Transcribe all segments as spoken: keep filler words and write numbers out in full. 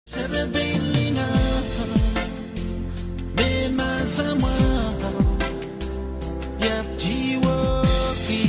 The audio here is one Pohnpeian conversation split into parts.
Serepein lingan me mahsen mwahu, iap tiwoki.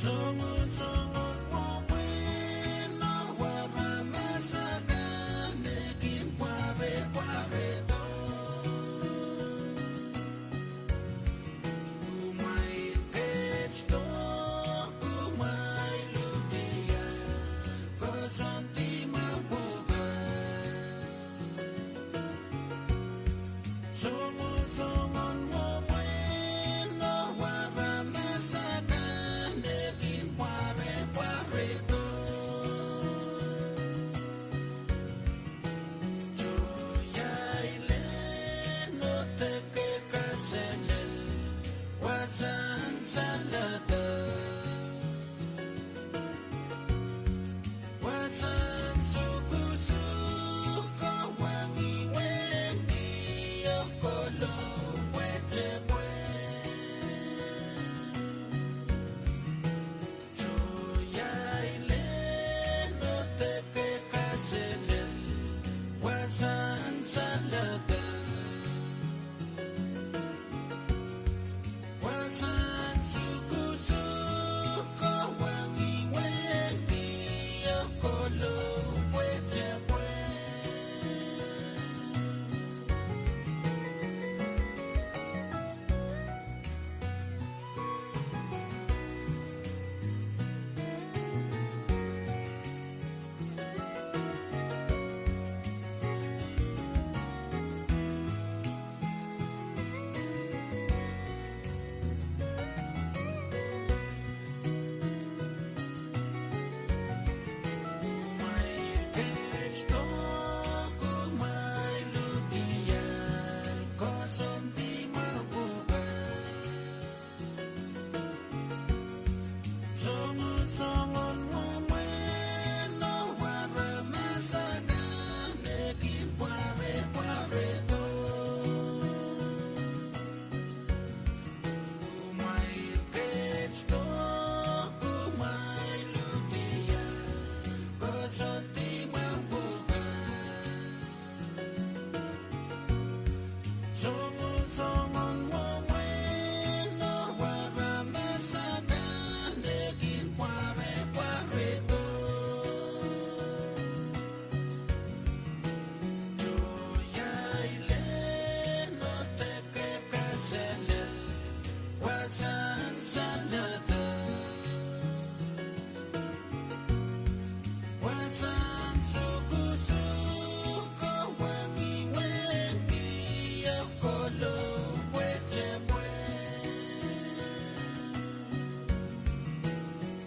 Songosongen mwomwen oh aramas akan me kin pwarepwaredo. Kumwail ketido, kumwail ludier, koasoandi mepwukat. Songosongen mwomwen oh aramas akan me kin pwarepwaredo. Tohn iang lel oh deke kaselel, wasahn saledek. Wasahn sukusuh, kowe ngihwei, oh kohlou pwetepwe. Tohn iang lel oh deke kaselel, wasahn saledek. Wasahn sukusuh, kowe ngihwei, oh kohlou pwetepwe. Kumwail ketido, kumwail ludier, koasoandi mepwukat. Songosongen mwomwen oh aramas akan me kin pwarepwaredo. Kumwail ketido, kumwail ludier, koasoandi mepwukat. Songosongen mwomwen oh aramas akan me kin pwarepwaredo. Tohn iang lel oh deke kaselel, wasahn saledek. Wasahn sukusuh, kowe ngihwei, oh kohlou pwetepwe.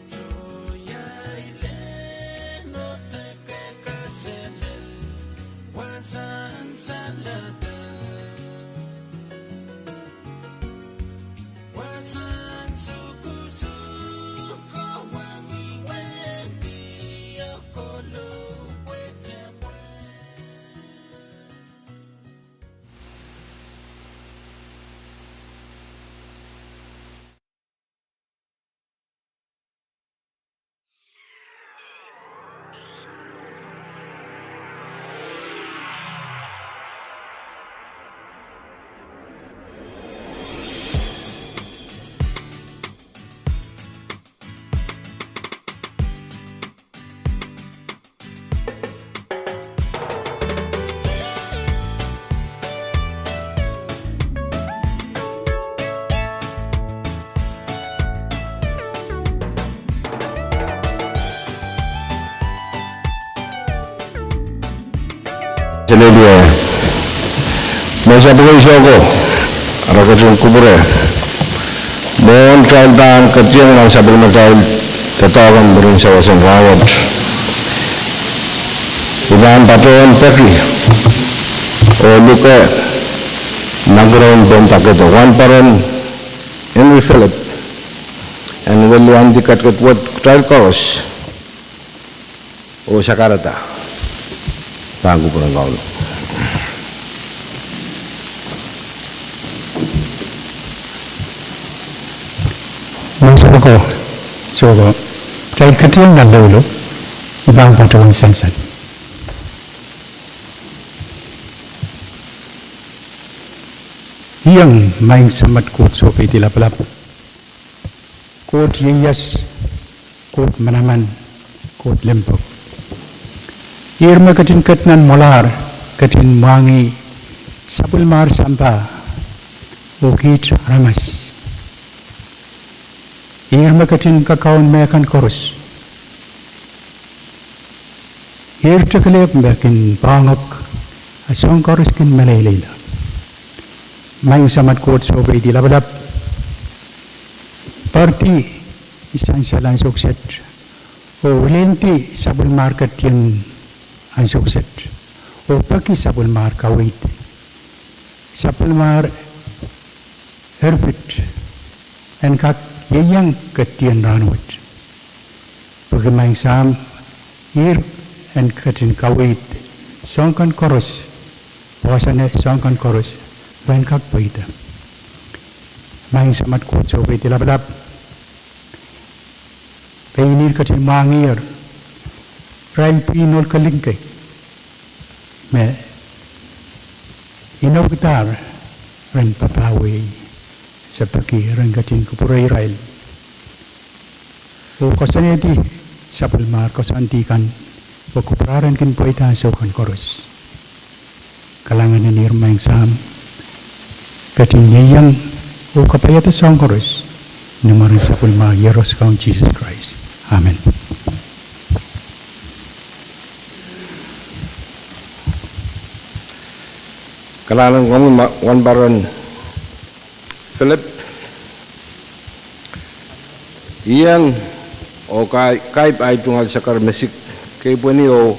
Tohn iang lel oh deke kaselel, wasahn saledek. Wasahn sukusuh, kowe ngihwei, oh kohlou pwetepwe. Selehlie, me sapwellime soko, ara ketin kupwure. Mwohn kitail pahn ketieng nan sapwellimatail doadoahk en mwurin sawas en rahnwet, I pahn patohwan peki oh luke nan kiroun pohn dakedo, Wahnparon Henry Philip, en weliandi ketiket wet kitail koaros oh sakarada pahn kupwuren Kauno. Maing Samat ko, soko, kitail ketieng nan loulou, I pahn patohwan sansal. Iang Maing Samat Koht Sohpeidi Lapalap, Koht ieias, Koht manaman, Koht limpoak. Ihr me ketin ket nan mwoalahr, ketin mwahngih sapwellimar sampah oh kiht aramas. Ihr me ketin kakaun mehkan koaros. Ihr tekelehpw me kin poahngok, a soahng koaros kin meleilei. Maing Samat Koht Soupeidi Lapalap, poaridi sansal ansou kiset, oh wilindi sapwellimar ketien ansou kiset, oh peki sapwellimar kaweid, sapwellimar erpit, en kak ieiang ketien rahnwet. Pwehki Maing Sahm, ihr en ketin kaweid soahng kan koaros, poahsoane soahng kan koaros, ren kak pweida. Maing Samat Koht Soupeidi Lapalap, pein ihr ketin mwahngiher irail pwihn ohl kelen kei me inoukidahr ren papah wehi, se peki ren ketin kupwure irail oh koasoanehdi sapwellimar koasoandi kan, oh kupwurahn kin pweida ansou kan koaros. Kalahngan en ihr Maing Sahm, ketin ieiang oh kapaiada soahng koaros, ni mwaren sapwellimar Iehros Kaun Sises Krais. Amen. Kalahngan komwi ma-, Wahnparon Philip. Iang oh kai-, kaip ahi tungoal sakar me sik, kepweni oh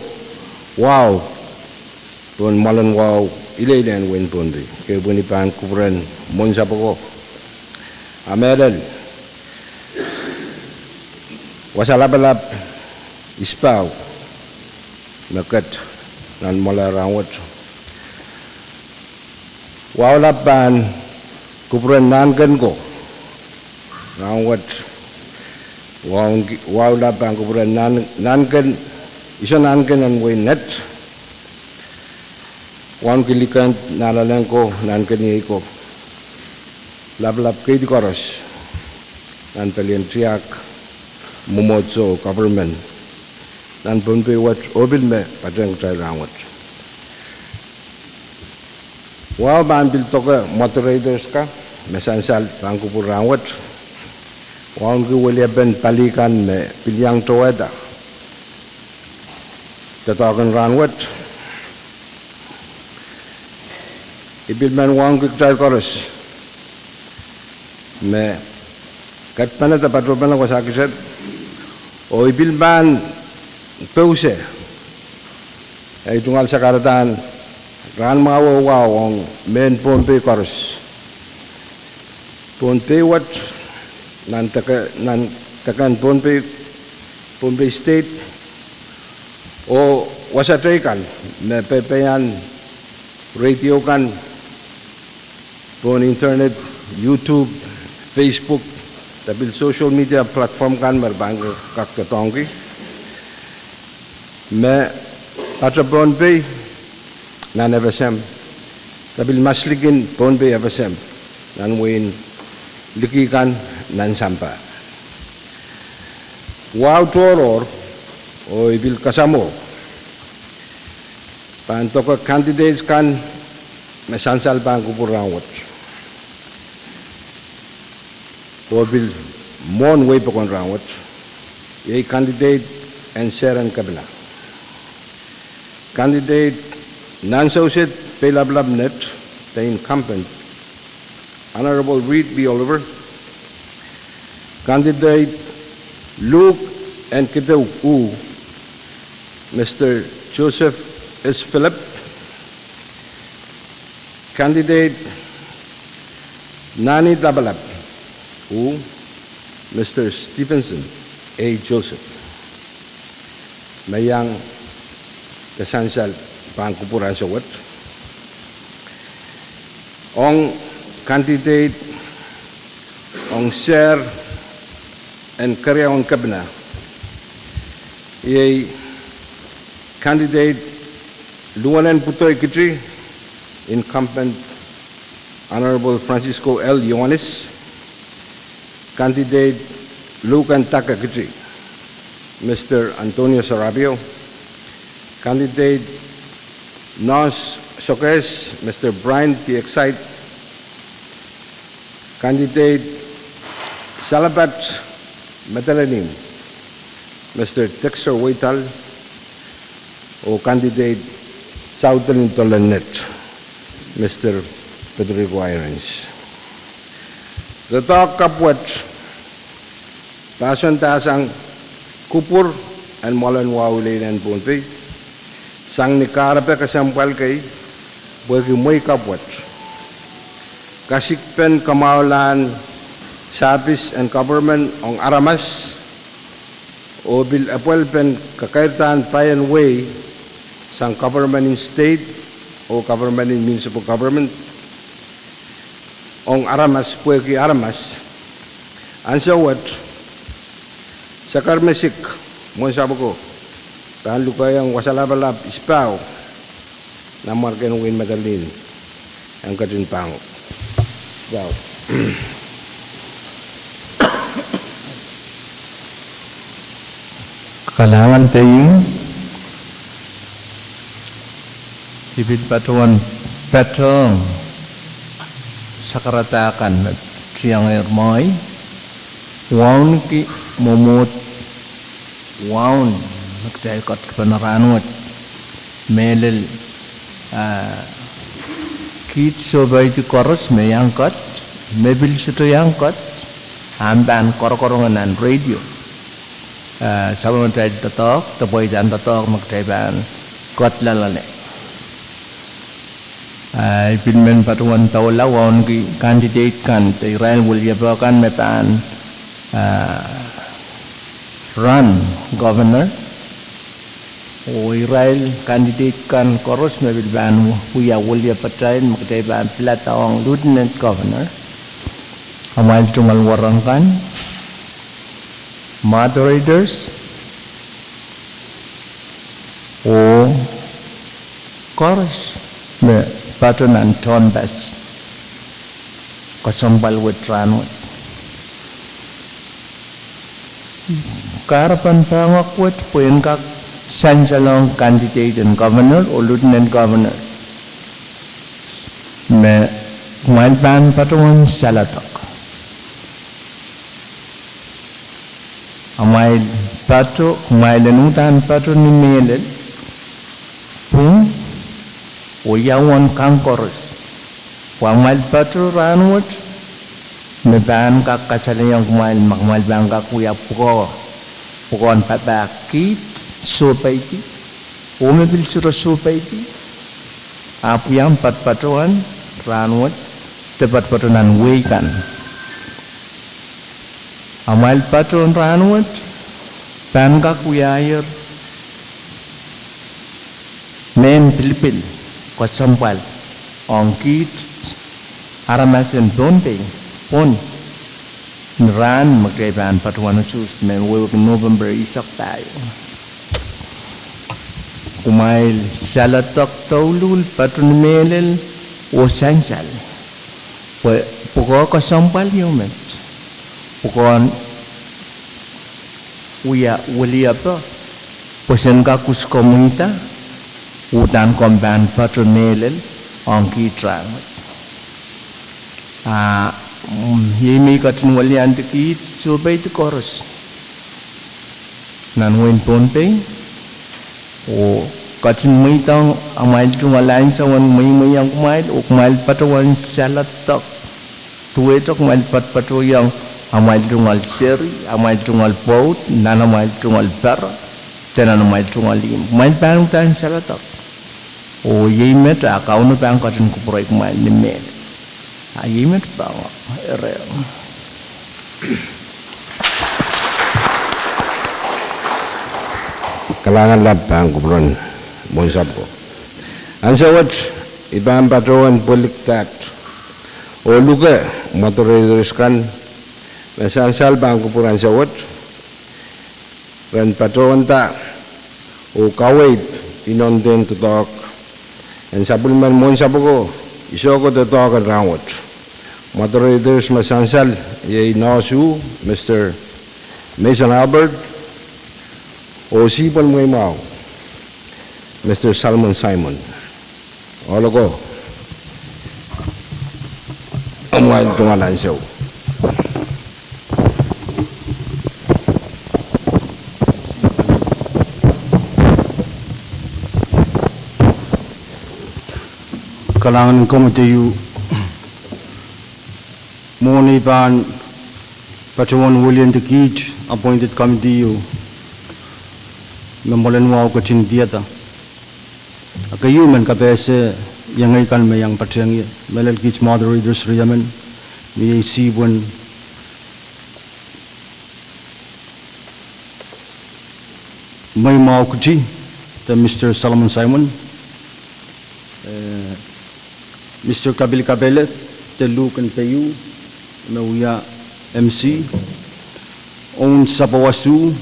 wahu pohn mwoalen wahu ileile en wehin Pohnpei. Kepweni pahn kupwuren mwohn sapwoko. A mehlel, wasa lapalap isipahu me ket nan mwoale rahnwet. Wahu lap pahn kupwuren nahnken ko rahnwet. Wahu, wahu lap pahn kupwuren nahn-, nahnken, iso nahnken en wehin Net. Wauneki liken nahnalek ko, nahnken iei ko, lapalap keidi koaros nan pelien tiahk, mwomwohdiso, government nan Pohnpei wet oh pil me patehng kitail rahnwet. Wahu pahn pil doke moderators kan me sansal pahn kupwur rahnwet. Wauneki weliepen pali kan me pil iang towehda doadoahk en rahnwet. I pil men wauneki kitail koaros me ketpanada patohpene wasa kiset, oh I pil pahn pouse ei tungoal sakaradahn rahn mwahu oh wahu ong mehn Pohnpei koaros. Pohnpei wet, nan deke-, nan deken Pohnpei, Pohnpei State, oh wasa teikan me peian radio kan, pohn internet, YouTube, Facebook, de pil social media platform kan me re pahn kak doadoahngki me patoh Pohnpei nan FSM, de pil maslikin Pohnpei FSM nan wehin liki kan nan sampah. Wahu tohrohr, oh I pil kasamwo pahn doke candidates kan me sansal pahn kupwur rahnwet oh pil mwohn wehi pokon rahnwet, iei candidate en Seren Kepina, candidate nan Sewset Peilapalap Net, the incumbent, Honorable Reed B. Oliver, candidate Luhk en Kideu U, Mister Joseph S. Philip, candidate Nahni Lapalap U, Mister Stephenson A. Joseph, me iang de sansal pahn kupwur ansou wet. Ong candidate ong Seren Kepina, iei candidate Luhk en Pwutoi Kiti, incumbent Honorable Francisco L. Ioanis, candidate Luhk en Dake Kiti, Mister Antonio Sarabio, candidate Nos Sokes, Mister Brian T. Excite, candidate Salabat Madeleine, Mister Dexter Weital, oh candidate Southern Dolened, Mister Federico Irons. Doadoahk kapw wet pahsonda sang kupwur en mwoalen wahu lel en Pohnpei, sang ni kahrepe kesempwal kei, pwehki mwehi kapw wet. Kasikpen kamwahulahn service en government ong aramas, oh pil epwelpen kakairdahn paien wehi sang government en state oh government en municipal government ong aramas pwehki aramas. Ansou wet, Sakar Mesik, mwohn sahpw oko, pahn lukehiong wasa lapalap isipahu, Nanmwarkien Wein Madeleine, en ketin pahn Kalahngan teio, I pil patohwan patohwan sakarada kan me tiangehr mwohi, wauneki mwomwohd waun me kitail ketiket pahn rahn wet, mehlel, ah, kiht sohpeidi koaros me iang ket, me pil sohte iang ket, ahpw pahn korokorong nan radio. Ah, sapwellimatail doadoahk, de pweidahn doadoahk me kitail pahn ket loalloale. Ah, I pil men patohwan doula wauneki candidate kan, de irail weliepe kan me pahn, ah, run governor. Oh irail candidate kan koaros me pil pahn wia weliepatail me kitail pahn pilada ong lieutenant governor. Amwail tungoal wahnpoaron kan, moderators, oh koaros me pato nan tohnpas kesempwal wet rahn wet. Kahrepen poahngoak wet pwehn kak sansalohng candidate en governor oh lieutenant governor me kumwail pahn patohwan saledek. Amwail pato, kumwail en uhdahn pato ni mehlel, pwung, oh ia uwen kan koaros. Pwe amwail pato rahn wet me pahn kak kasalehiong kumwail ma kumwail pahn kak wia pwukoa, pwukoahn papah kiht sohpeidi oh me pil sohte sohpeidi, ahpw iang patopatohwan rahn wet, de patopato nan wehi kan. Amwail pato en rahn wet pahn kak wiahier mehn pilipil kesempwal ong kiht aramas en Pohnpei pwon ni rahn me kitail pahn patohwan usuhs, mehn wehwehki November eisek pahieu. Kumwail saledek douluhl, pato ni mehlel oh sansal, pwe pwukoa kesempwal ieu met, pwukoahn wia weliepe, pwe sen kak kus komwida, uhdahn komw pahn pato mehlel ong kiht rahn wet. Ah, mm, iei me I ketin weliandi kiht sohpeidi koaros nan wehin Pohnpei, oh ketin mweidohng amwail tungoal ansou en mweimweiong kumwail, oh kumwail patohwan saledek, duwehte kumwail patopatohiong amwail tungoal seri, amwail tungoal pwoud, nan amwail tungoal pere, de nan amwail tungoal ihmw. Kumwail pahn uhdahn saledek. Oh iei met, a Kauno pahn ketin kupwurei kumwail ni mehlel. A iei met pahn ire. Kalahngan lap pahn kupwuren mwohn sahpw ko. Ansou wet, I pahn patohwan pwilikdaht oh luke moderators kan me sansal pahn kupwur ansou wet, ren patohwanda oh kaweid inonden doadoahk en sapwellimen mwohn sahpw ko, I sehko doadoahk en rahn wet. Moderators me sansal iei Nohsu, Mister Mason Albert, Oh sihpw en mweimwahu, Mister Salomon Simon. Ohl oko, amwail tungoal ansou. Kalahngan en komwi, mwohn ei pahn patohwan wiliandi kiht appointed committee ieu me mwoalen wahu ketin diada. A keieu men kapehse iengei kan me iang patehng ie, mehlel kiht moderators riemen, me iei sihpw en mweimwahu kiti, de Mister Salomon Simon, eh, Mister Kapili Kapele, de Luke en Peiu, me wia M C, Oun Sapawasu,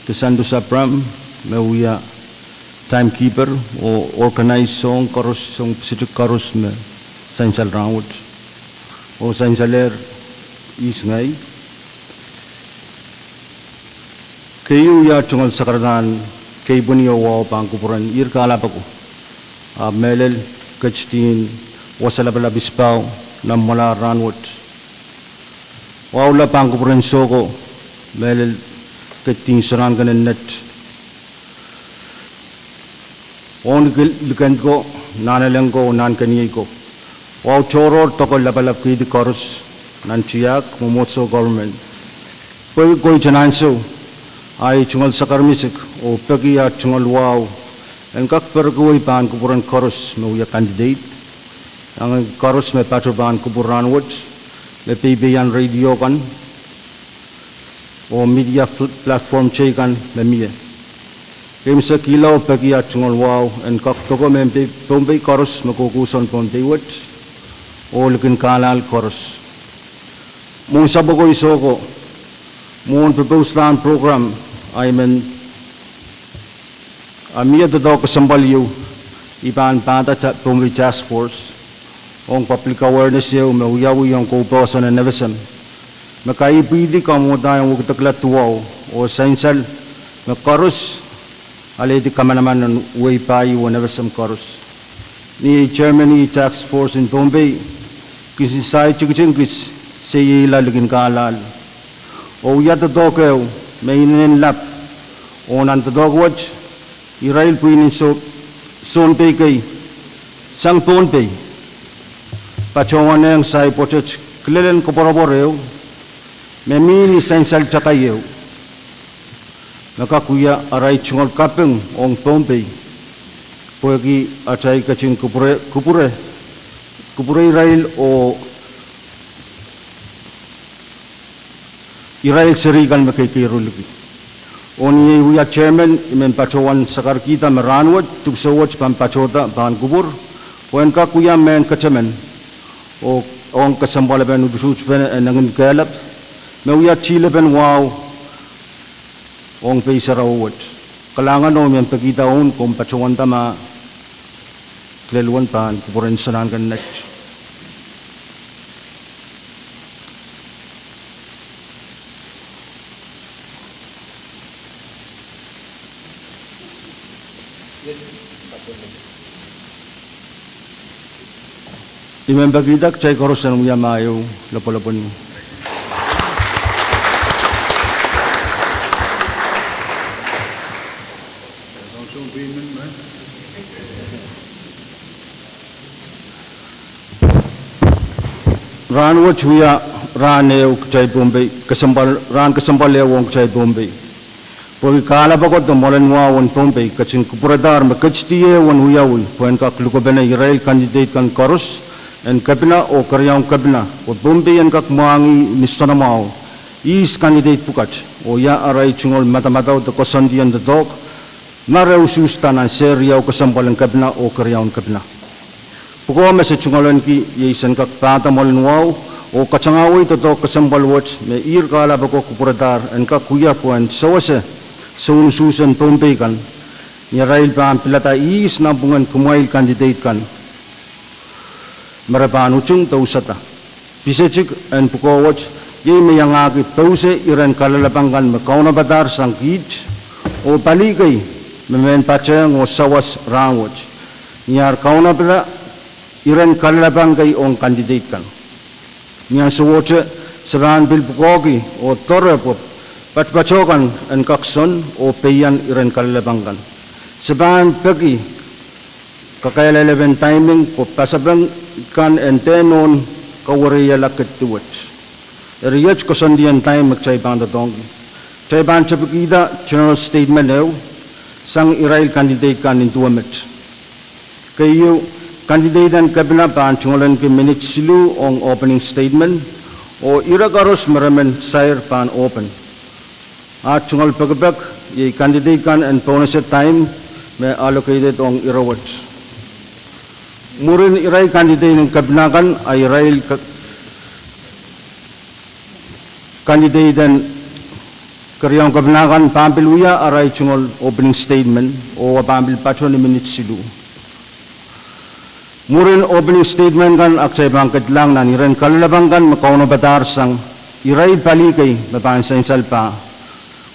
de Santos Abraham, me wia timekeeper oh organize soahng koaros, soahng pisidik koaros me sansal rahnwet oh sansalehr ihs ngehi. Keieu, ia tungoal sakaradahn keipweni oh wahu pahn kupwuren ihr kahlap ako, ahpw mehlel ketidihn wasa lapalap isipahu nan mwoalahr rahnwet. Wahula pahn kupwuren soh ko, mehlel ketidihn soangen nett, ong likend ko, nahnalek ko, nahnkeniei ko. Wahu tohrohr doke lapalap keidi koaros nan tiahk, mwomwohdiso, government. Pwehki koiten ansou, ahi tungoal sakarmisik oh peki ah tungoal wahu en kak perekuwei pahn kupwuren koaros me wia candidate, iangehki koaros me pato pahn kupwur rahnwet, me peipeian radio kan oh media platform teikan me mie. Eimwsekihlaho peki ah tungoal wahu en kak doko mehn Pohnpei koaros me kohkohsang Pohnpei wet oh likin kahlahl koaros. Mwohn sapwoko iso ko, mwohn popouslahn program, I men, a mie doadoahk kesempwal ieu, I pahn pahda Pohnpei Task Force ong public awareness ieu me wiawi ong koupwoson en FSM, me kaipwihdi kamwohdahiong wekidekla duwau oh sansal me koaros alehdi kamanaman en wehi pahieu en FSM koaros. Ni ei chairman en Task Force en Pohnpei kisin saik tikitik kis, seiehla likin kahlahl, oh wia doadoahk ehu me inenen lap, oh nan doadoahk wet, irail pwihn en Sounpei kei sang Pohnpei patohwanehng saik pwoatet kilelen koapworopwor ehu me mih ni sansal takai ehu, me kak wia arail tungoal kaping ong Pohnpei, pwehki atail ketin kupwure, kupwure irail oh irail seri kan me keikeirou liki. Oh ni ei wia chairman, I men patohwan sakarkihda me rahnwet dipwisou wet pahn patohda pahn kupwur, pwehn kak wia mehn ketemen ong kesempwalpen ututuhtpene en engin kehlap, me wia tilepen wahu ong pei sarawi wet. Kalahngan oh I men pekihda oun komw patohwanda ma kilel wet pahn kupwuren soangen nett. I men pekihda kitail koaros en wia mah ehu lopwolopwon. Rahnwet wia rahn ehu kitail Pohnpei, kesempwal, rahn kesempwal ehu ong kitail Pohnpei. Pwehki kahlap ako de mwoalen wahu en Pohnpei ketin kupwuredahr me ketidi ehu en wiawi pwehn kak lukepene irail candidate kan koaros en kepina oh keriaun kepina, pwe Pohnpei en kak mwahngih ni soanamwahu ihs candidate pwukat oh ia arail tungoal madamadau de koasoandi en doadoahk ma re usuhsda nan seri riau kesempwal en kepina oh keriaun kepina. Pwukoa me se tungoalenki iei sen kak pahda mwoalen wahu oh katangahwei doadoahk kesempwal wet me ihr kahlap ako kupwuredahr en kak wia pwehn sewese soun usuhsen Pohnpei kan, ni arail pahn pilada ihs nanpwungen kumwail candidate kan me re pahn utung de usada. Pisetik en pwukoa wet iei me iangahki pouse iren kalelapak kan me kaunopadahr sang kiht Oh pali kei me mehn patehng oh sawas rahnwet, ni ar kaunopada iren kalelapak kei ong candidate kan. Ni ansowohte se pahn pil pwukoahki oh doare pwe patopatoh kan en kak sohn oh peian iren kalelapak kan. Se pahn peki kakehlailpen timing pwe pasapeng kan en dehr nohn kawereiala kid duwet. Eri iet koasoandi en time me kitail pahn doadoahngki. Kitail pahn tepikihda general statement ehu sang irail candidate kan nin duwe met. Keieu, candidate en kepina pahn tungoalenki minit siluh ong opening statement, oh ire koaros me re men sair pahn open. At tungoal pekipek iei candidate kan en pohnese time me allocated ong ire wet. Mwurin irail candidate en kepina kan, a irail candidate en keriaun kepina kan pahn pil wia arail tungoal opening statement, oh e pahn pil patoh ni minit siluh. Mwurin opening statement kan, a kitail pahn kedlahng nan iren kalelapak kan me kaunopadahro sang irail pali kei me pahn sansal pah.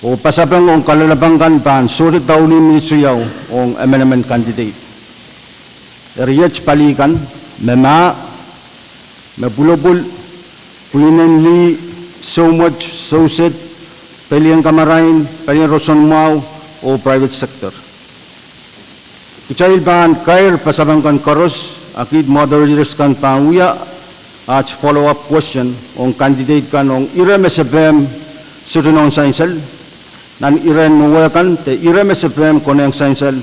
Oh pasapeng ong kalelapak kan pahn sohte daulih minit riau ong emenemen candidate. Eri iet pali kan: me mah, me pwulopwul, pwihnen lih, soumwet, souset, pelien kamarain, pelien roson mwahu, oh private sector. Kitail pahn kair pasapeng kan koaros, a kiht moderators kan pahn wia at follow-up question ong candidate kan ong ire me se pehm sohte nohn sansal nan iren mwowe kan, de ire me se pehm konehng sansal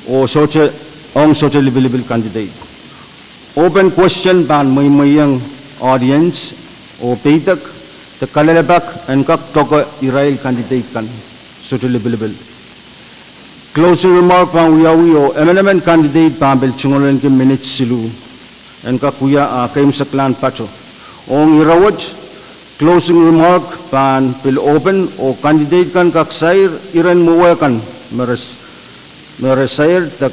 oh sohte, ong sohte lipilipil candidate. Open question pahn mweimweiong audience oh peidek de kalelapak en kak doke irail candidate kan sohte lipilipil. Closing remark pahn wiawi oh emenemen candidate pahn pil tungoalenki minit siluh en kak wia ah keimwseklahn pato. Ong ire wet, closing remark pahn pil open oh candidate kan kak sair iren mwowe kan me re, me re sair de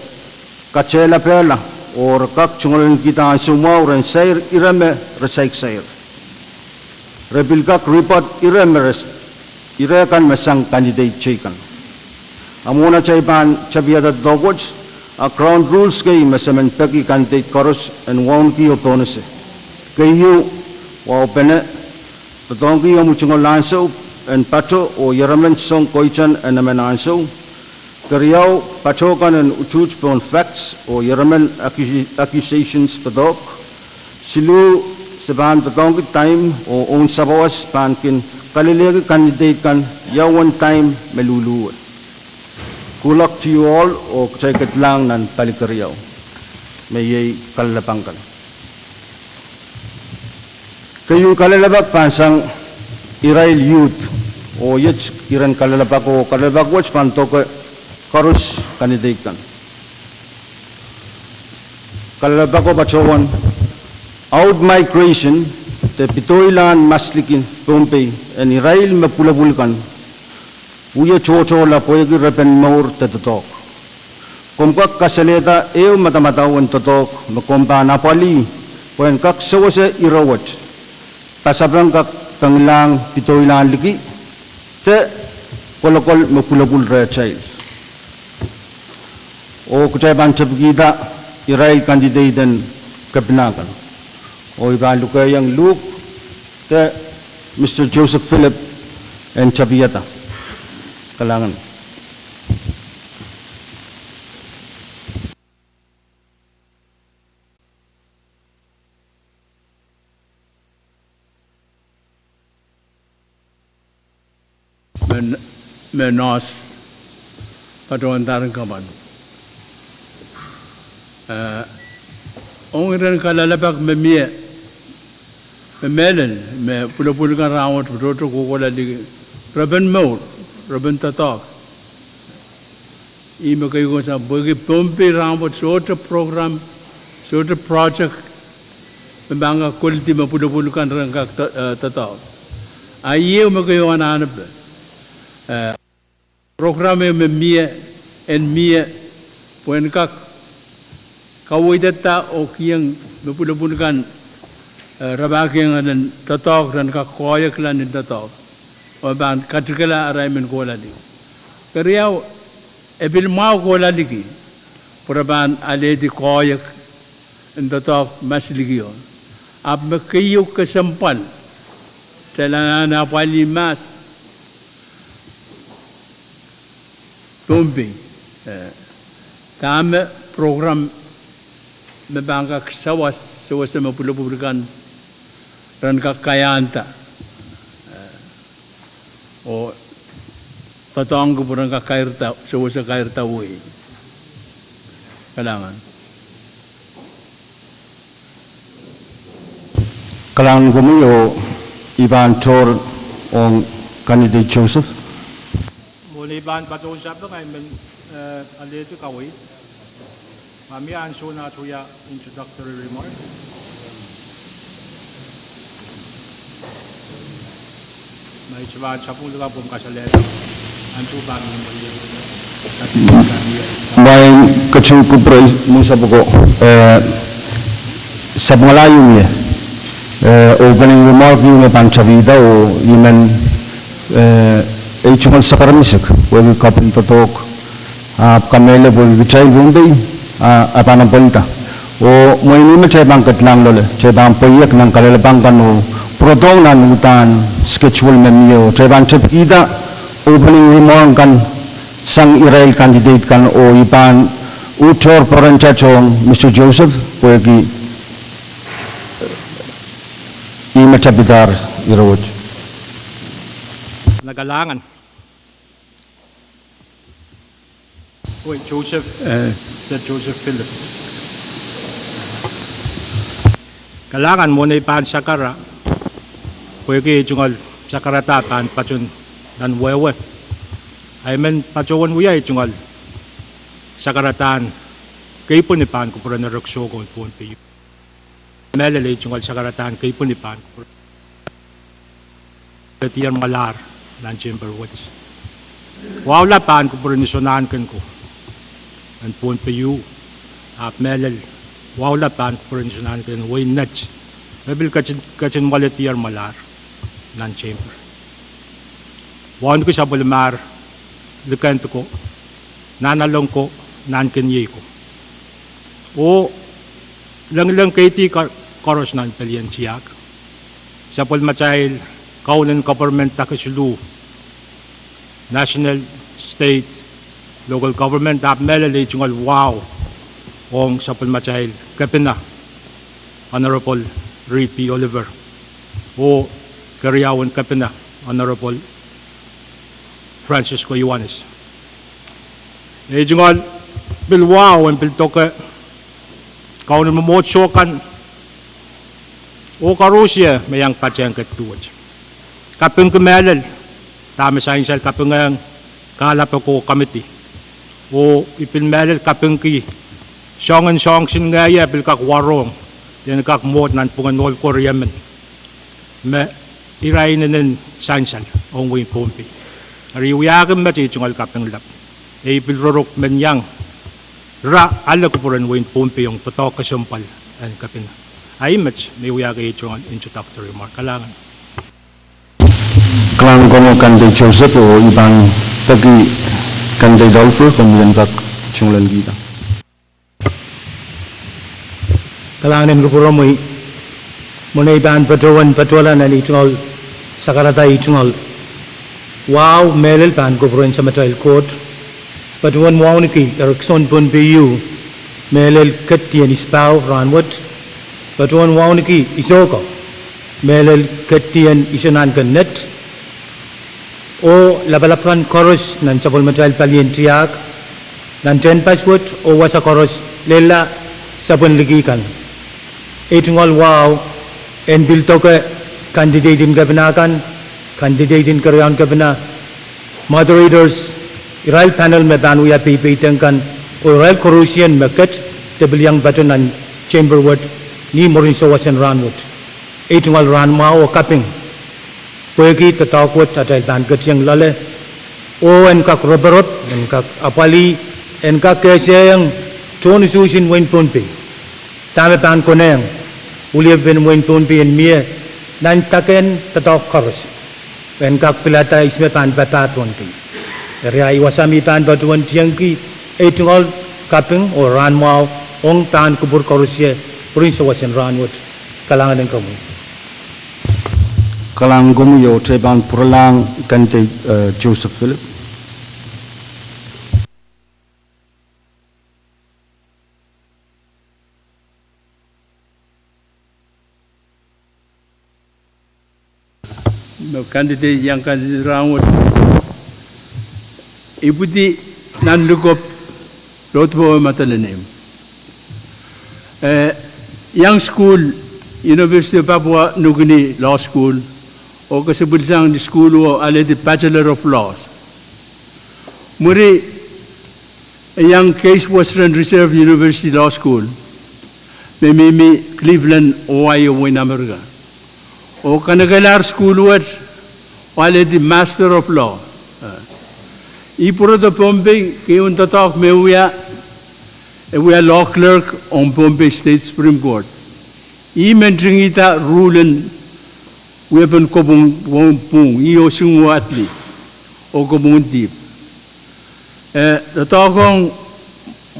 katehlapehla, oh re kak tungoalenkihda ansou mwahu ren sair ire me re saik sair. Re pil kak report ire me re, ire kan me sang candidate teikan. A mwohn atail pahn tapihada doadoahk wet, a ground rules kei me se men peki candidate koaros en wauneki oh pohnese. Keieu, waupene, doadoahngki omw tungoal ansou en pato oh ieremen song koiten en emen ansou. Keriau, pato kan en utuht pohn facts oh ieremen accu-, accusations doadoahk. Siluh, se pahn doadoahngki time oh oun sapawas pahn kin kalelehki candidate kan ia uwen time me luhluhwe. Good luck to you all, oh kitail kedlahng nan pali keriau me iei kalelapak kan. Keieu kalelapak pahn sang irail youth, oh iet iren kalelapak, oh kalelapak wet pahn doke koaros candidate kan. Kalelapak o patohwan: Out-migration de pidoilahn maslikin Pohnpei en irail me pwulopwul kan wie tohtohla pwehki repen mour de doadoahk. Komw kak kasalehda ehu madamadau en doadoahk me komw pahn apwalih pwehn kak sewese ire wet pasapeng kak penglahng pidoilahn liki de kolokol me pwulopwul rehtail? Oh kitail pahn tepikihda irail candidate en kepina kan, oh I pahn lukehiong Luke de Mister Joseph Philip en tapihada. Kalahngan. Me, me nohs patohwan darin kamwan. Eh, ong iren kalelapak me mie, me mehlel me pwulopwul kan rahnwet patohto kohkohla liki repen mour, repen doadoahk. Ih me keieu kosang pwehki Pohnpei rahnwet sohte program, sohte project me pahn kak koledi me pwulopwul kan ren kak do-, eh, doadoahk. A ieu me keieu anahnepe, eh, program ehu me mie, en mie pwehn kak kaweidada oh kihong me pwulopwul kan, eh, rapahkiong elen doadoahk ren kak koahiekla nin doadoahk oh pahn katikala arail men kohla liki. Keriau, e pil mwahu kohla liki pwe re pahn alehdi koahiek en doadoahk mas likio. Ahpw me keieu kesempwal, kitail anahne apwalih mahs Pohnpei, eh, dahme program me pahn kak sawas, sewese me pwulopwul kan ren kak kaiahnda, eh, oh doadoahngki pwe ren kak kairda, sewese kairda wehi. Kalahngan. Kalahngan komwi oh I pahn tohr ong candidate Joseph. Mwohn ei pahn patohwan sapeng, I men, eh, alehdi kaweid. Ma mie ansoun aht wia introductory remark? Ma I sohte pahn sapeng lika pwong kasalehda. Ansoun pahn mie. Mwein ketin kupwurei mwo sapwko, eh, sapwungala ieu mie, eh, opening remark ieu me pahn tepida oh I men, eh, ei tungoal sakaradahn misik, pwehki kaping doadoahk, ahpw kamehlele pwehki kitail Pohnpei, ah, e pahn apwalda. Oh mwein ih me kitail pahn ketilahng loale, kitail pahn pweiek nan kalelapak kan oh pwurodohng nan uhdahn schedule me mie oh kitail pahn tepkihda opening remark kan sang irail candidate kan oh I pahn uhd tohr pwarada ong Mister Joseph pwehki ih me tepidahr ire wet. Kalahngan. Wei, Joseph, eh, Sir Joseph Philip. Kalahngan mwohn ei pahn sakara, pwehki ei tungoal sakarada pahn patohwan nan wehwe. I men patohwan wia ei tungoal sakaradahn keipweni pahn kupwuren erekiso ko en Pohnpei. Mehlel ei tungoal sakaradahn keipweni pahn kupwuren diar melahr nan chamber wet. Wahula pahn kupwuren iso nahnken ko en Pohnpei, ahpw mehlel wahula pahn kupwuren iso nahnken en wehin Net, me pil ketin, ketin mwoale diar melahr nan chamber. Wauneki sapwellimahr likend ko, nahnalek ko, nahnken iei ko. Oh lengileng keidi ko-, koaros nan pelien tiahk. Sapwellimatail kaun en government dake siluh, national, state, local government, ahpw mehlel ei tungoal wahu ong sapwellimatail kepina, Honorable Reed B. Oliver, oh keriaun kepina, Honorable Francisco Ioanis. Ei tungoal pil wahu en pil doke kaunen mwomwohdiso kan oh koaros me iang patehng ketido wet. Kapingki mehlel dahme sansal kapingehng kahlap ko committee. Oh I pil mehlel kapingki soangen soang kisin ngehie pil kak warohng, de en kak mwohd nanpwungen ohl ko riemen me irail inenen sansal ong wehin Pohnpei. Eri I wiahki met ei tungoal kapinglap. Ei pil rorok men iang ira ale kupwuren wehin Pohnpei ong doadoahk kesempwal en kepina. Ahi met me I wiahki ei tungoal introductory remark. Kalahngan. Kalahngan komwi candidate Joseph, oh I pahn peki candidate Oliver, komwi en kak tungoal en kihda. Kalahngan en kupwuromwi. Mwohn ei pahn patohwan patohla nan ei tungoal sakarada, ei tungoal wahu mehlel pahn kupwuren Samatail Koht. Patohwan wauneki erekiso en Pohnpei mehlel ketidien isipahu rahnwet. Patohwan wauneki isohko mehlel ketidien iso nahnken Net. Oh lapalap kan koaros nan sapwellimatail palien tiahk, nan tehnpas wet oh wasa koaros, lella sapwen liki kan. Ei tungoal wahu en pil doke candidate en kepina kan, candidate en keriaun kepina, moderators, irail panel me pahn wia peipeidek kan, oh irail koarosie me ket de pil iang patoh nan chamber wet ni mwurin sawas en rahnwet. Ei tungoal rahn mwahu oh kaping pwehki doadoahk wet atail pahn ketieng loale, oh en kak roporop, en kak apwalih, en kak kehsehiong tohn usuhs en wehin Pohnpei dahme pahn konehng weliepen wehin Pohnpei en mie nan dakehn doadoahk koaros, en kak pilada ihs me pahn papah pohn kei. Eri ahi wasa me I pahn patohwan tiengki ei tungoal kaping oh rahnmwahu ong pahn kupwur koaros, pwurin sewese en rahnwet. Kalahngan en komwi. Kalahngan en komwi oh kitail pahn pwuralahng candidate, eh, Joseph Philip. Me candidate, iang candidate rahnwet, ipwidi nan likop, lohdipowe madal en ehu. Eh, iang sukuhl University of Papua New Guinea Law School, oh kesepwilsang ni sukuhl oh alehdi Bachelor of Laws. Mwuri, e iang Case Western Reserve University Law School, me mihmi Cleveland, Ohio, wehin Amerika. Oh kanekelahr sukuhl wet, oh alehdi Master of Law. Ih pwurodo Pohnpei, keieun doadoahk me wia, e wia law clerk ong Pohnpei State Supreme Court. Ih me ntingihda rule en wiepen kopwung, kopwung pwung, ih oh Singuo Atli, oh kopwung en dihp. E doadoahk ong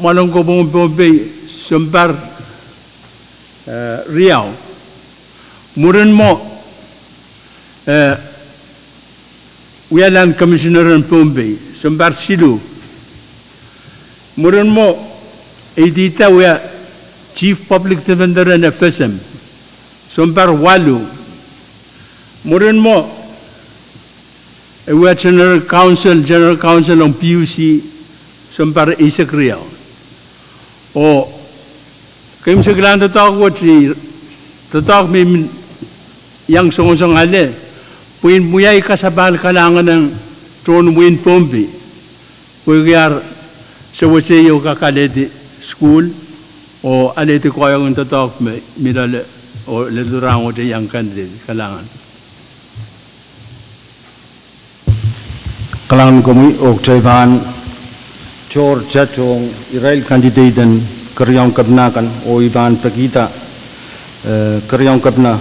mwoalen kopwung en Pohnpei sounpar, eh, riau. Mwurin mwo, eh, wia Land Commissioner en Pohnpei sounpar siluh. Mwurin mwo, e idihda wia Chief Public Defender en FSM sounpar waluh. Mwurin mwo, e wia General Counsel, General Counsel ong PUC sounpar eisek riau. Oh keimwseklahn doadoahk wet, doadoahk me I men iang songosong ale, pwehn wiawi kasapahl kalahngan ong tohn wehin Pohnpei pwehki ar sewesei oh kak alehdi sukuhl oh alehdi koahiek en doadoahk me mi loale oh lel rahnwet iang candidate. Kalahngan. Kalahngan komwi, oh kitail pahn tohr tet ong irail candidate en keriaun kepina kan, oh I pahn pekihda, eh, keriaun kepina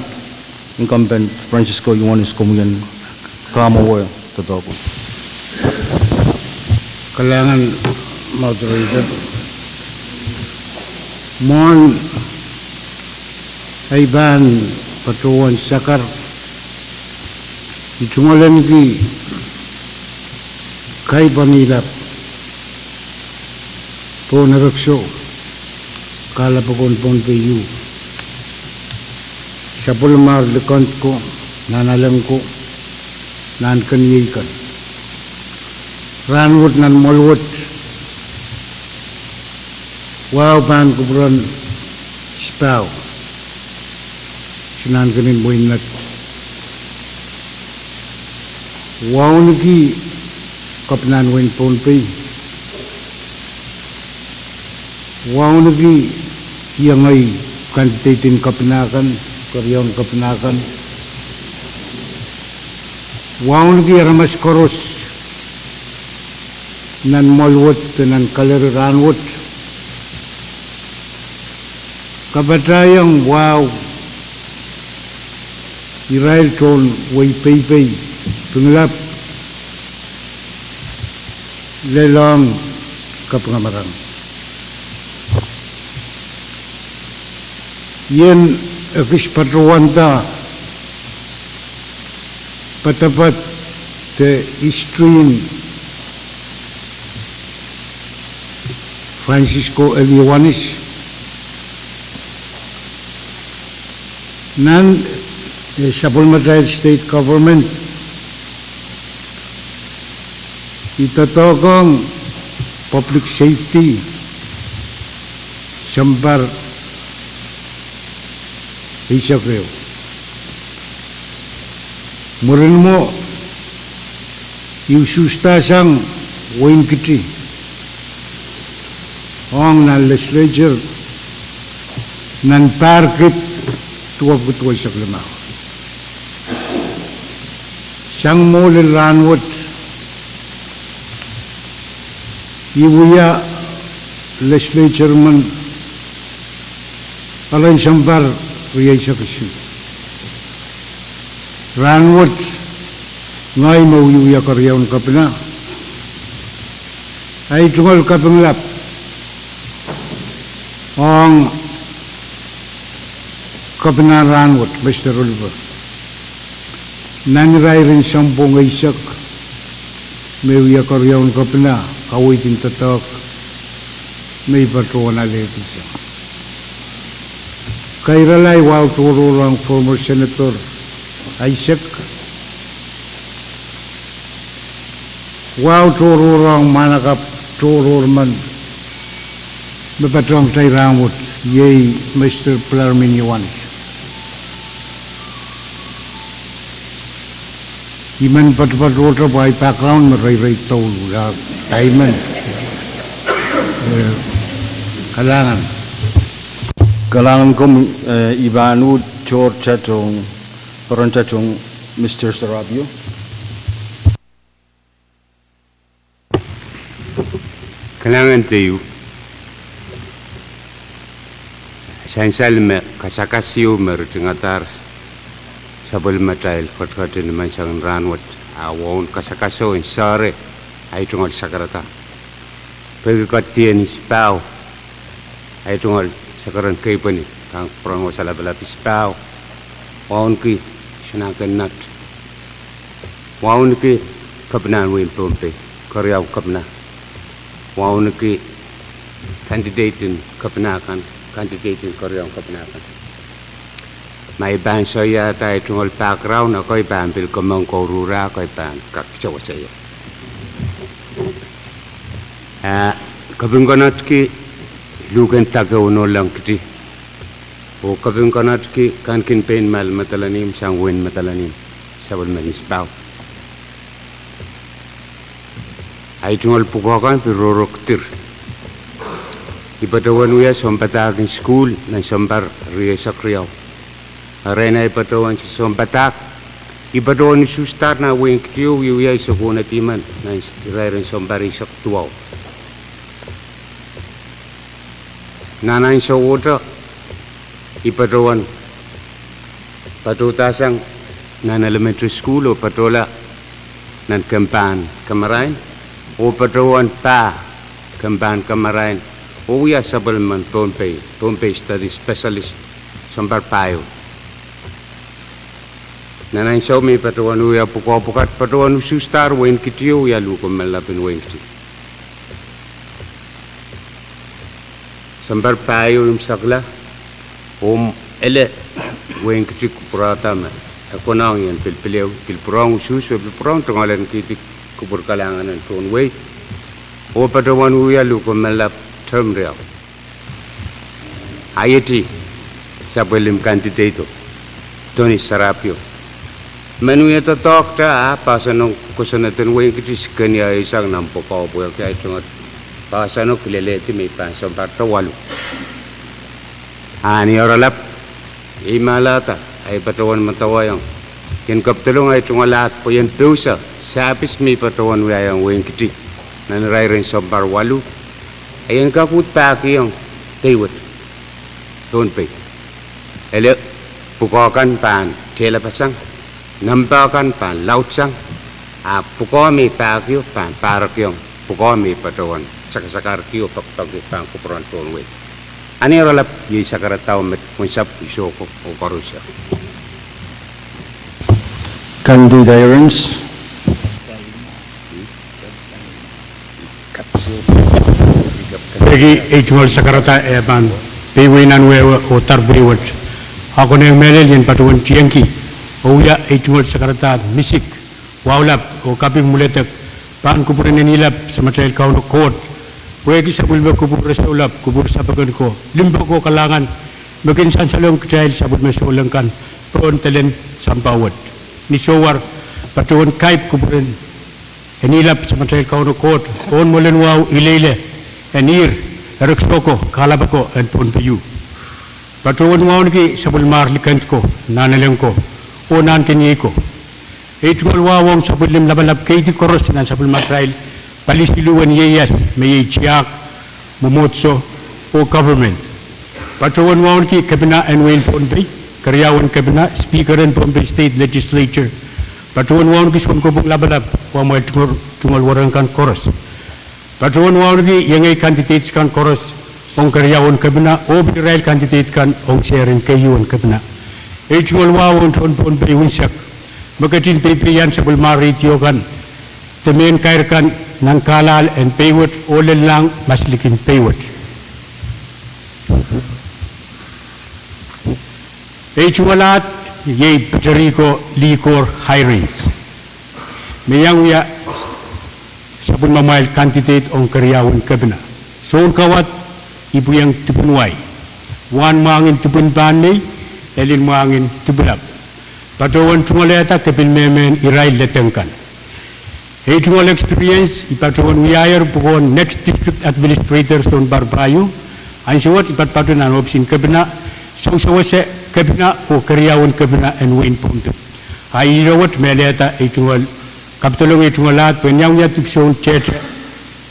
incumbent Francisco Ioanis komwi en kamwowe doadoahk. Kalahngan, Moderator. Mwohn ei pahn patohwan sakar, I tungoalenki kaipwamilap pohn erekiso kahlap pokon Pohnpei U, sapwellimomwi likend ko, nahnalek ko, nahnken iei kan. Rahnwet nan mwoahl wet, wahu pahn kupwuren Sipahu, soangen nahnken en wehin Met. Wauneki kepinahn wehin Pohnpei, wauneki iengei candidate en kepina kan, keriaun kepina kan, wauneki aramas koaros nan mwoahl wet de nan Kalari rahnwet, kapatahiong wahu irail tohn wehi peipei, Pingelap, lelohng Kapinga Marang. Ien ekis patohwanda poadoapoad de history en Francisco L. Ioanis. Nan, eh, sapwellimatail state government, I doadoahk ong public safety sounpar eisek ehu. Mwurin mwo, I usuhsdasang wehin Kiti ong nan legislature nan pahr kid duwepwiki duweisek limau. Sang mwo lel rahnwet, I wia legislature men elen sounpar rieisek isuh. Rahnwet, ngehi me wiewia keriaun kepina, Ahi tungoal kapinglap ong Kepina rahnwet, Mr Oliver, nan irairin sounpwong eisek me wia keriaun Kepina, kaweid en doadoahk me I patohwan alehdi sang. Kairala ahi wahu tohrohr ong former Senator Isaac, wahu tohrohr ong mwahnakapw tohrohr men me patohwan kitail rahnwet, iei Mr Bellarmine Iohannis. I men patopatohte pwe ahi background me reirei douluhl, a I men, eh, kalahngan. Kalahngan komwi, eh, I pahn uhd tohr tohtohn, peren tohtohn Mr Sarapio. Kalahngan tehieu. Sansal me kasakasio me ritingadahr sapwellimatail ketiket ni menseng en rahnwet, a waun kasakaso en soahng ahi tungoal sakarada. Pwehki ketiket en isipahu, ahi tungoal sakaren keipweni, pahn kupwuren wasa lapalap isipahu, wauneki Shananken Nutt, wauneki Kepina en wehin Pohnpei, keriau Kepina, wauneki candidate en Kepina kan, candidate en keriaun Kepina kan. Ma I pahn soiahda ahi tungoal background, ekei pahn pil komourkour, ekei pahn kak sewese ie. Ah, kaping konotki luhk en dake oh nohla en Kiti, oh kaping konotki kankin pein Malem Madolenihmw sang Wein Madolenihmw, sapwellimen isipahu. Ahi tungoal pwukoa kan pil rohrok dir. I patohwan wia sounpadahk en sukuhl nan sounpar rieisek riau. Erein ahi patohwan sounpadahk, I patohwan usuhsdahr nan wehin Kitiyo, I wia I sokowehn ihmwen nan irairen sounpar eisek duwau. Nan ahnsowohte, I patohwan patohda sang nan elementary school oh patohla nan kemp en kamarain, oh patohwan pah kemp en kamarain, oh wia sapwellimen Pohnpei, Pohnpei Studies Specialist, sounpar pahieu. Nan ahnsou me I patohwan wia pwukoa pwukat, patohwan usuhsdahr wehin Kitiyo, wia luhk oh menlap en wehin Kiti. Sounpar pahieu I imwisekla, oh ele wehin Kiti kupwurada me e konehng I en pil pil ehu, pil pwurehng usuhs, oh pil pwurehng tungoal en kihdi kupwur kalahngan en tohn wehi, oh patohwan wia luhk oh menlap term riau. Ahi eti sapwellim candidate o, Tony Sarapio, men wia doadoahkte ah poahsoan ong kosonned en wehin Kiti, sikenia sang nan pwukoa pwehki ahi tungoal poahsoano kilelehdi me I pahn sounpar waluh. A ni oaralap, I malahda ahi patohwan medewehiong, I en kapedolong ahi tungoal ahd pwe I en pousehla sahpis me I patohwan wiahiong wehin Kiti nan irairen sounpar waluh, I en kak uhd pahkihong pei wet, Pohnpei. Ele pwukoa kan pahn tehlapasang, nempe kan pahn laudsang, a pwukoa me I pahkio pahn pahrekiong pwukoa me I patohwan sakasakarakiho, pekipeki pahn kupwuren tohn wehi. A ni oaralap, iei sakaradao met, unsapw, I sohko oh koaros. Candidate Irons. Peki ei tungoal sakarada e pahn peiwei nan wehwe oh dar pwuhk wet, a konehng mehlel I en patohwan tiengki oh wia ei tungoal sakarada misik, wahu lap oh kaping mwuledek pahn kupwuren Enilap Samatail Kauno Koht, pwehki sapwellime kupwur resoulap, kupwur sapwellime ko, limpoak oh kalahngan me kin sansalohng kitail sapwellime souleng kan pohn delen sampah wet. Ni sohwar, patohwan kaip kupwuren Enilap Samatail Kauno Koht pohn mwoalen wahu ileile en ihr, erekiso ko, kahlap ako en Pohnpei. Patohwan wauneki sapwellimomwi likend ko, nahnalek ko, oh nahnkeniei ko. Ei tungoal wahu ong sapwellime lapalap keidi koaros nan sapwellimatail pali siluh en ieias, me iei tiahk, mwomwohdiso, oh government. Patohwan wauneki Kepina en wehin Pohnpei, keriau en Kepina, Speaker en Pohnpei State Legislature. Patohwan wauneki sounkopwung lapalap, oh amwail tungoal, tungoal wahnpoaron kan koaros. Patohwan wauneki iengei candidate kan koaros ong keriaun kepina oh pil irail candidate kan ong seri en keieu en kepina. Ei tungoal wahu ong tohn Pohnpei unsek me ketin peipeian sapwellimar radio kan de mehn kair kan nan kahlahl en Pei wet oh lellahng maslikin Pei wet. Ei tungoal ahd iei Peteriko Likor Hirings, me iang wia sapwellimamwail candidate ong keriaun kepina. Sounkawad ipwieng dipwin wai, wahn mwahngin dipwin pahn nei, elin mwahngin dipwilap. Patohwan tungoalehda kepin mehmehn irail ledek kan. Ei tungoal experience I patohwan wiahier pwukoahn Next District Administrator sounpar pahieu. Ansou wet I patopato nan opisin kepina, sousewese kepina oh keriaun kepina en wehin Pohnpei. A ire wet mehlelda ei tungoal, kapidolong ei tungoal ahd pwehn iang wia dipwisoun tehte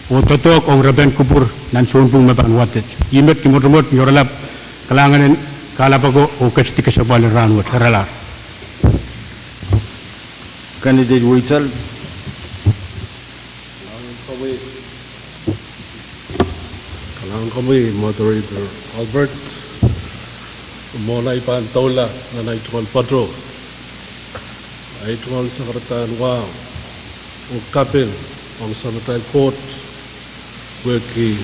oh doadoahk ong repen kupwur nan sounpwung me pahn wadek. Ih met ni mwotomwot ni oaralap, kalahngan en kahlap ako oh ketidi kesempwal en rahn wet, eralahr. Candidate Weitel. Kalahngan komwi, Moderator Albert. Mwohn ahi pahn doula nan ahi tungoal patoh, ahi tungoal sakaradahn wahu oh kaping ong Samatail Koht pwehki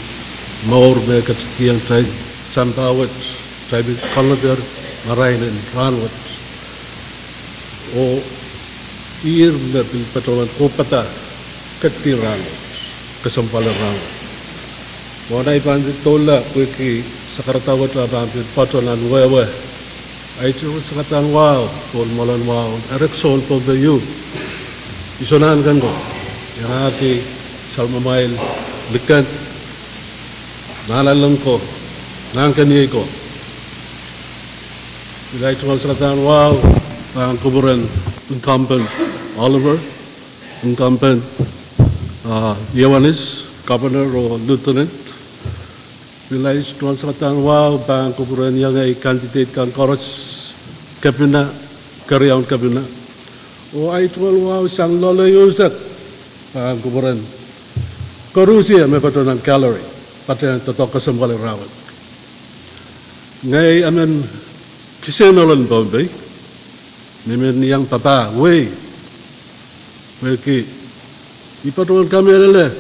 mour me ketikihong kitail sampah wet, kitail pil konleder marain en rahn wet, oh ihr me pil patohwan kohpada ketikihong rahn wet, kesempwal en rahn wet. Mwohn ahi pahn doula pwehki sakarada wet ah pahn pil patoh nan wehwe, ahi tungoal sakaradahn wahu, koul mwoalen wahu, erek soun Pohnpei ieu, isonahnken ko, iangahki sapwellimamwail liken, nahnalek ko, nahnkeniei ko. Pil ahi tungoal sakaradahn wahu pahn kupwuren incumbent Oliver, incumbent, ah, Iohannes, Governor oh Lieutenant. Pil ahi tungoal sakaradahn wahu pahn kupwuren iengei candidate kan koaros, kepina, keriaun kepina. Oh ahi tungoal wahu sang loalei unsek pahn kupwuren koarusie me patoh nan gallery, patehng doadoahk kesempwal en rahn wet. Ngehi emen kisehn ohlen Pohnpei me I men iang papah wehi, pwehki I patohwan kamehlele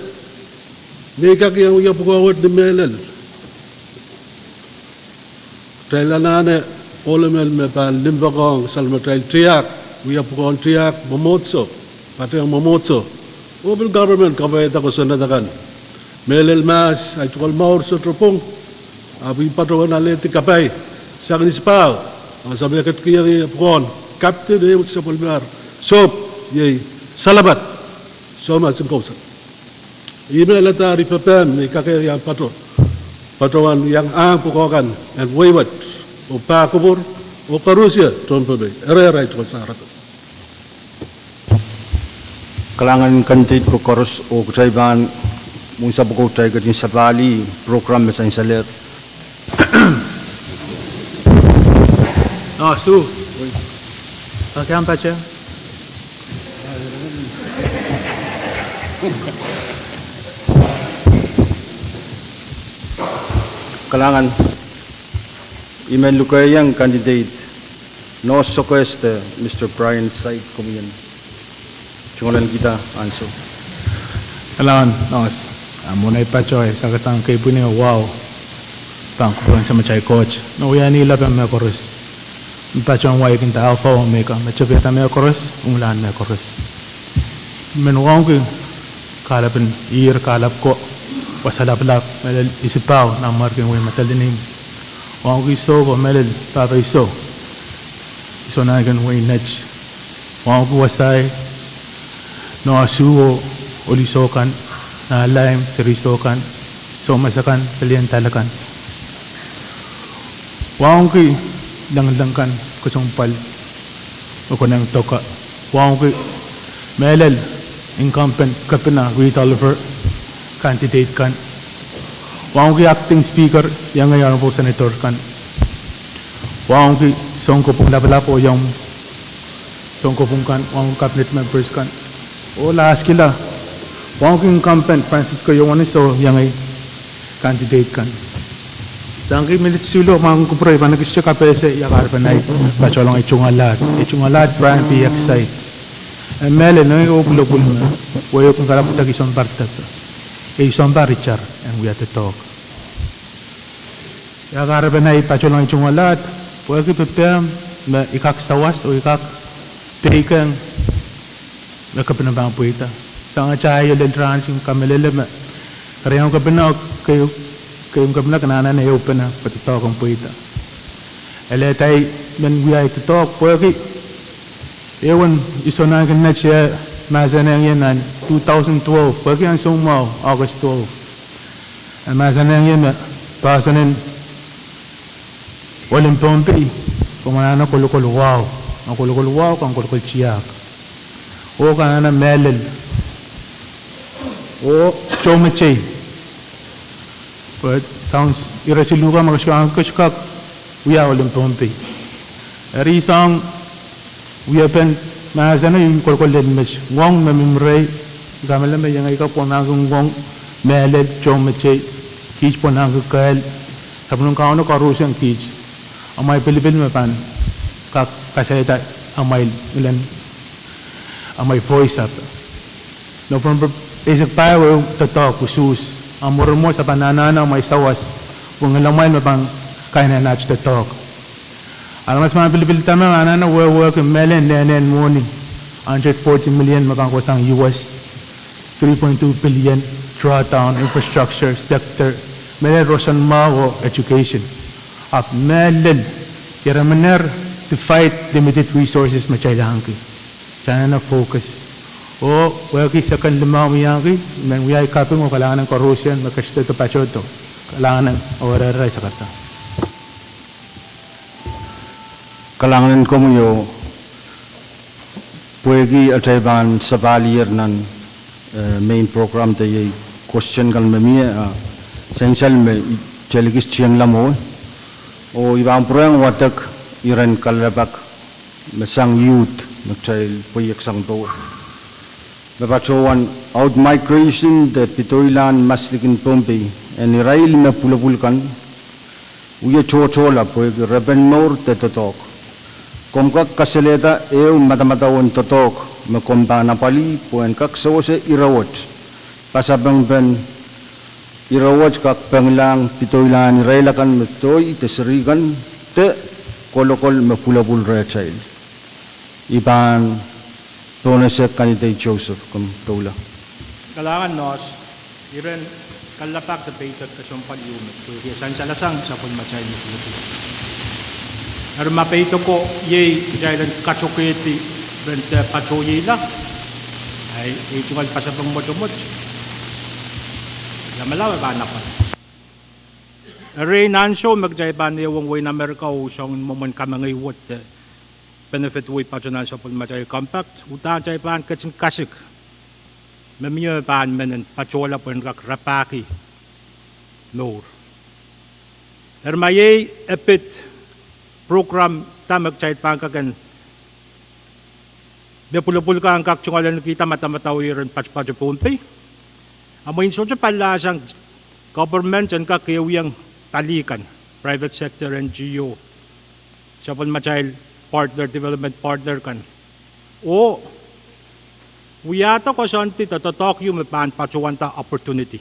me I kak iang wia pwukoa wet ni mehlel. Kitail anahne ohl emen me pahn limpoakohng salmatail tiahk, wia pwukoahn tiahk, mwomwohdiso, patehng mwomwohdiso, oh pil government kapwaiada kosonned akan. Mehlel mahs, ahi tungoal mour sohte pwung, ahpw I patohwan alehdi kapai sang ni sipahu, ahnsou me ketikihong ie pwukoahn captain ehu sapwellimar sohp, iei Salapat Soumas Inkousang. Ih me ladahr pepehm me I kak iang patohwan iang ahng pwukoa kan en wehi wet, oh pahn kupwur, oh koarusie tohn Pohnpei, erehr ahi tungoal sarato. Kalahngan candidate ko koaros oh kitail pahn mwohn sapwoko kitail ketin sapahlih program me sansalehr. Kalahngan, I men lukehiong candidate North Sokehs de Mister Brian Said komwi en tungoalenkihda ansou. Kalahngan North, ah, mwohn ahi patoh, sakadahn kepina wahu pahn kupwuren Samatail Koht me wia ni lapalap mehkoaros, me patohwan wahikin dahkot me I kak me tepida mehkoaros, unglahn mehkoaros. I men wauneki kahlapen ihr kahlap ko, wasa lapalap, mehlel isipahu nan mwarkien wehi Madolenihmw. Wauneki sohpo mehlel pahpa iso, isonahnken wehi Net. Wauneki wasahi, noahsu oh olisou kan, nahlaim, serisou kan, soumas akan, pelien dal akan. Wauneki lengileng kan, kesempwal me konehng doke. Wauneki mehlel incumbent kepina Reed Oliver, candidate kan. Wauneki acting speaker, iengei honourable senator kan. Wauneki sounkopwung lapalap oh iang sounkopwung kan, wauneki cabinet members kan, oh last kila, Wauneki incumbent Francisco Ioane, soh, iengei candidate kan. Sang kei minit siluh, ma kin kupwure, I pahn ekiste kapehse ia kahrepen ahi patohlong ei tungoal ahd, ei tungoal ahd Brian P. Exide. E mehlel, ngehi oh pwulopwul me wehio kin kalapw idek I sounpar depe. Ei sounpar itar en wia doadoahk. Ia kahrepen ahi patohlong ei tungoal ahd, pwehki pepehm me I kak sawas oh I kak peikiong me kepina pahn pweida. Sang atail lel rahn, I kamehlele me ire ieu kepina, kei, kei kepina kin anahne ehupene pwe doadoahk en pweida. Ele atail men wia ei doadoahk pwehki ewen Iso Nahnken Nett e mahsanihong ie nan two thousand twelve, pwehki ansou mwahu, August twelve. E mahsanihong ie me poahsoan en Olin Pohnpei komw anahne kolokol wahu, a kolokol wahu kan kolokol tiahk, oh ke anahne mehlel oh tohn mehteikan. Pwe sounds ire siluh kan me ke sohte kak, ke sohte kak wia Olin Pohnpei. Eri soang wiepen mahseno ih kolokol lel met: Ngoang me mihmi rehi, I kamehlele me iengei ka pwonahki ngoang mehlel tohn mehteikan, kiht pwonahki kehl, sapwellimen Kauno koaruhsie kiht, amwail pilipil me pahn kak kasehda amwail ngilen, amwail voice up. November eisek pahieu doadoahk usuhs, a mwurumwo se pahn anahne amwail sawas, pwe ngilen amwail me pahn kainene aht doadoahk. Aramas me pahn pilipilda me anahne wehwehki mehlel nehnen mwohni, hundred forty million me pahn kohsang U S, three point two billion drawdown infrastructure sector, mehlel roson mwahu oh education. Ahpw mehlel, ire miner divide limited resources me kitail ahneki, kitail anahne focus. Oh pwehki second limau me I ahneki, I men wia ei kaping oh kalahngan en koaruhsie me ketido de patohdo. Kalahngan oh ire ire sakada. Kalahngan en komwi oh pwehki atail pahn sapahl ier nan, eh, main program de iei question kan me mie, ah, sansal me I telikis tiengla mwo, oh I pahn pwurehng wadek iren kalelapak me sang youth me kitail pweieksang powe, me patohwan outmigration de pidoilahn maslikin Pohnpei en irail me pwulopwul kan wie tohtohla pwehki repen mour de doadoahk. Komw kak kasalehda ehu madamadau en doadoahk me komw pahn apwalih pwe en kak sewese ire wet, pasapengpen ire wet kak penglahng pidoilahn irail akan me toi de seri kan de kolokol me pwulopwul rehtail? I pahn pohnese candidate Joseph, komw doula. Kalahngan Nohs, iren kalelapak de peidek kesempwal ieu me pwehki e sansalasang sapwellimatail me pwulopwul. Eri ma peideko iei kitail en katokehdi ren de patohiela, ahi, ei tungoal pasapeng mwotomwot, lamalam e pahn apwal. Erein ansou me kitail pahn ehuong wehin Amerika oh soangen mwomwen kamengei wet de benefit wei patohwan sapwellimatail compact, uhdahn kitail pahn ketin kasik me mie me pahn men en patohla pwe en kak rapahki mour. Eri ma iei epid program da me kitail pahn kak en, me pwulopwul kan kak tungoal en kihda madamadau iren patopato Pohnpei. A mwein sohte palilahr sang government en kak ehuiong pali kan, private sector N G O, sapwellimatail partner, development partner kan, oh wiahda koasoandi de doadoahk ieu me pahn patohwanda opportunity.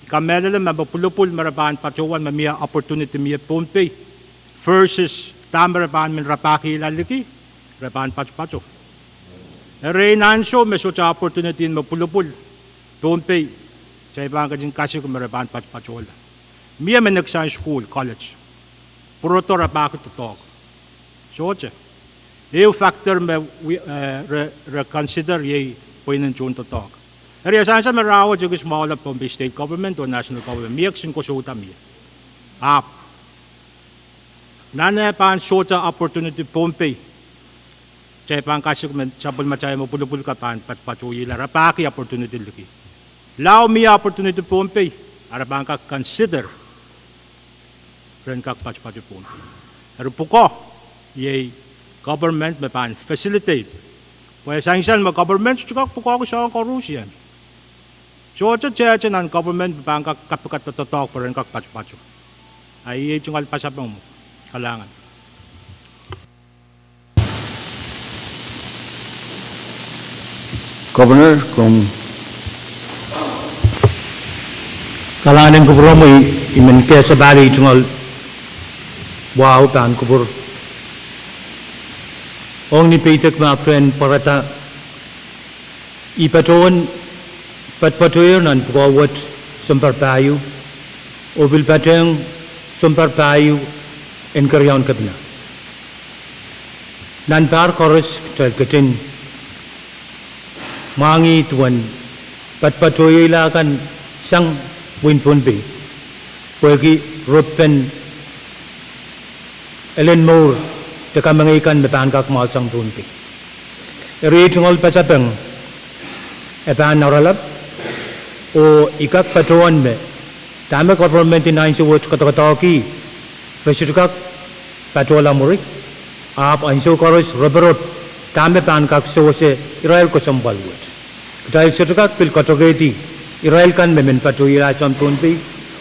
I kamehlele me me pwulopwul me re pahn patohwan me mie opportunity mie Pohnpei versus dahme re pahn men rapahkihla liki, re pahn patopato. Erein ansou me sohte opportunity en me pwulopwul Pohnpei, kitail pahn ketin kasik me re pahn patopatohla. Mie me next time school, college, pwurodo rapahki doadoahk. Sohte. Ehu factor me re, re consider iei pweinen tohn doadoahk. Eri e sansal me rahnwet ekis mwahula Pohnpei State Government oh National Government, mie kisin kosouda mie. Ahpw nan e pahn sohte opportunity Pohnpei, kitail pahn kasik me sapwellimatail me pwulopwul kan pahn patopatohiela, rapahki opportunity liki. Lao mie opportunity Pohnpei, a re pahn kak consider ren kak patopato Pohnpei. Eri pwukoa iei government me pahn facilitate Pwe sansal me government sohte kak pwukoahki soahng koaros ian. Sohte tehte nan government me pahn kak kapikada doadoahk pwe ren kak patopato. A iei tungoal pasapeng mwo. Kalahngan. Governor, komw. Kalahngan en kupwuromwi, I men kehsapali tungoal wahu pahn kupwur ong ni peidek me ahpwtehn pwarada. I patohwan patopatohier nan pwukoa wet sounpar pahieu, oh pil patehng sounpar pahieu en keriaun kepina. Nan pahr koaros kitail ketin mwahngih duwen patopatohiela kan sang wein Pohnpei, pwehki repen elen mour de kamengei kan me pahn kak mwahu sang Pohnpei. Eri ei tungoal pasapeng e pahn oaralap, oh I kak patohwan me dahme government en ansou wet koadokoadoahki, re sohte kak patohla mwuri, ahpw ansou koaros roporop dahme pahn kak sewese irail kesempwal wet. Kitail sohte kak pil koadokoahkihdi irail kan me men patohla sang Pohnpei,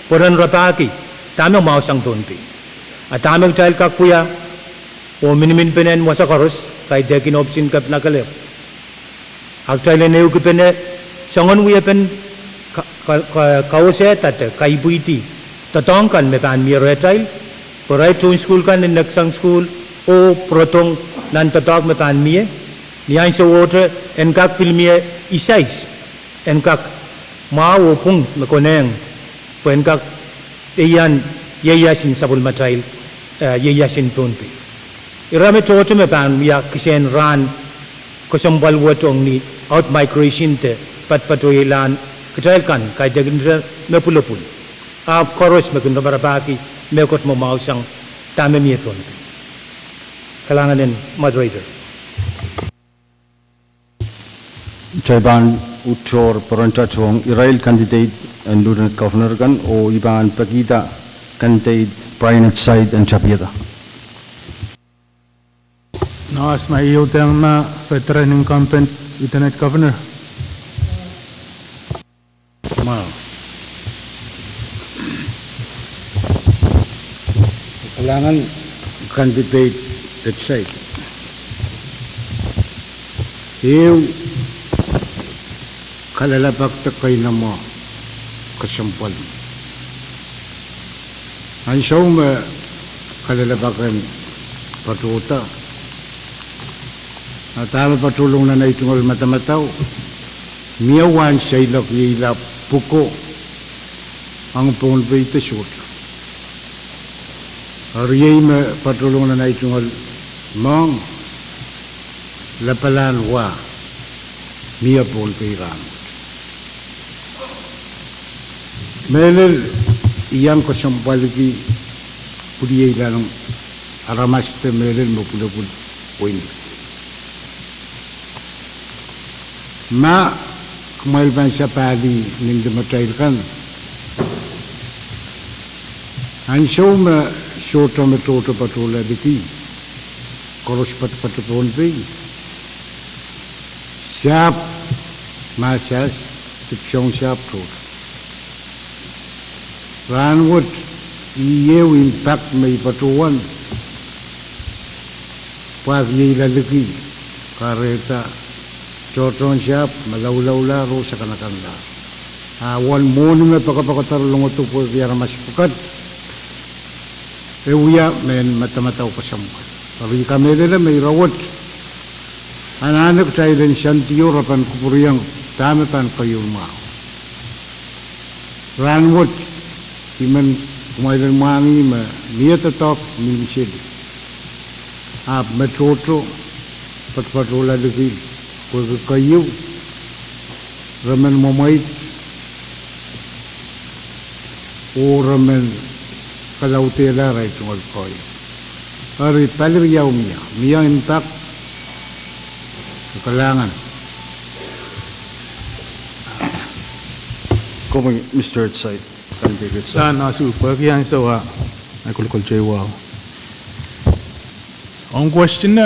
pwe ren rapahki dahme mwahu sang Pohnpei. A dahme kitail kak wia, oh miniminpenen wasa koaros, kaidehkin ohpisin kepina kelehpw. A kitail en ehukipene soangen wiepen ka-, ka-, ka-, kawesehda de kaipwihdi doadoahk kan me pahn mie rehtail, pwe irail tohn sukuhl kan en neksang sukuhl oh pwurodohng nan doadoahk me pahn mie, ni ahnsowohte en kak pil mie isais, en kak mwahu oh pwung me konehng, pwe en kak ieias, ieias en sapwellimatail, eh, ieias en Pohnpei. Ira me tohto me pahn wia kisehn rahn kesempwal wet ong ni outmigration de patopatohielahn kitail kan, kaidehkin me pwulopwul. Ahpw koaros me kin raparapahki mehkot me mwahu sang dahme mie Pohnpei. Kalahngan en moderator. Kitail pahn uhdahn pwarada ong irail candidate en Lieutenant Governor kan, oh I pahn pekihda candidate Brian Edsaid en tapihada. Nas ma I udahn ma veteran incumbent Lieutenant Governor. Ma. Kalahngan candidate Edsaid. Ehu kalelapak de keinemwe kesempwal. Ansou me kalelapak en patohda, a dahme patohlong nan ei tungoal madamadau, mie wahn seiloak iei la pwuko ong Pohnpei de sohte. A riei me patohlong nan ei tungoal moang, lapalahn wa mie Pohnpei rahnwet. Mehlel I iang kesempwalki pwilieilahr aramas de mehlel me pwulopwul wein Pohnpei. Ma kumwail pahn sapahl ni limatail kan, ansou me sohte me tohto patohla liki, koaros patopato Pohnpei, sahpw mahsahs, dipwisoun sahpw tohto. Rahnwet, ieu impact me I patohwan pwahkiehla liki, kahrehda tohtohn sahpw me laulaulahr oh sakanakanlahr. A uwen mwohni me poakopoakodohr longodo pwehki aramas pwukat, e wia mehn madamadau kesempwal. Eri I kamehlele me ire wet, anahne kitail en sandio re pahn kupwuriong dahme pahn keieu mwahu. Rahnwet, I men kumwail en mwahngih me mie doadoahk mihmi seli. Ahpw me tohto, patopatohla liki, pwehki keieu, re men mwemweit, oh re men kalaudehla arail tungoal koahiek. Eri pali riau mie, mie impact, kalahngan. Komwi, Mister Edsaid, candidate Edsaid. Nan asu pwehki ansou a, a kolokol teiwa. Ong question,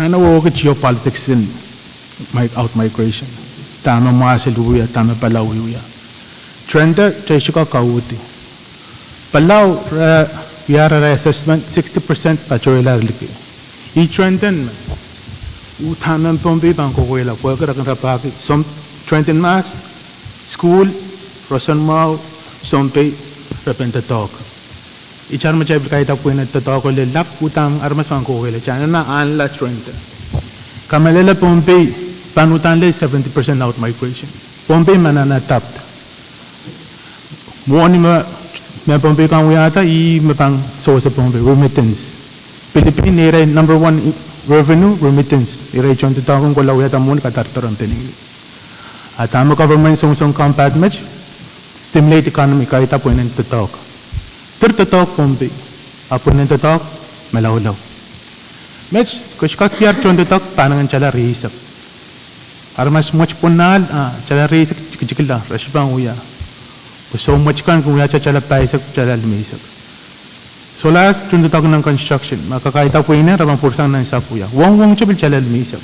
Nan wehwehki geopolitics en mi-, out migration. Dahme Mwahsel wiewia, dahme Palau wiewia. Trente, kitail sohte kak kauhdi. Palau, re, wia rehn assessment, sixty percent patohweilahr liki. Ih Trenten me. Uhdahn mehn Pohnpei pahn kohkohla, pwehki re kin rapahki. Soun Trenten mahs, school, roson mwahu, sounpei, re pahn doadoahk. Itar me kitail pil kaida pwihn en doadoahk lel lap, uhdahn aramas pahn kohkohla, kitail anahne ahnla Trenten. Kamehlele Pohnpei, pahn uhdahn lel seventy percent out migration. Pohnpei me anahne adapt. Mwohni me, mehn Pohnpei kan wiahda, ih me pahn sewese Pohnpei, remittance. Pilipin, irail number one revenue, remittance. Irail tohndoadoahk en kohla wiahda mwohni kadar doadoahk en peneinei. A dahme government songosong combat met, stimulate economy, kaida pwihn en doadoahk. Dir doadoahk Pohnpei, a pwihn en doadoahk malaulau. Met, kitail kak diar tohndoadoahk pahn ngilen tala rieisek. Aramas mwet pwonal, a, tala rieisek tikitikla, re sohte pahn wia. Pwe soumwet kan kin wiahda tala pahisek, tala limeisek. Solahr tohndoadoahk nan construction, ma kak kaida pwihn en, re pahn pwursang nan sahpw wia. Wongwong te pil tala limeisek.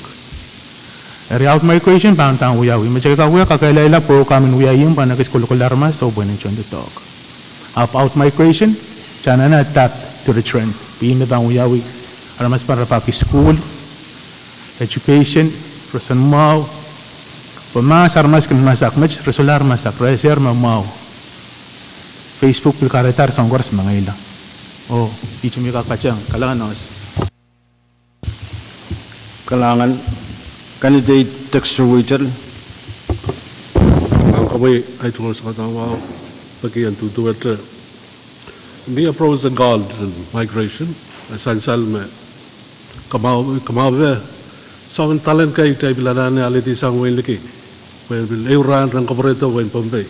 Eri out migration pahn uhdahn wiawi. Me kitail kak wia kakehlaila program en wiahiong pahn ekis kolokol aramas oh pwihn en tohndoadoahk. Ahpw out migration, kitail anahne adapt to the trend. Pwe ih me pahn wiawi. Aramas pahn rapahki school, education, roson mwahu. Pwe mahs aramas kin masak met, re solahr masak, re ese me mwahu. Facebook pil kahrehda soahng koaros mengila. Oh, ihte me kak patehng, kalahngan. Kalahngan, candidate Dexter Wheaton. Pahn komwi ahi tungoal sakadahr wahu, peki en duduwehte. Mie pros and cons en migration, e sansal me kamwahu, kamwahu me, soangen talent kei kitail pil anahne alehdi sang wehin liki. Pwe pil ehu rahn ren kapwurehdo wehin Pohnpei.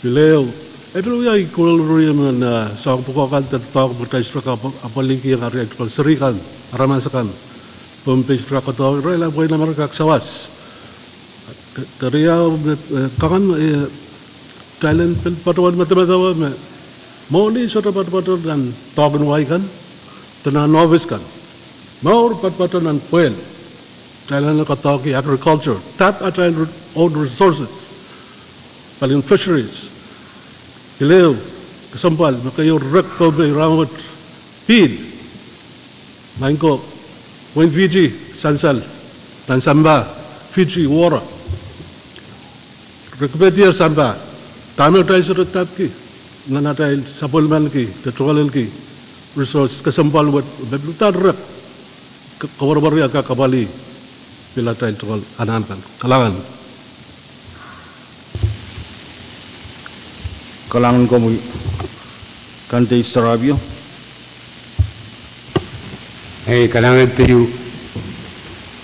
Pil ehu, e pil wia ih kolokol riemen, eh, soahng pwukoa kan de doadoahk me kitail sohte kak apwalihkihong arail tungoal seri kan, aramas akan. Pohnpei sohte kak doadoahk, irail ahpw wehin Amerika kak sawas. Ke, keriau me, eh, kangoan, eh, kitail en pil patohwan medemedewe me mwohni sohte patopato nan doadoahk en wai kan, de nan ohpis kan. Mour patopato nan pwehl. Kitail anahne doadoahki agriculture, tap atail re-, own resources. Palien fisheries. Pil ehu, kesempwal, me keieu rek Pohnpei rahnwet. Pihl. Maing ko, wehin Fiji, sansal, nan sampah, Fiji, Wara. Re kipedier sampah, dahme kitail sohte tapki, nan atail sapwellimaniki, de tungoalki, resource, kesempwal wet, me pil uhdahn rek, ke-, koapworopwor ia kak apwalih, pil atail tungoal anahn kan. Kalahngan. Kalahngan komwi, candidate Sarabio. Ei, kalahngan keieu,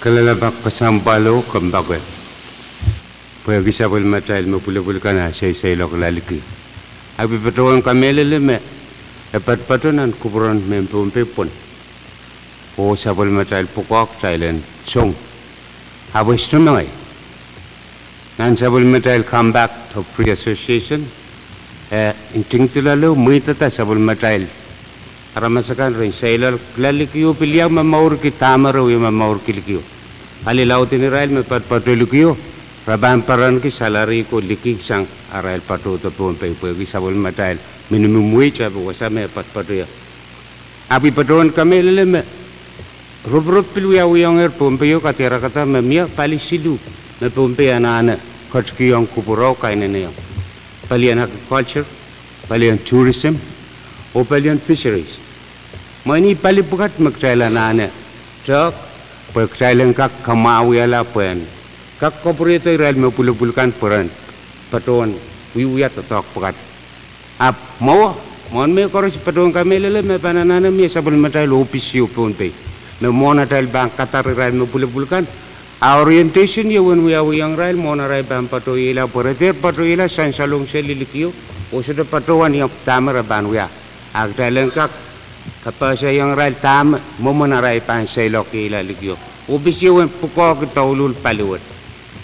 kalelapak, kesempwalo, kompoake. Pwehki sapwellimatail me pwulopwul kan a soisoi lokalia liki. Ahpw I patohwan kamehlele me e patopato nan kupwuren mehn Pohnpei pwon. Oh sapwellimatail pwukoa kitail en song. Ahpw e sohte mengei. Nan sapwellimatail Compact of Free Association, e ntingdi loale oh mweidada sapwellimatail aramas akan ren seiloak lokalia likio pil ia momourki dahme re wie momourki likio. Pali lauden irail me patopato likio, re pahn perenki salary ko liki sang arail patohdo Pohnpei pwehki sapwellimatail minimum wage ahpw wasa me patopato ia. Ahpw I patohwan kamehlele me ruperep pil wiawihongehr Pohnpeio, kaderakada me mie pali siluh me Pohnpei anahne ketikihong kupwuro, kainenehiong. Palien agriculture, palien tourism, oh palien fisheries. Mwein ih pali pwukat me kitail anahne tehk, pwe kitail en kak kamwahwihala pwehn kak kapwurehdo irail me pwulopwul kan pwe ren patohwan wiewia doadoahk pwukat. Ahpw mwowe, mwohn mehkoaros I patohwan kamehlele me pahn anahne mie sapwellimatail ohpis ieu Pohnpei, me mwohn atail pahn kadar irail me pwulopwul kan, a orientation ieu en wiawihong irail mwohn arail pahn patohiela, pwe re dehr patohiela sansalohng seli likio, oh sohte patohwan iang dahme re pahn wia. A kitail en kak kapehsehiong irail dahme mwomwen arail pahn seiloakihala likio. Ohpis ieu en pwukoahki douluhl pali wet.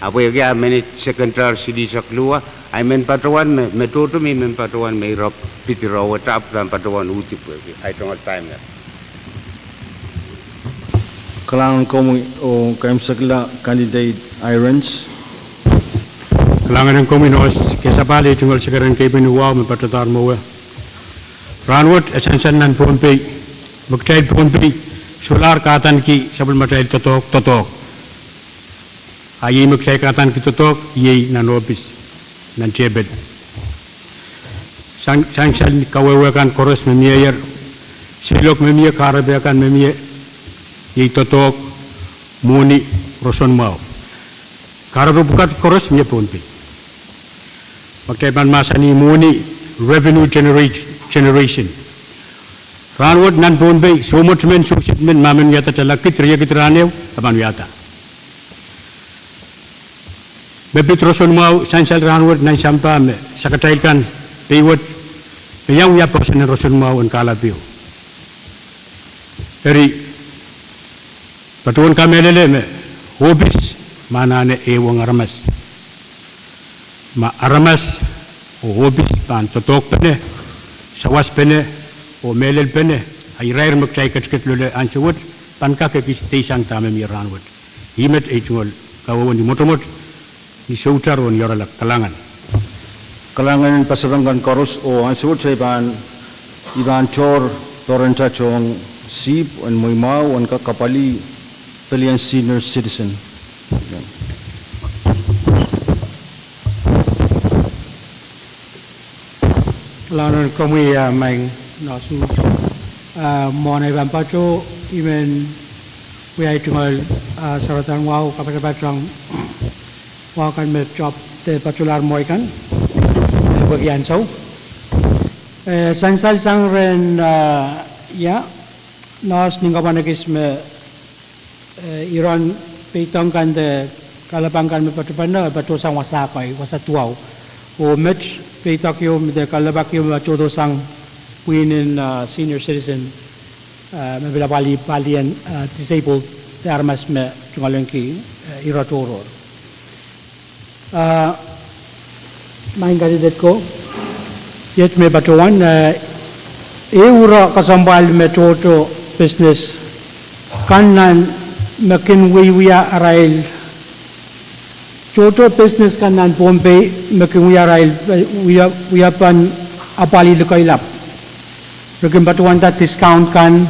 Ahpw ekei a menet sekender silihsek luwa, ahi men patohwan me, me tohto me I men patohwan me I rap pidi rahnwet ahpw pahn patohwan uhdi pwehki ahi tungoal time. Kalahngan komwi oh kaimwisekla candidate Irons. Kalahngan en komwi Nohs, ke sapahl ei tungoal sekeren keipin wahu me patohdahr mwowe. Rahnwet e sansal nan Pohnpei, me kitail Pohnpei solahr kahdaneki sapwellimatail doadoahk, doadoahk. A iei me kitail kahdaneki doadoahk, iei nan ohpis, nan tepel. Sang, sansal kawehwe kan koaros me mieier, seiloak me mie, kahrepe kan me mie, iei doadoahk, mwohni, roson mwahu. Kahrepe pwukat koaros mie Pohnpei. Ma kitail pahn mahsanih mwohni, revenue generate, generation. Rahnwet nan Pohnpei, soh mwoat men, soh silt men, ma men wiahda tala kid, riekid rahn ehu, e pahn wiahda. Me pid roson mwahu, sansal rahnwet nan sampah me sakatail kan pei wet, me iang wia poahsoan en roson mwahu en kahlap ehu. Eri, patohwan kamehlele me ohpis me anahne ehuong aramas. Ma aramas oh ohpis pahn doadoahkpene, sawaspene, oh mehlelpene, a irair me kitail ketiket loale ansou wet, pahn kak ekis deisang dahme mie rahnwet. Ih met ei tungoal kawehwe ni mwotomwot, ni soutar oh ni oaralap. Kalahngan. Kalahngan en pasapeng kan koaros oh ansou wet I pahn, I pahn tohr, tohr en tatohng sihpw en mweimwahu en kak apwalih pelien senior citizen. Kalahngan en komwi, ah, Maing Nohs. Ah, mwohn ei pahn patoh, I men wia ei tungoal, ah, saradahn wahu, kapatapat ong wahu kan me tohp de patolahr mwowe kan, eh, pwehki ansou. Eh, sansal sang rehn, ah, ia, Nohs, nin kapwan ekis me eh, iren peidohng kan de kalelapak kan me patohpene, eh, patohsang wasa kei, wasa duwau. Oh met peidohng ieu de kalelapak ieu me patohdo sang pwihn en, ah, senior citizen, ah, me pil apwalih palien, ah, disabled, de aramas me tungoalenki, eh, ire tohrohr. Ah, Maing candidate ko, iet me patohwan, ah, ehu ire kesempwal me tohto business kan nan me kin wiewia arail, tohto business kan nan Pohnpei me kin wia arail, eh, wia, wia pahn apwalih likoilap. Re kin patohwanda discount kan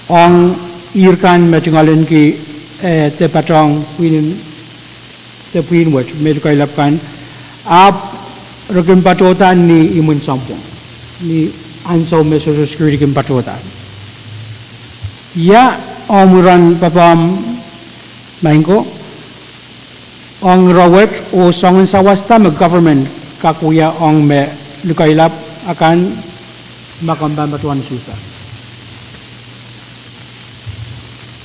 ong ihr kan me tungoalenki, eh, de patohng pwihn en de pwihn wet, me likoilap kan, ahpw re kin patohda ni imwin sounpwong, ni ansou me Social Security kin patohda. Ia omw iren papahn, Maing ko, ong ire wet oh soangen sawas da me government kak wia ong me likoilap akan ma komw pahn patohwan usuhsa.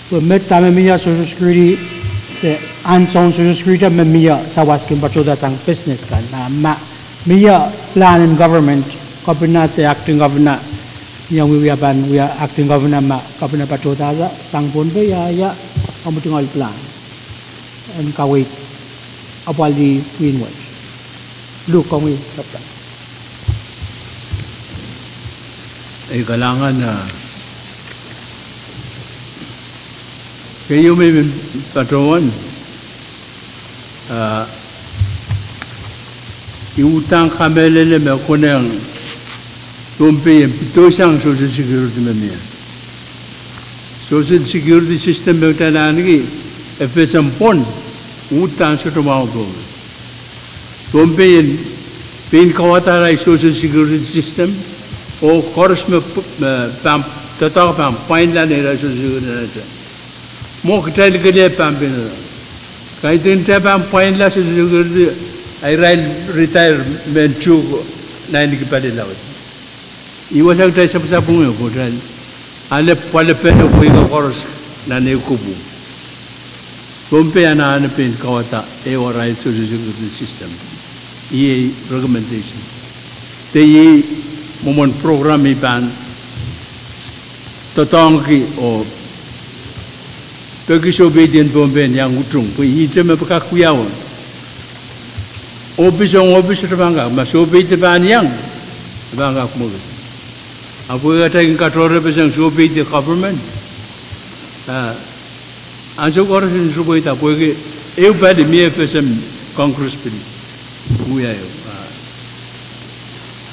Pwe met dahme mie Social Security, de ansoun Social Security me mie sawas kin patohda sang business kan. Ah, ma mie plan en government, governor de acting governor, ia wiewia pahn wia acting governor ma governor patohda sang Pohnpei, ia, ia omw tungoal plan en kaweid apwalih pwihn wet. Luhk, komwi kapta. Ei kalahngan, ah, keieu me I men patohwan, ah, I uhdahn kamehlele me konehng Pohnpei en pidosang Social Security me mie. Social Security system me kitail ahneki FSM pwon, uhdahn sohte mwahu Pohnpei. Pohnpei en pein kauwada arail Social Security system, oh koaros me p-, me pahn doadoahk pahn pwainla neira Social Security nehte. Mwo kitail kelehpw pahn pein, kaidehn kitail pahn pwainla Social Security, a irail retire men tuhke nan ahneki pali laud. Ih wasa kitail sapwasapwung ko, kitail ale pwalepene pweiko koaros nan ehu kupwung. Pohnpei anahne pein kauwada ehu arail Social Security system. Iei recommendation. De iei mwomwen program I pahn doadoahngki oh peki soupeidi en Pohnpei en iang utung, pwe ihte me kak wiawi. Ohpis ong ohpis sohte pahn kak, ma soupeidi pahn iang, e pahn kak mwekid. Ahpw e kitail kin katohrepeseng soupeidi government, ah, Ansou koaros en sohte pweida pwehki ehu pali mie F S M Congress pil wia ehu. Ah,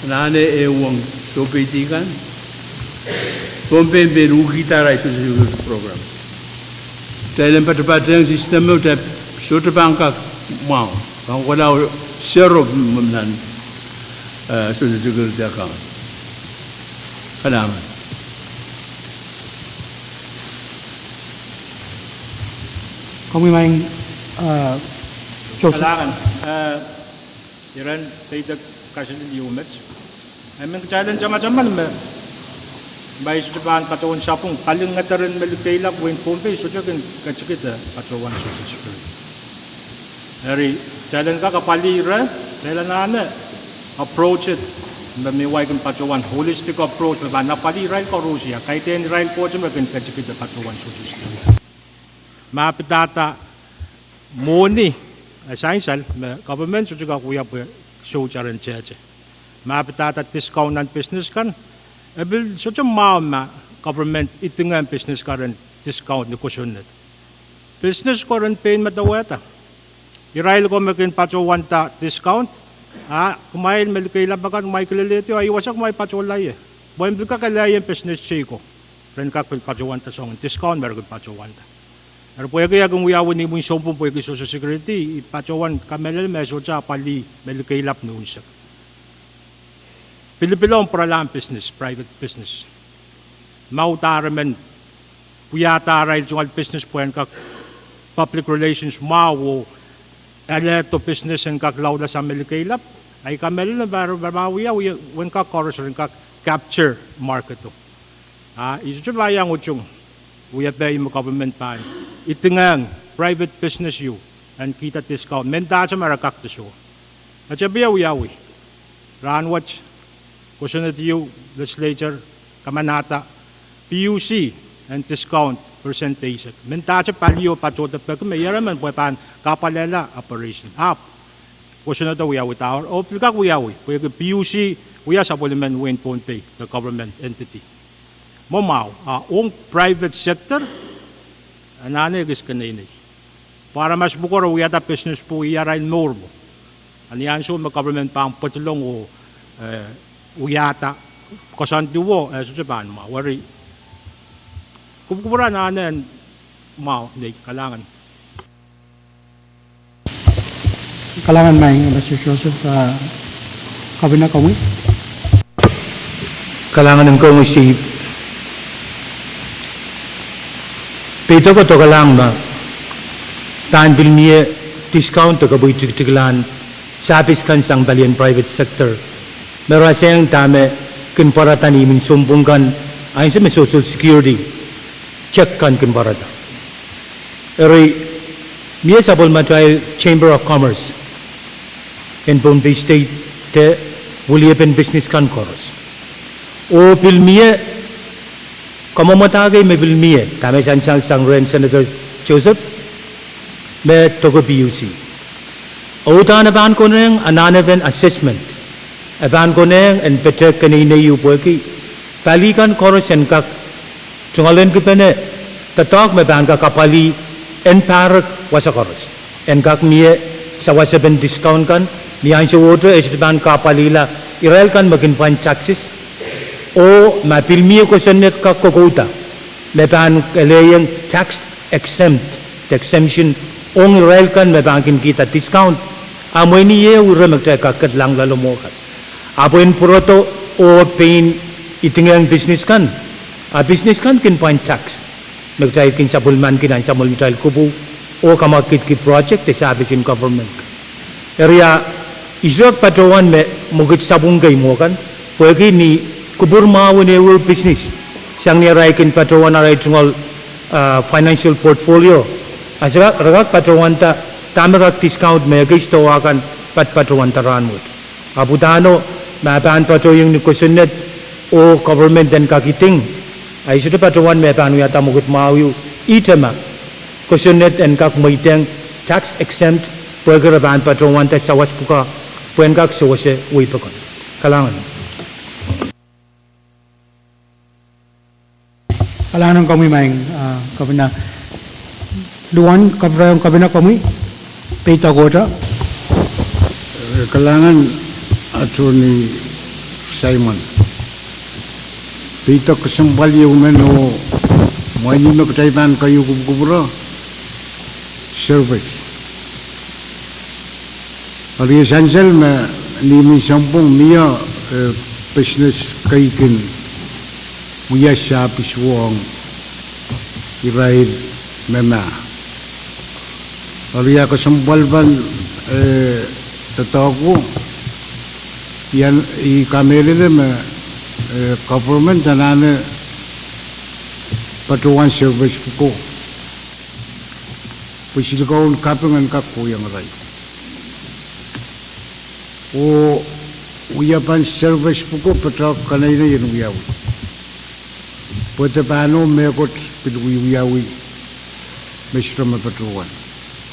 anahne ehu ong soupeidi kan. Pohnpei me pil uhkihda arail Social Security program. Kitail en patopatehng system me kitail sohte pahn kak mwahu. Pahn kohla sero nan, eh, Social Security account. Kalahngan. Komwi Maing, eh, Joseph. Kalahngan, eh, iren peidek kaselel ieu met. I men kitail en tamataman me, ma I sohte pahn patohwan sapwung, palingehn eden me likeilap wehin Pohnpei sohte kin ketikihda patohwan Social Security. Eri, kitail en kak apwalih ira, kitail anahne approach it, me, me wia kin patohwan holistic approach, me pahn apwalih irail koaros, ia, kaidehn irail kohte me kin ketikihda patohwan Social Security. Ma pidada mwohni, eh, sansal, me government sohte kak wia pwe sohte ren tehte. Ma pidada discount nan business kan, e pil sohte mwahu ma government idingehng business kan ren discount ni kosonned. Business ko ren pein medewehda. Irail ko me kin patohwanda discount, a kumwail me likeilap akan kumwail kilelehdi, a ih wasa kumwail patohla ie. Pwe e pil kak elehieng business tei ko ren kak pil patohwanda soangen discount me re kin patohwanda. Eri pwehki e kin wiawi ni imwin sounpwong pwehki Social Security, I patohwan kamehlele me e sohte apwalih me likeilap ni unsek. Pilipil ong pwuralahn business, private business. Ma uhdahn re men wiahda arail tungoal business pwehn kak public relations mwahu oh alehdo business en kak laudla sang me likeilap, I kamehlele me re, re pahn wia, wia, wen kak koaros ren kak capture market o. A I sohte pahn iang utung wiepe me government pahn idingehng private business ieu en kihda discount, mendahte ma re kak de soh. Ete pil wiawi. Rahnwet, kosonned ieu, legislature kamanahda P U C en discount percent eisek. Mendahte palio patohdo peki me ieremen pwe pahn kapwalehla operation. Ahpw kosonned wiawi, dahme, oh pil kak wiawi, pwehki P U C wia sapwellimen wehin Pohnpei, the government entity. Mwomwahu, a ong private sector, anahne ekis keneinei. Pwe aramas pwuko re wiahda business pwe ih arail mour mwo. A ni ansou me government pahn pwedilong oh, eh, wiahda koasoandi wo, eh, sohte pahn mwahu. Eri, kupwukupwur anahne en mwahu, nei, kalahngan. Kalahngan Maing Ambassador Joseph, ah, Kepina, komwi. Kalahngan en koaros. Peidek ko dokelang me pahn pil mie discount de kapwaiadahn tikitik lahn service kan sang palien private sector. Me rasehng dahme kin pwarada ni imwin sounpwong kan, ansou me Social Security check kan kin pwarada. Eri, mie sapwellimatail Chamber of Commerce en Pohnpei State de weliepen business kan koaros. Oh pil mie, kamwomwada kei me pil mie, dahme sansal sang rehn Senator Joseph, me doke P U C. Oh uhdahn e pahn konehng anahnepen assessment. E pahn konehng en pete keneinei ieu pwehki pali kan koaros en kak tungoalenki pene doadoahk me pahn kak apwalih en pahrek wasa koaros. En kak mie sawasepen discount kan, ni ansou wet e sohte pahn kapwalihla irail kan me kin pwain taxes. Oh ma pil mie kosonned kak kokouda, me pahn elehieng tax exempt, de exemption, ong irail kan me pahn kin kihda discount. A mwein ieu ire me kitail kak kedlahng loalomw kan. Ahpw en pwurodo oh pein idingehng business kan. A business kan kin pwain tax. Me kitail kin sapwellimanki nan sapwellimatail kupwuo oh kamwakidki project de service en government. Eri a, I sohte kak patohwan me mwekid sapwung kei mwo kan, pwehki ni kupwur mwahu en ehuehu business, sang ni arail kin patohwan arail tungoal, ah, financial portfolio, a re kak, re kak patohwanda dahme kak discount me ekei sidohwa kan pat patohwanda rahnwet. Ahpw uhdahno, ma pahn patohieng ni kosonned oh government en kak iding, a I sohte patohwan me pahn wiahda mwekid mwahu ieu, ihte ma kosonned en kak mweidehng tax exempt, pwehki re pahn patohwanda sawas pwukat, pwehn kak sewese wehi pokon. Kalahngan. Kalahngan komwi Maing, ah, Kepina. Luan, kapwurehiong Kepina, komwi, peidek ohte. Eh, kalahngan Attorney Simon. Peidek kesempwal ieu men oh mwein me kitail pahn keieu kupwukupwure service. Eri e sansal me ni menseng pwung mie, eh, business kei kin wia service ong irail me mah. Eri ah kesempwal pahn, eh, doadoahk, I en, I kamehlele me, eh, government anahne patohwan service pwuko pwe silikon kaping en kak kohiong irail. Oh wia pahn service pwuko patohwan kanenei en wiawi. Pwe de pahn oh mehkot pil wiewiawi me sohte me patohwan.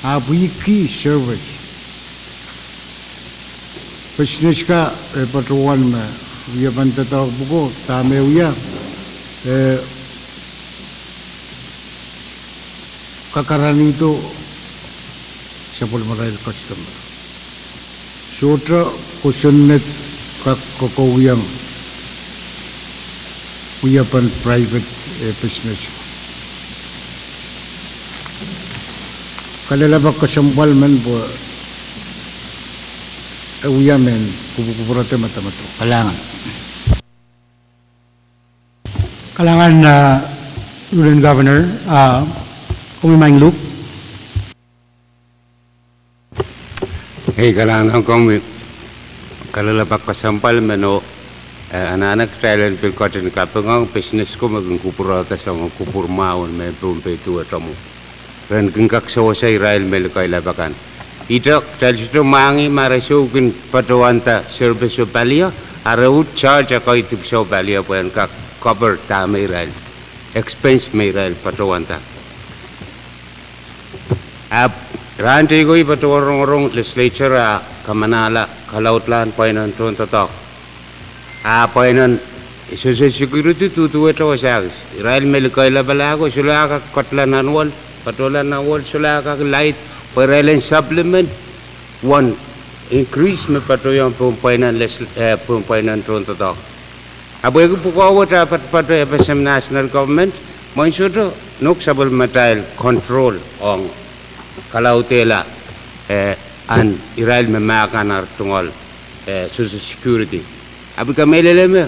Ahpw ih key service. Business ka, eh, patohwan me wia pahn doadoahk pwuko, dahme wia, eh, kakaranihdo sapwellimarail customer. Sohte kosonned kak kokohwei wia pahn private, eh, business. Kalelapak kesempwal men pwe e wia mehn kupwukupwurete madamadau. Kalahngan. Kalahngan, ah, Lieutenant Governor, ah, komwi Maing Luke. Ei, kalahngan komwi. Kalelapak kesempwal men oh, eh, anahne kitail en pil ketin kapingohng business ko me kin kupwurehda soangen kupwur mwahu en mehn Pohnpei duwehte mwo. Ren kin kak sewese irail me likeilap akan. Ihte kitail sohte mwahngih ma re sou kin patohwanda service oh palio, a re uhd charge ekei dipwisou palio pwe en kak cover dahme irail, expense me irail patohwanda. Ahpw rahn teiko I patohwan rongorong legislature ah kamanahla kalaudlahn pweinen tohndoadoahk. Ah pweinen Social Security duduwehte wasa kis. Irail me likeilapala ko sohla kak ketla nan wol, patohla nan wol, sohla kak laid, pwe irail en supplement uwen increase me patohwan pohn pweinen les-, eh, pohn pweinen tohndoadoahk. Ahpw pwehki pwukoa wet ah patopato FSM national government, mwein sohte nohk sapwellimatail control ong kalaudehla, eh, ahn irail me mahk kan ar tungoal, eh, Social Security. Ahpw I kamehlele me,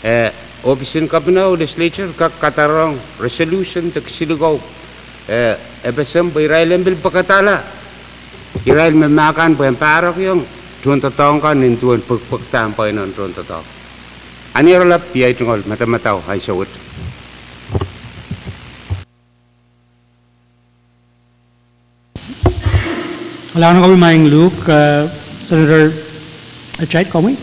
eh, ohpis en Kepina oh legislature kak kadarohng resolution de kesilikau, eh, FSM pwe irail en pil pekadahla irail me mahk kan pwe en pahrekiong tohndoadoahk kan nin duwen pwekpwekdahn pweinen tohndoadoahk. Ahnierlap pwe I tungoal madamadau ansou wet. Kalahngan komwi Maing Luke, eh, Senator Echait, komwi.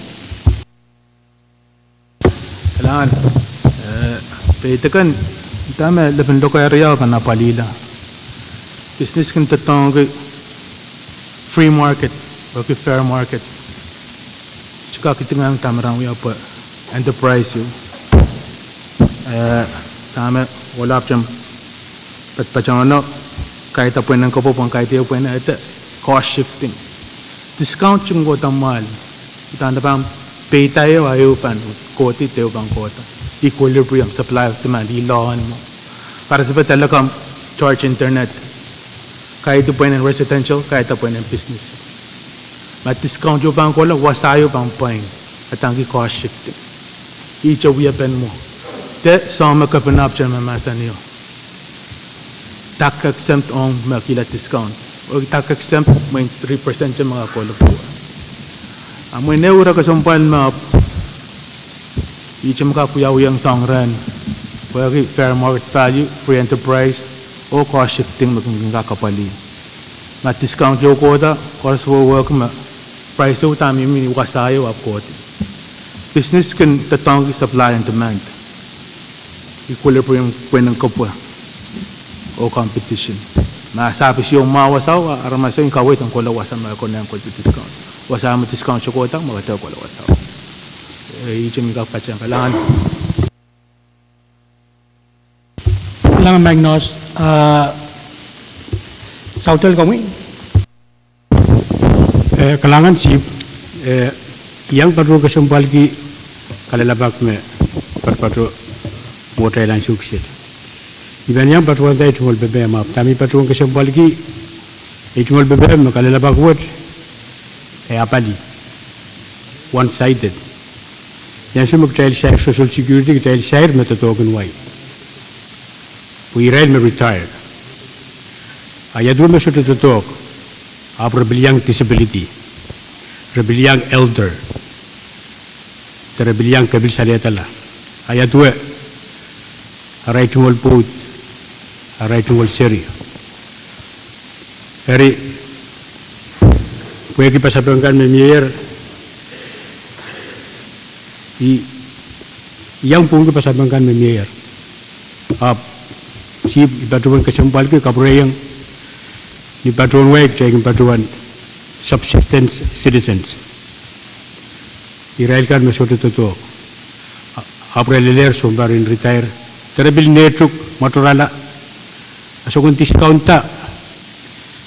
Kalahngan, eh, peidek en dahme lepin lokaia riau pahn apwalihla. Business kin doadoahngki free market, pwehki fair market. Sohte kak idingohng dahme re wia pwe enterprise ieu. Eh, dahme ohl ahpw tepda, patpatohno, kaida pweinen kopwe pwehn kaidehn pweinen ede cost shifting. Discount kin kohda mwahl. Udahn de pahn peida ehu, ehu pahn kohdi, de ehu pahn kohda. Equilibrium, supply of demand, ih law en mwo. Participate Telecom charge internet. Kaidi pweinen residential, kaida pweinen business. Ma discount ieu pahn kohla, wasa ieu pahn pwein. Adahngki cost shifting. Ihte wiepen mwo. De soahng me Kepina ahpw mahmahsanio. Tax exempt ong me kihla discount. Oh tax exempt mwein three percent me kak kohla pwukoa. A mwein ehu ire kesempwal me ahpw ihte me kak wiawihong soahng rehn, pwehki fair market value, free enterprise, oh cost shifting me kin, kin kak apwalih. Ma discount ieu kohda, koaros wehwehki me price ieu dahme mihmi ni wasa ieu ahpw kohdi. Business kin doadoahngki supply and demand. Equilibrium pweinen kopwe oh competition. Ma service ieu mwahu wasao, aramas en kaweid en kohla wasa ma e konehng kohdi discount. Wasa me discount soh kohda, ma kede kohla wasao. Eh, ihte me I kak patehng. Kalahngan. Kalahngan Maing Nost, ah, Saudel, komwi. Eh, kalahngan Sihpw, eh, I iang patohwan kesempwalki kalelapak me patopato mwohtail ansou kiset. I pahn iang patohwanda ei tungoal pepehm, ahpw dahme I patohwan kesempwalki, ei tungoal pepehm me kalelapak wet e apali, one-sided. Ni ansou me kitail sair Social Security, kitail sair me doadoahk en wai, pwe irail me retire. A ia duwe me sohte doadoahk, ahpw re pil iang disability, re pil iang elder, de re pil iang kepil salehdala. A ia duwe, arail tungoal pwoud, arail tungoal seri. Eri, pwehki pasapeng kan me mieier, I, I iang pwungki pasapeng kan me mieier. Ahpw Sihpw, I patohwan kesempwalki kapwurehiong ni patohwan wai, kitail kin patohwan subsistence citizens. Irail kan me sohte doadoahk, ahpw re lelehr sounpar en retire, de re pil nehtuk, mwoatorala, a soangen discount da,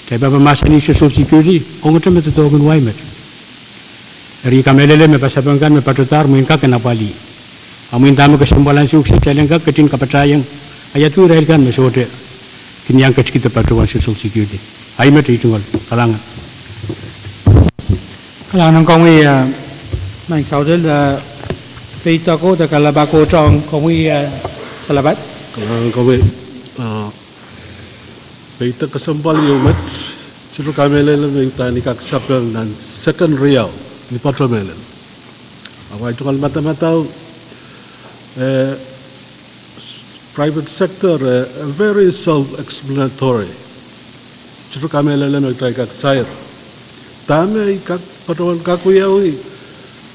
kitail pahn mahsanih Social Security ongete me doadoahk en wai met. Eri I kamehlele me pasapeng kan me patohdahr mwein kak en apwalih. A mwein dahme kesempwal ansou kiset kitail en kak ketin kapatahiong, a ia duwe irail kan me sohte kin iang ketikihda patohwan Social Security. Ahi met ei tungoal. Kalahngan. Kalahngan ong komwi, eh, Maing Saudel, eh, peidek ko de kalelapak ko ong komwi, eh, Salabat. Kalahngan ong komwi, eh, peidek kesempwal ieu met, sohte kamehlele me I pahn kak sapeng nan second riau ni patohwan mehlel. Ahpw ei tungoal madamadau, eh, private sector, eh, very self-explanatory. Sohte kamehlele me kitail kak sair. Dahme I kak patohwan kak wiawi,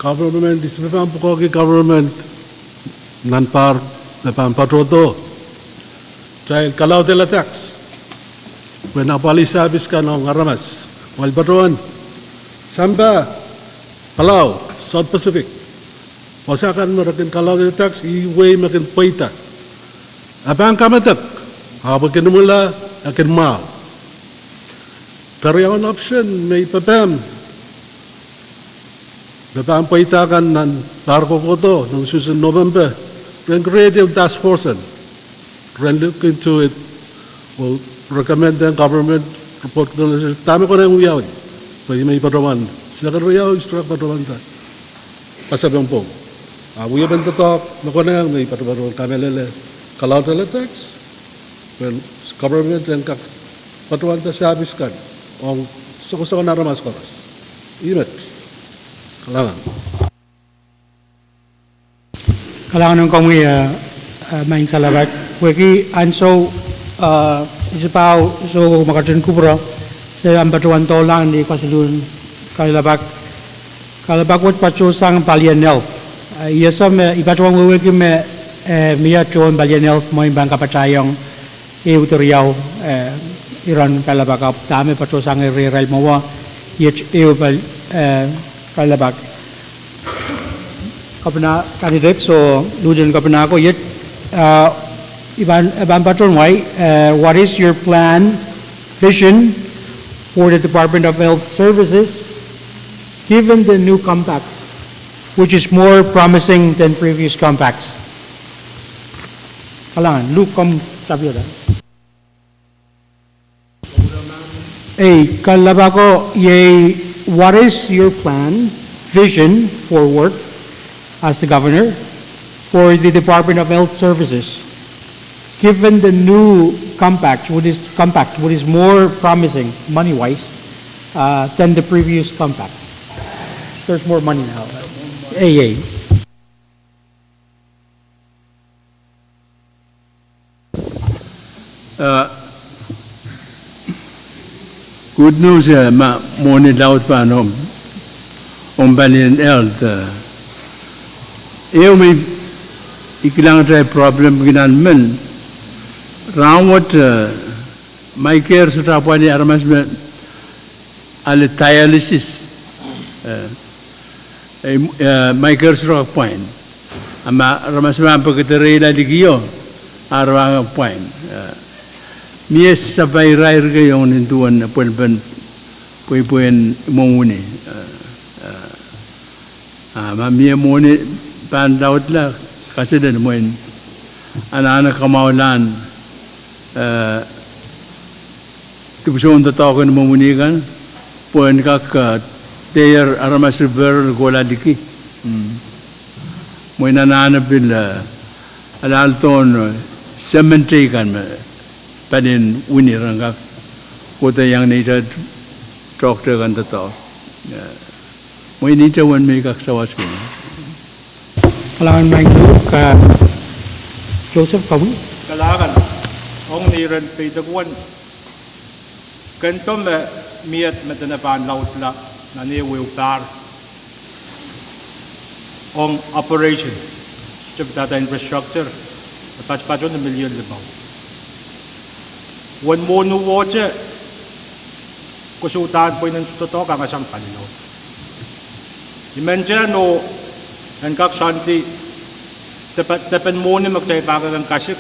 government, ihs me pahn pwukoahki government nan pahr me pahn patohdo? Kitail kalaudehla tax pwehn apwalih service kan ong aramas. Pwe patohwan sampah, Palau, South Pacific, wasa kan me re kin kalaudehla tax, ih wehi me kin pweida. A pahn kamedek, ahpw e kin imwila, e kin mwahu. Keriaun option me I pepehm me pahn pweida kan nan pahr kohkohdo, nan usuhs en November, re en create task force en, re en look into it, oh recommend en government, report, dahme konehng wiawi. Pwe ih me I patohwan, second riau I sohte kak patohwanda pasapeng pwong. A wiepen doadoahk me konehng me I patohwan kamehlele, kalaudehla tax pwehn government en kak patohwanda service kan ong soangosoangen aramas koaros. Ih met. Kalahngan. Kalahngan ong komwi, eh, eh, Maing Salabat. Pwehki ansou, eh, isipahu soukohp me ketin kupwure, se ahpw patohwan dohlahng ni kasukuhl en kalelapak. Kalelapak wet patohsang palien health. Eh, I ese me, I patohwan wehwehki me, eh, mie tohn palien health mwein pahn kapatahiong ehu de riau, eh, iren kalelapak, ahpw dahme patohsang irail mwowe, iet ehu pal-, eh, kalelapak. Kepina, candidate, soh, Lieutenant Governor ko, iet, eh, I pahn, I pahn patohwan wai, eh, what is your plan, vision for the Department of Health Services, given the new compact, which is more promising than previous compacts? Kalahngan, Luke, komw tapihada. Ei, kalelapak ko iei, what is your plan, vision forward as the governor for the Department of Health Services, given the new compact, what is compact, what is more promising money-wise, uh, than the previous compact? There's more money now. Ei, ei. Uh, good news, eh, ma mwohni laud pahn ong, ong palien health, eh. Ehu me I kilang atail problem ki nan men. Rahnwet, eh, MyCare sohte apwalih aramas me ale dialysis. Eh, eh, eh, MyCare sohte kak pwain. A ma aramas me pahn pekedereila likio, a re pahn kak pwain. Eh, Mie sapai irair kei ong ni duwen apwelpen pweipwei en imwomw wini. Eh, eh, ah, ma mie mwohni pahn laudla, kaselel mwein anahne kamwahulahn, eh, dipwisoun doadoahk en imwomw wini kan, pwe en kak, eh, dehr aramas referral kohla liki. Mm. Mwein anahne pil, eh, alahldon, eh, semen teikan me palien wini ren kak kohdo iang neitail tohkte kan doadoahk. Eh, mwein ihte uwen me I kak sawaski. Kalahngan, Maing Ko, ka Joseph, komwi. Kalahngan, ong ni ren peidek uwen kendo me miet me dene pahn laudla nan ehu ehu pahr ong operation, sohte pidada infrastructure, e patpato ni milion limau. Uwen mwohni wehwehte, koasoia pweinen doadoahk angasang pali laud. I mentehn oh en kak soandi depe-, depen mwohni me kitail pahn kak en kasik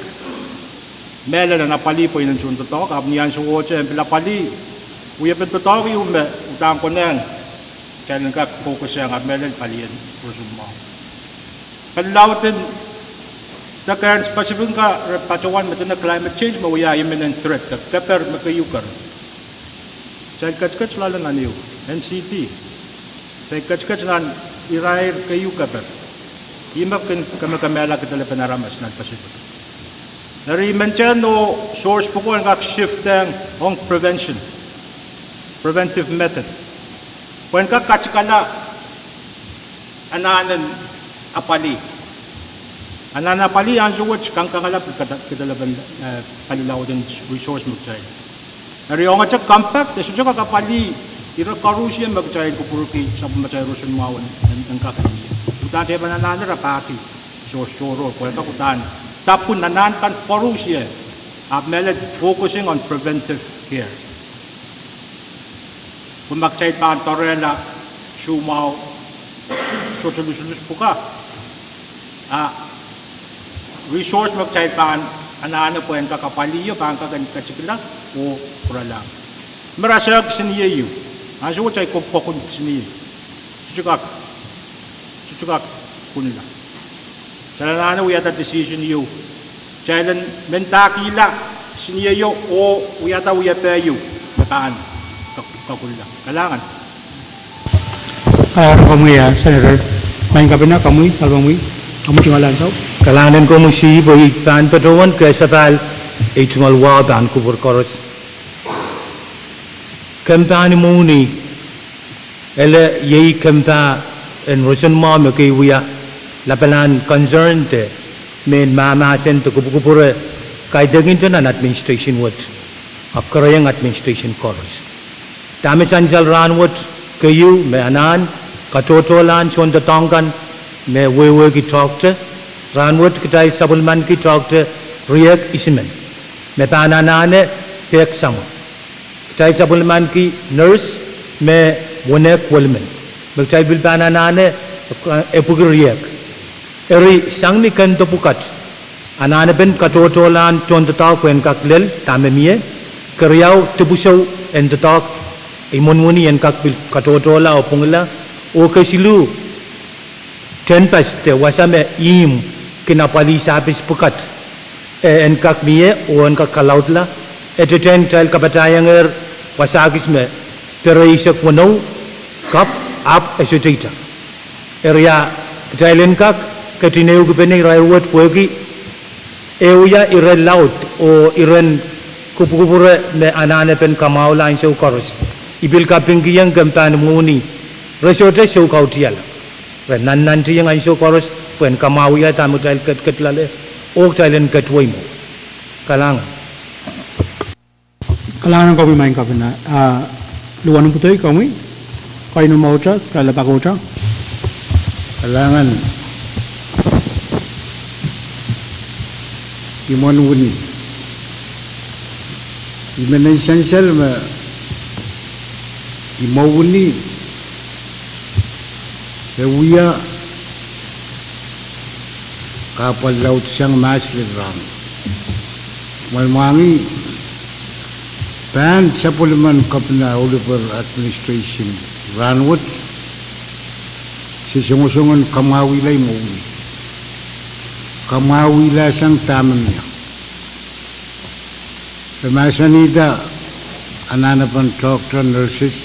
mehlel en apwalih pweinen doadoahk, ahpw ni ansou wehwehte en pil apwalih wiepen doadoahk ieu me uhdahn konehng kitail en kak focus ong, ahpw mehlel palien roson mwahu. Pali laud en deke en Pacific ka re patohwan me dene climate change me wia imminent threat, de keper me keieu keran. Kitail ketiket loale nan ehu N C D. Kitail ketiket nan irair keieu keper. Ihme kin kemekemehla kidelepen aramas nan Pacific. Eri I mentehn oh source pwuko en kak shift ong prevention, preventive method, pwe en kak katikala anahnen apwalih. Anahnen apwalih ansou wet kangkangala pil kide-, kidelepen, eh, pali laud en resource me kitail. Eri ongete compact, e sohte kak apwalih ire koaros me kitail kupwurki sapwellimatail roson mwahu en, en, en kak mie. Uhdahn teipan anahne rapahki source tohrohr, pwe e kak uhdahn dapwin anahn kan koaros, ahpw mehlel focusing on preventive care. Pwe ma kitail pahn doarehla soumwahu, sohte lusulus pwukat, a resource me kitail pahn anahne pwe en kak apwalih ie pahn kak en katikala oh pwurala. Me rasehng kisiniei ieu. Ansou wet kitail ko-, kokun kisiniei. Sohte kak, sohte kak kunla. Kitail anahne wiahda decision ieu. Kitail en mendahkihla kisiniei ieu oh wiahda wiepe ieu me pahn ka-, kakunla. Kalahngan. Kalahngan komwi, ah, Senator. Maing Kapina, komwi, salongwi, komwi tungoal ansou. Kalahngan en komwi, Sihs, pwe I pahn patohwan kesapahl ei tungoal wahu pahn kupwur koaros. Kempahn imwomw wini, ele iei kempah en roson mwahu me kei wia lapalahn concern de mehn mahmahsen de kupwukupwure kaidehkin nan administration wet, ahpw kerehiong administration koaros. Dahme sansal rahnwet, keieu me anahn katohtohlahn soundoadoahk kan me wehwehki toahkte, rahnwet kitail sapwellimaniki toahkte riehk isimen me pahn anahne pehksamwa. Kitail sapwellimaniki nurse me wenehk welimen me kitail pil pahn anahne epwiki riehk. Eri sang ni kendo pwukat, anahnepen katohtohlahn tohndoadoahk pwe en kak lel dahme mie, keriau dipwisou en doadoahk imwomw wini en kak pil katohtohla oh pwungla, oh kesiluh, tehnpas de wasa me ihmw kin apwalih service pwukat, eh, en kak mie oh en kak kalaudla, e tetehn kitail kapatahiengehr wasa kis me pereisek weneu, kapw, ahpw e sohte ihte. Eri a kitail en kak ketin ehukipene irair wet pwehki e wia ire laud oh iren kupwukupwure me anahnepen kamwahula ansou koaros. I pil kapingkihong kempahn imwomw wini, re sohte soukautiala. Re nannantihong ansou koaros pwe en kamwahwihala dahme kitail ketiket loale oh kitail en ketwei mwo. Kalahngan. Kalahngan komwi Maing Kapina, ah, Luhn Pwudoki komwi, koahiek me mwahuta, kalahngan. Kalahngan. Imwomw wini. I men en sansal me imwomw wini e wia kahpwal laudsang mahs lel rahn. Mwein mwahngih Pahn sapwellimen Kepina Oliver administration rahnwet, se songosong en kamwahwihala ih mwowin. Kamwahwihala sang dahme mie. E mahsanihda anahnepen doctor, nurses,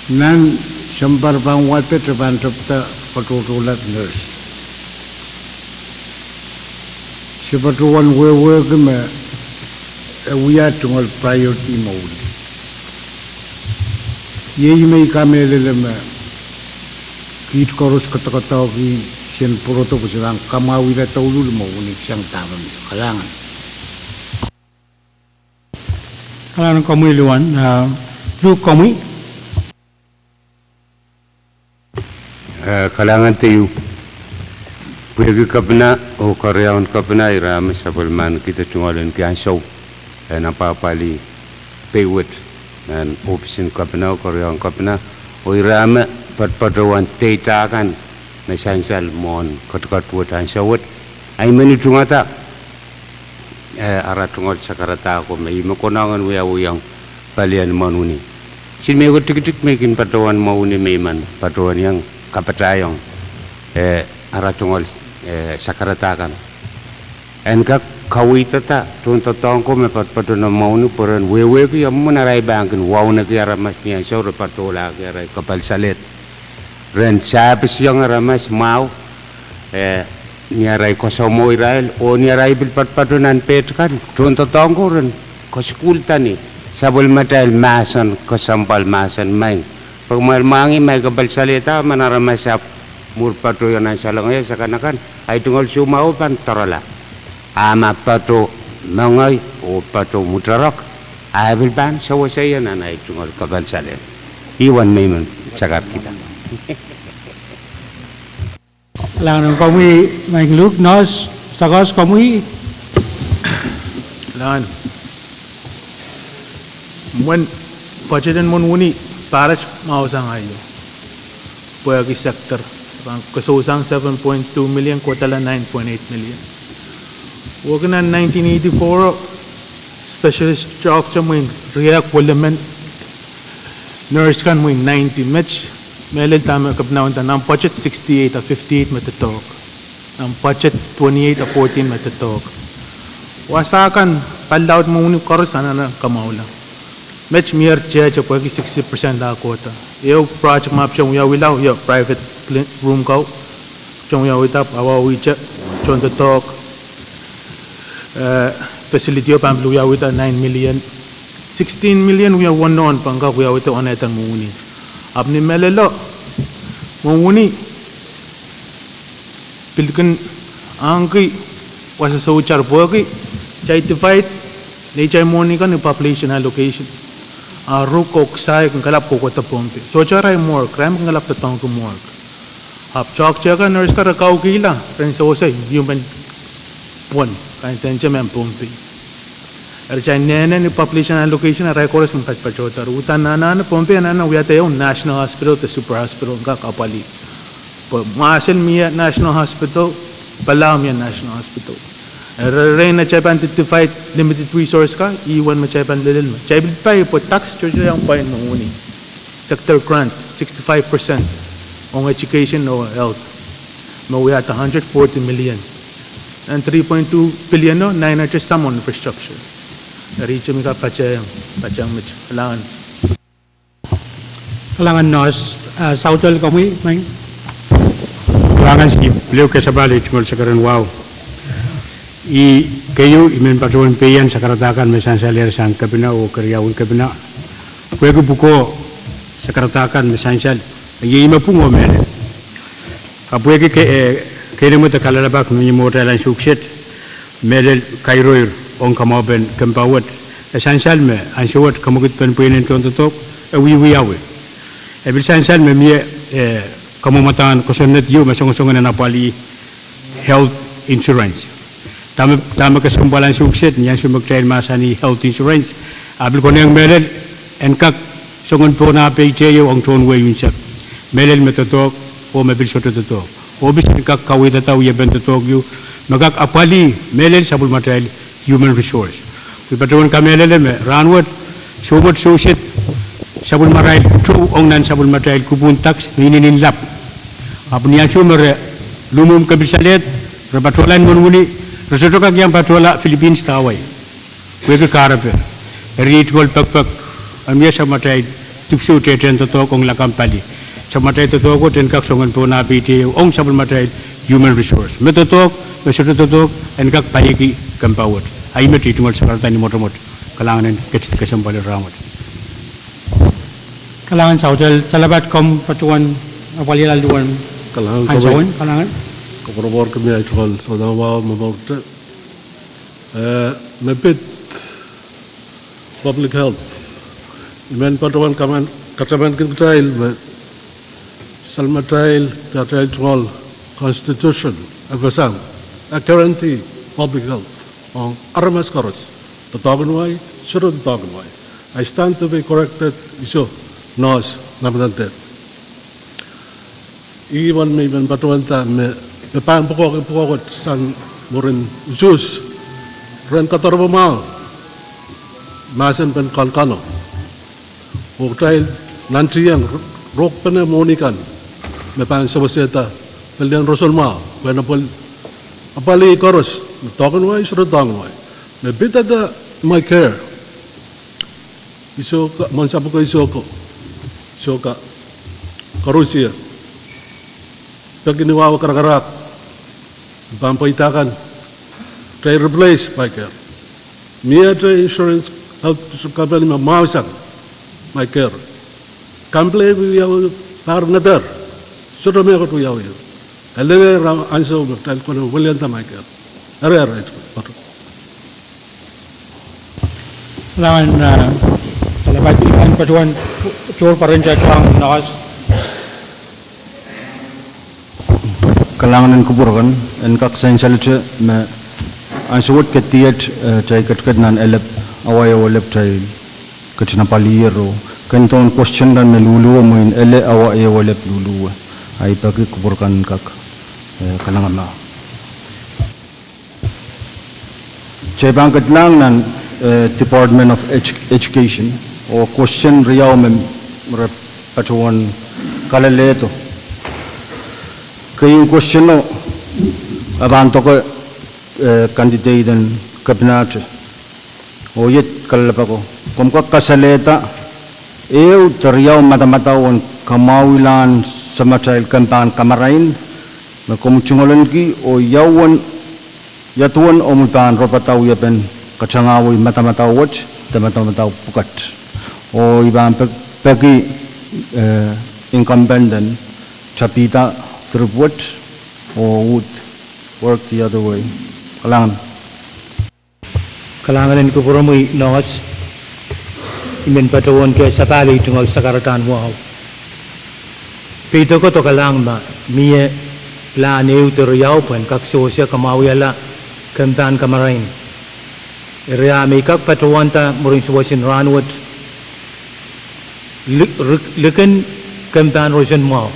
nan sounpar pahn wadet e pahn tepda patohtohlap nurse. Se patohwan wehwehki me e wia tungoal priority mwowin. Iei me I kamehlele me kiht koaros koadokoadoahki sen pwurodo pwe se pahn kamwahwihala douluhl mwowin sang dahme mie. Kalahngan. Kalahngan komwi Luan, ah, Luke komwi. Eh, kalahngan teieu. Pwehki Kepina oh keriaun Kepina, ira me sapwellimanikihda tungoal en ansou en apwahpwalih pei wet nan ohpis en Kepina oh keriaun Kepina, oh ira me patopatohwan data kan me sansal mwohn ketiket wet ansou wet. Ahi men I tungada, eh, ara tungoal sakaradahk ko me ih me konehng en wiawihong palien mwohn wini. Kisin mehkot tikitik me I kin patohwan mwohni me I men patohwan iang kapatahiong, eh, ara tungoal, eh, sakaradahk kan. En kak kaweidada tohndoadoahk ko me patopato nan mwohni pwe ren wehwehki ia mwomwen arail pahn kin wauneki aramas ni ansou re patohlahki arail kapalsalehd. Ren sapwesiong aramas mwahu, eh, ni arail koasoamwoh irail, oh ni arail pil patopato nan peht kan, tohndoadoahk ko ren kasukuhlda ni sapwellimatail mahsen kesempwal, mahsen maing. Pwe kumwail mwahngih ma I kapalsalehda, ma aramas ahpw mwur patohwan nan salengei sakanakan, ahi tungoal soumwahu pahn doarala. A ma pato mengei oh pato mwuterek, a e pil pahn sewese ie nan ahi tungoal kapalsalehd. Ih wen me I men sakarkihda. Kalahngan komwi, Maing Luke. Nohs Sakos, komwi. Kalahngan. Mwomwen budget en mwohn wini, paret mwahu sang aio. Pwehki sector, pahn kesousang seven point two million, kodala nine point eight million. Wehwehki nan nineteen eighty-four, specialist doctor mwein riehk, weliemen nurse kan mwein nineteen. Met, mehlel dahme Kepina nda, nan budget sixty-eight, a fifty-eight me doadoahk. Nan budget twenty-eight, a fourteen me doadoahk. Wasa kan pali laud mwohni koaros anahne kamwahwihala. Met mier tehte pwehki sixty percent ah kohda. Ehu project me pahn wiawihla, ia private clean room ko, pahn wiawihda, awawihte tohndoadoahk, eh, facility o pahn pil wiawihda nine million. Sixteen million wia wonohn pahn kak wiawihda onehda mwohni. Ahpw ni mehlelo, mwohni pil kin ahneki wasa soutar pwehki kitail divide neitail mwohni kan ni population allocation. A ruk oh kisai kin kalap kohkohdo Pohnpei. Sohte arail morgue, irail me kin kalap doadoahngki morgue. Ahpw doctor kan, nurse kan re kaukihla, ren sewese human pwon, kaidehn te mehn Pohnpei. Eri kitail nehne ni population allocation, arail koaros kin patopato. Eri uhdahn anahne Pohnpei anahne wiahda ehu national hospital de super hospital en kak apwalih. Pwe mwahsel mie national hospital, Palau mie national hospital. Eri rein atail pahn divide limited resource kan, ih wen me kitail pahn lelel me kitail pil pai pwe tax tohtohiong pwain mwohni. Sector grant, sixty-five percent, ong education oh health, me wiahda hundred forty million. And three point two billion o, nine hundred some on infrastructure. Eri ihte me I kak patehng, patehng met. Kalahngan. Kalahngan Nohs, ah, Southall, komwi, Maing. Kalahngan, I pil ehu kesempwal, tungoal sakaradahn wahu. Ih keieu, I men patohwan pehieng sakaradahk kan me sansalehr sang Kepina oh keriaun Kepina. Pwehki pwukoa sakaradahk kan me sansal, iei me pwung oh mehlel. A pwehki ke-, eh, keinemwe de kalelapak me mie mwohtail ansou kiset, mehlel kairoir ong kamwahupen kempa wet, e sansal me ansou wet kamwekidpen pweinen tohndoadoahk e wiewiawi. E pil sansal me mie, eh, kamwomwadahn kosonned ieu me songosongen en apwalih health insurance. Dahme, dahme kesempwal ansou kiset ni ansou me kitail mahsanih health insurance, a pil konehng mehlel en kak songen pohn ah peite ieu ong tohn wehi unsek, mehlel me doadoahk oh me pil sohte doadoahk. Oh pil en kak kaweidada wiepen doadoahk ieu me kak apwalih mehlel sapwellimatail human resource. I patohwan kamehlele me rahnwet, soumwet sewese sapwellimatail towe ong nan sapwellimatail kupwun daks me inenen lap. Ahpw ni ansou me re lumwumw kepilsalehd, re patohla ni wenewene, re sohte kak iang patohla Philippines de Hawaii. Pwehki kahrepe. Eri tungoal pekpek, en wia sapwellimatail dipwisou tehtehn doadoahk ong lakapw pali. Sapwellimatail doadoahk wet en kak soangen pohn ah peitie ong sapwellimatail human resource. Me doadoahk, me sohte doadoahk, en kak palieki kempa wet. Ahi met I tungoal sakarada ni mwotomwot. Kalahngan en ketidi kesempwal en rahnwet. Kalahngan Saudel, Salepat komw patohwan apwalihala duwen. Kalahngan ansou komwi. Kalahngan. Koapworopworki mie tungoal soangen wahu me mourte. Eh, me pid public health. I men patohwan kaman, katamankin kitail me sapwellimatail, atail tungoal constitution, e pahn sang, e guarantee public health ong aramas koaros, doadoahk en wai, sohte doadoahk en wai. I stand to be corrected, iso, nurse, ngamedan dehr. Ih wen me I men patohwanda me, me pahn pwukoa, pwukoa wet sang mwurin usuhs, ren kadarope mwahu, mahsen pen Kauno. Oh kitail nantihong ro-, rohkpene mwohni kan, me pahn sewesehda pelien roson mwahu, pwehn apwal-, apwalih koaros, me doadoahk en wai, sohte doadoahk en wai. Me pidada MICARE. Iso ka, mwohn sapwko iso ko, iso ka, koarusie. Peki ni wahu karakarahk, pahn pweida kan, kitail replace MICARE. Mie atail insurance, health insurance company me mwahu sang MICARE. Complain wiawi, pahr ngeder. Sohte mehkot wiawi. Elenge rahnwet ansou me kitail kak welianda MICARE. Eri, eri, eri. Kalahngan, ah, Salepat, I men patohwan tohr peren tatohng nurse. Kalahngan en kupwur kan, en kak sansal te me ansou wet ketiket, eh, kitail ketiket nan elep, awa ehu elep kitail ketin apwalih ro. Ken tohn question kan me luhluwe mwein ele awa ehu elep luhluwe. Ahi peki kupwur kan kak, eh, kalangamah. Kitail pahn kedlahng nan, eh, Department of Edu-, Education, oh question riau me re patohwan kalelehdo. Keieun question o, e pahn doke, eh, candidate en kepinahte. Oh iet kalelapak o. Komw kak kasalehda ehu de riau madamadau en kamwahwihla samatail kempahn kamarain, me komw tungoalenki oh ia duwen, ia duwen omwi pahn ropada wiepen katangahwei madamadau wet, de madamadau pwukat. Oh I pahn pek-, peki, eh, incumbent en Tabitha Tripwet, oh would work the other way. Kalahngan. Kalahngan en kupwuromwi nurse, I men patohwan kesapahl ei tungoal sakaradahn wahu. Peidek o dokalahng ma mie lahn ehu de riau pwehn kak sewese kamwahwihala kempahn kamarain. Eri a me I kak patohwanda mwurin sewese en rahnwet, li-, ri-, likin kempahn roson mwahu.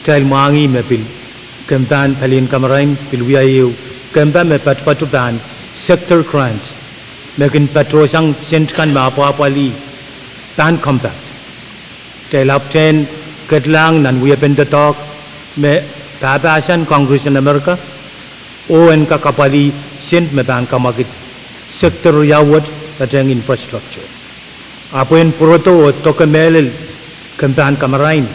Kitail mwahngih me pil kempahn palien kamarain pil wia ehu kempa me patopato pahn sector grants, me kin patohsang sent kan me apwapwalih pahn compact. Kitail ahpwtehn kedlahng nan wiepen doadoahk me pahpahsan Congress en Amerika, oh en kak apwalih sent me pahn kamwakid sector riau wet patehng infrastructure. Ahpw en pwurodo oh doke mehlel kempahn kamarain,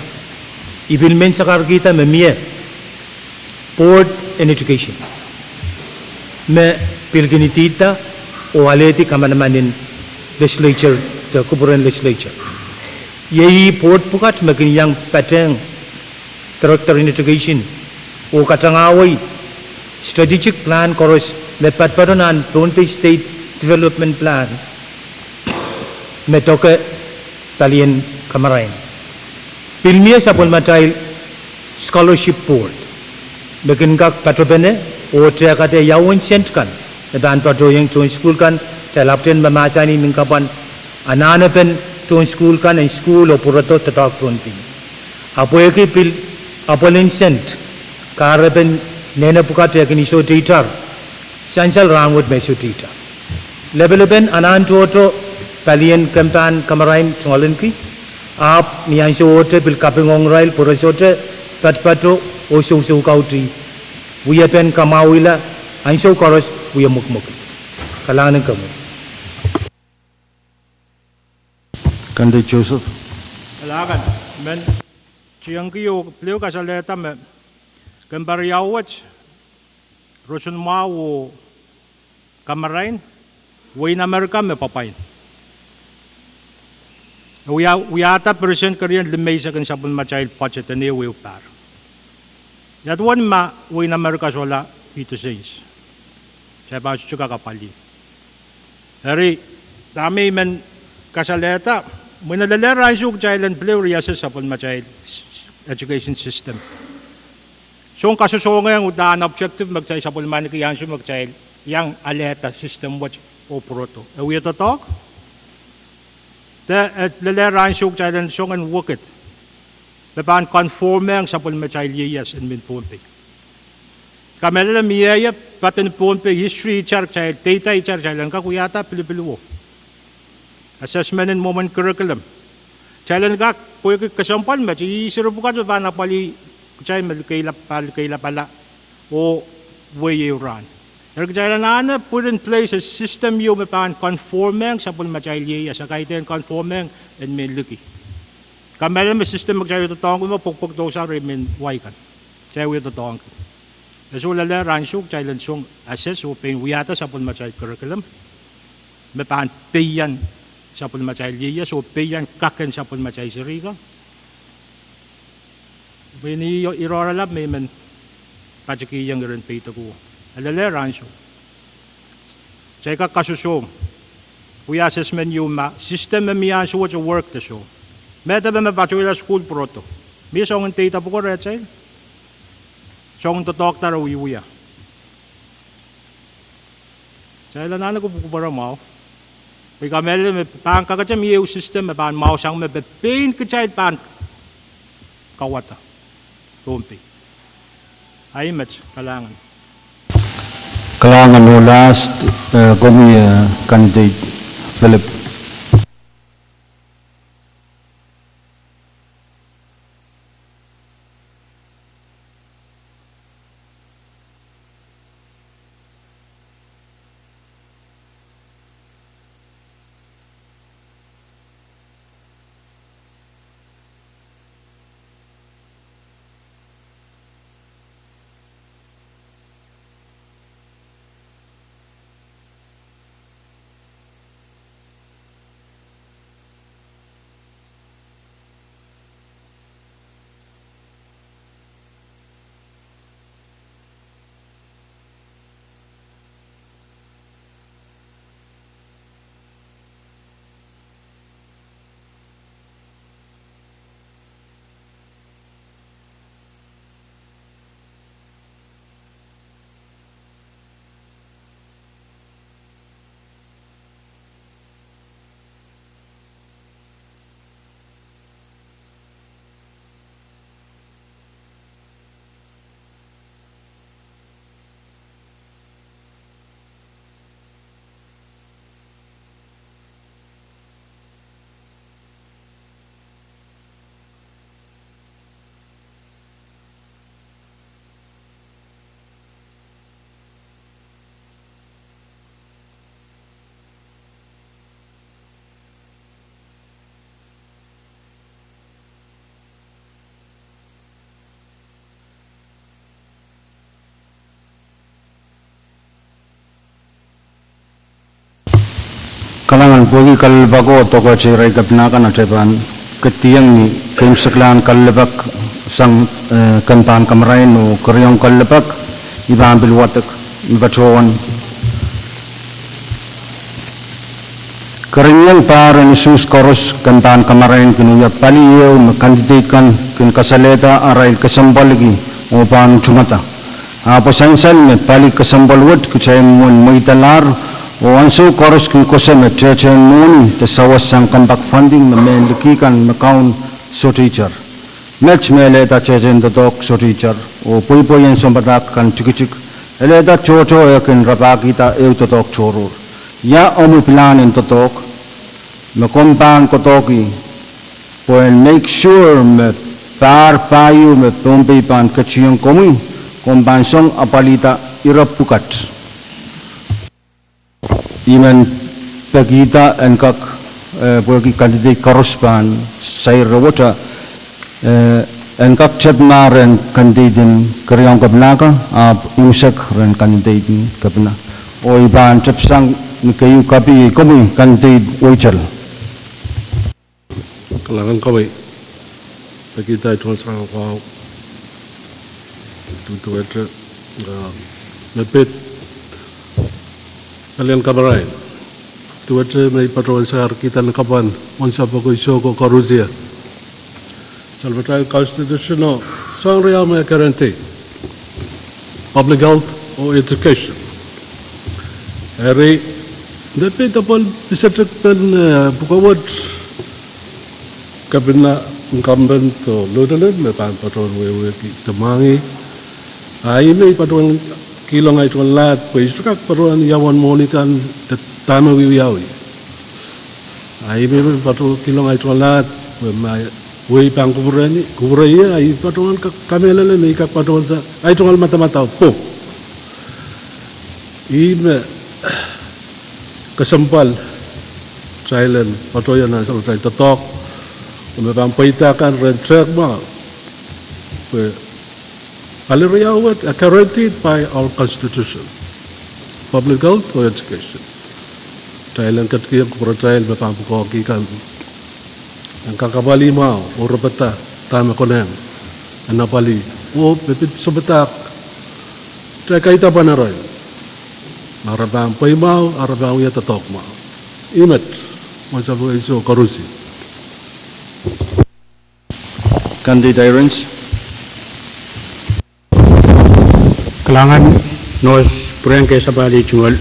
I pil men sakarkihda me mie Board en Education me pil kin idihda oh alehdi kamanaman en legislature, de kupwuren legislature. Iei ih board pwukat me kin iang patehng Director en Education oh katangahwei strategic plan koaros me patopato nan Pohnpei State Development Plan me doke palien kamarain. Pil mie sapwellimatail scholarship board me kin kak patopene oh tehkada ia duwen sent kan me pahn patohiong tohn sukuhl kan. Kitail ahpwtehn mahmahsanih ni kapwan anahnepen tohn sukuhl kan en sukuhl oh pwurodo doadoahk Pohnpei. Ahpw pwehki pil apwal en sent, kahrepen nene pwukat e kin isohte itar, sansal rahnwet me isohte itar. Lepelepen anahn tohto palien kempahn kamarain tungoalenki, ahpw ni ahnsowohte pil kaping ong irail pwe re sohte patopato oh sousou kautih, wiepen kamwahwihla ahnsou koaros wie mwekimwekid. Kalahngan en komwi. Candidate Joseph. Kalahngan, I men tiengki oh pil kasalehda me kempahn riau wet, roson mwahu oh kamarain, wehin Amerika me pwapwain. E wia, wiahda percent kerien limeisek en sapwellimatail budget en ehu ehu pahr. Ia duwen ma wehin Amerika sohla fifty cents, kitail pahn sohte kak apwalih. Eri, dahme I men kasalehda, mwurin lelehr ansou kitail en pil reassess sapwellimatail education system. Soang kasosohngehng uhdahn objective me kitail sapwellimaniki ansou me kitail iang alehda system wet oh pwurodo. E wia doadoahk? De e lelehr ansou kitail en soangen wekid me pahn conformehng sapwellimatail ieias en mehn Pohnpei? Kamehlele mie ie, pahn Pohnpei history itar, kitail data itar, kitail en kak wiahda pilipil wo assessment en mwomwen curriculum. Kitail en kak pwehki kesempwal me ih seri pwukat me pahn apwalih kitail me likeila, pahn likeilapala oh wehi ehu rahn. Eri kitail anahne put in place a system ieu me pahn conformehng sapwellimatail ieias, a kaidehn conformehng en mehn liki. Kamehlele me system me kitail wie doadoahngki me pwekpwekdohsang rehn mehn wai kan. Kitail wie doadoahngki. E soh, lelehr ansou kitail en song assess oh pein wiahda sapwellimatail curriculum me pahn peian sapwellimatail ieias oh peian kak en sapwellimatail serihkan. Mwein ih irorala me I men patikihong iren peidekuwo. E lelehr ansou. Kitail kak kasosohng, wia assessment ieu ma system me mie ansou wet e work de soh. Medewe me patohla sukuhl pwurodo, mie soangen data pwuko rehtail? Soangen doadoahk da re wiewia? Kitail anahne kupwukupwure mwahu. Pwe I kamehlele me pahn kakete mie ehu system me pahn mwahusang me pein kitail pahn kauwada Pohnpei. Ahi met, kalahngan. Kalahngan oh last, eh, komwi, eh, candidate Philip. Kalahngan. Pwehki kalelapak ko, doadoahk en irail kepina kan atail pahn ketieng ni keimwseklahn kalelapak sang, eh, kempahn kamarain oh kerenieng kalelapak, I pahn pil wadek me patohwan kerenieng pahr en usuhs koaros kempahn kamarain kin wia pali ehu me candidate kan kin kasalehda arail kesempwaliki oh pahn utungada. Ahpw e sansal me pali kesempwal wet kitail mwomwen mweidalahr, oh ansou koaros kin koasoia me tehtehn mwohni de sawas sang compact funding me mehn liki kan me kaun sohte itar. Met me elehda tehtehn doadoahk sohte itar, oh pweipwei en sounpadahk kan tikitik, elehda tohto eh kin rapahkihda ehu doadoahk tohrohr. Ia omwi pilahn en doadoahk me komw pahn kohdoahki pwehn make sure me pahr pahieu me Pohnpei pahn ketikihong komwi, komw pahn song apwalihda ire pwukat? I men pekihda en kak, eh, pwehki candidate koaros pahn sair rewet, eh, en kak tepda rehn candidate en Keriaun Kepina ka, ahpw unsek rehn candidate en Kepina. Oh I pahn tepsang ni keieu kapi, iei komwi candidate Weitel. Kalahngan komwi. Pekihda ei tungoal sang wahu. Duduwehte, ah, me pid palien kamarain. Duwehte me I patohwan sakarkihda ni kapwan mwohn sapwoko iso ko koarusie. Salvatail constitution o soahng riau me guarantee public health oh education. Eri, me pid apwal pisetik pen, eh, pwukoa wet, Kepina, incumbent oh lieutenant me pahn patohwan wehwehki de mwahngih. A ih me I patohwan kihlong ei tungoal lahd pwe I sohte kak patohwan ia uwen mwohni kan de dahme wiewiawi. A ih me I patohwan kihlong ei tungoal lahd pwe ma wehi pahn kupwure ie, a I patohwan kak kamehlele me I kak patohwanda ei tungoal madamadau pwung. Ih me kesempwal kitail en patohwan nan salatail doadoahk, oh me pahn pweida kan rehn tehk mwahu, pwe pali riau wet are guaranteed by our constitution, public health oh education. Kitail en ketikihong kupwuratail me pahn pwukoahki kan en kak apwalih mwahu oh repada dahme konehng en apwalih, oh me pid sounpadahk kitail kaidehn pwehn arail, ma re pahn pweimwahu, re pahn wia doadoahk mwahu. Ih met, mwohn sapwoko iso koarusie. Candidate Irons. Kalahngan, Nohs, pwurehng kesempwal ei tungoal,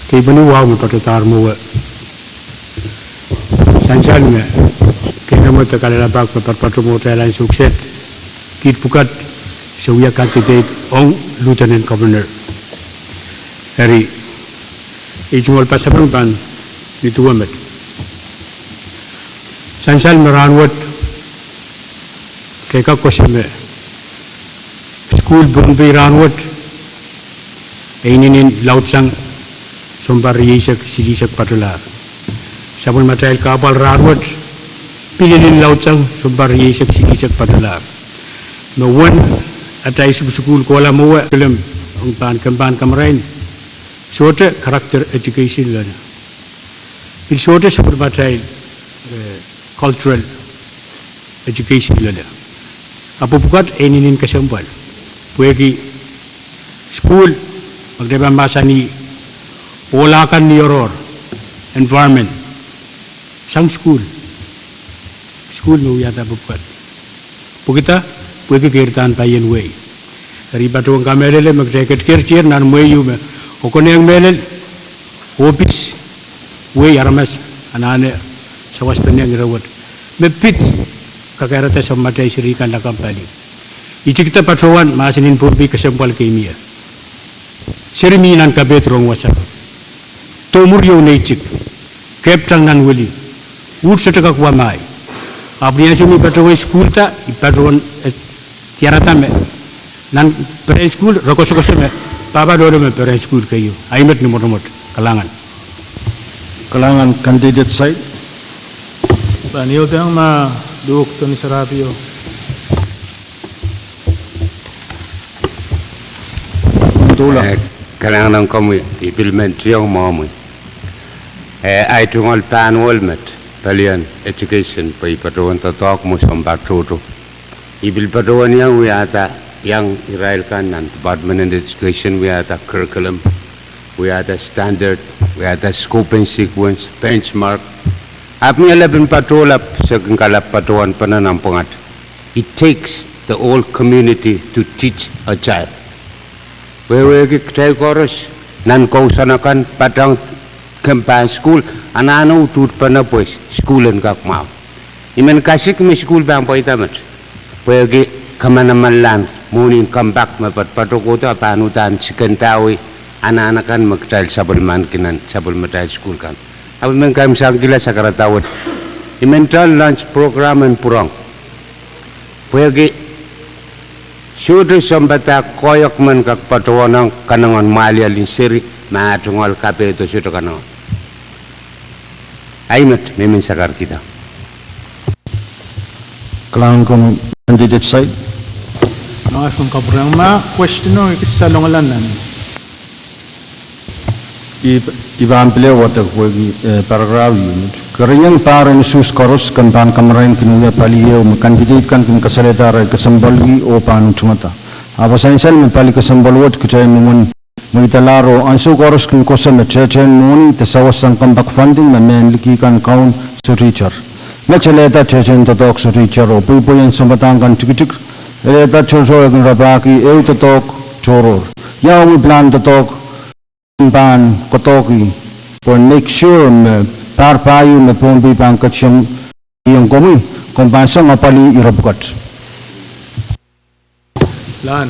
kei pwehn wahu me patohdahr mwowe. Sansal me keinemwe de kalelapak me patpato mwohtail ansou kiset, kiht pwukat se wia candidate ong lieutenant governor. Eri, ei tungoal pasapeng pahn nin duwe met. Sansal me rahnwet, kei kak koasoia me sukuhl Pohnpei rahnwet e inenen laudsang sounpar rieisek silihsek patolahr. Sapwellimatail kahpwal rahnwet pil inenen laudsang sounpar rieisek silihsek patolahr. Me uwen atail sukusukuhl kohla mwowe, Kilem, ong pahn, komw pahn kamarain, sohte character education loale. Pil sohte sapwellimatail, eh, cultural education loale. Ahpw pwukat e inenen kesempwal. Pwehki sukuhl, ma kitail pahn mahsanih, ohla kan ni oaroahr, environment, sang sukuhl. Sukuhl me wiahda pwukat. Pwekida, pwehki keirdahn paien wehi. Eri I patohwan kamehlele me kitail ketiket tier nan mwehi me e konehng mehlel, ohpis, wehi aramas anahne sawas penehng ire wet, me pid kakairada sapwellimatail seri kan lakapw pali. I tikida patohwan mahsen en Pohnpei kesempwal kei mie. Seri mi nan kapehd rong wasa. Doh mwuri oh neitik. Keptang nan weli. Uht sohte kak wamai. Ahpw ni ansou me I patohwan sukuhlda, I patohwan, eh, diarada me nan perehn sukuhl re koasokoasoia me pahpa loale me perehn sukuhl keieu. Ahi met ni mwotomwot. Kalahngan. Kalahngan, candidate Said. Pahn iodeng ma Luhk Tony Sarapio. Eh, kalahngan ong komwi, I pil men tiong mwohmwi. Eh, ei tungoal pahn wol met, palien education pwe I patohwan doadoahk mwo sounpar tohto. I pil patohwan iang wiahda, iang irail kan nan Department of Education wiahda curriculum, wiahda standard, wiahda scope and sequence, benchmark. Ahpw mie lepin patohlap, se kin kalap patohwan pene nan pwungat. It takes the whole community to teach a child. Wehwehki kitail koaros, nan kousoan akan, patehng komw pahn sukuhl, anahne utuht pene pwe sukuhl en kak mwahu. I men kasik me sukuhl pahn pweida met. Pwehki kamanamanlahn, mwohnin kompak me patpato kohdo a pahn uhdahn sikendawei, anahn akan me kitail sapwellimaniki nan sapwellimatail sukuhl kan. Ahpw I men kaimwisekihla sakarada wet, I men tala lunch program en pwurehng. Pwehki sohte sounpadahk koahiek men kak patohwanohng kanengen mwahliel en seri, ma tungoal kapehdo sohte kanengen. Ahi met, me I men sakarkihda. Kalahngan komwi, candidate side. Kalahngan komwi, kapwurehng ma question o, I kak salongala nan. I, I pahn pil wadek pwehki, eh, paragraph unit. Kerenieng pahr en usuhs koaros, komw pahn kamarainki wia pali ehu me candidate kan kin kasalehda arail kesempwalki oh pahn utungada. Ahpw sansal me pali kesempwal wet kitail mwomwen mweidalahr oh ansou koaros kin koasoia me tehtehn mwohni de sawas sang compact funding me mehn liki kan kaun sohte itar. Met elehda tehtehn doadoahk sohte itar oh pweipweien sounpadahk kan tikitik. Elehda tohrohr kin rapahki ehu doadoahk tohrohr. Ia omwi pilahn doadoahk pahn koadoahki pwehn make sure me pahr pahieu me Pohnpei pahn ketikihong komwi, komw pahn song apwalih ire pwukat. Lahn.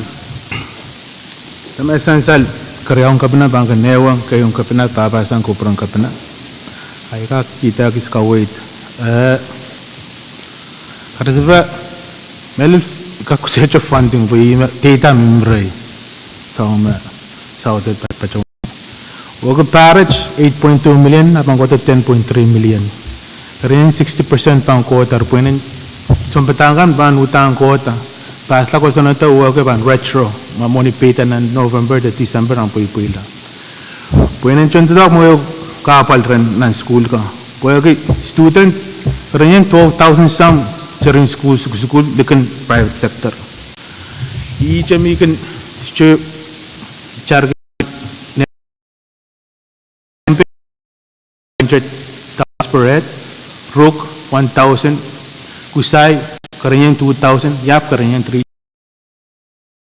Dahme sansal, keriaun kepina pahn kin ehuong, keieun kepina, pahpahsang kupwuren kepina. Ahi kak kihda kis kaweid. Eh, karasepe, mehlel kak sehte funding pwe ih me data mimrei. Soangen me, saut et pahn patohwan. Wehwehki pahr et eight point two million, a pahn kohdo ten point three million. Kerenieng sixty percent pahn kohdo, pwehn en sounpadahk kan pahn uhdahn kohdo. Pahsla kosonnedo wehwehki pahn retro, ma mwohni peida nan November de December ahn pweipweila. Pwehn en tohndoadoahk me wehwehki kahpwal rehn nan sukuhl kan. Pwehki student, kerenieng twelve thousand some seri sukuhl, sukuhl, sukuhl likin private sector. Ihte me I kin, te, tar hundred dollars per head, Ruk one thousand, Kusai kerenieng two thousand, Yap kerenieng three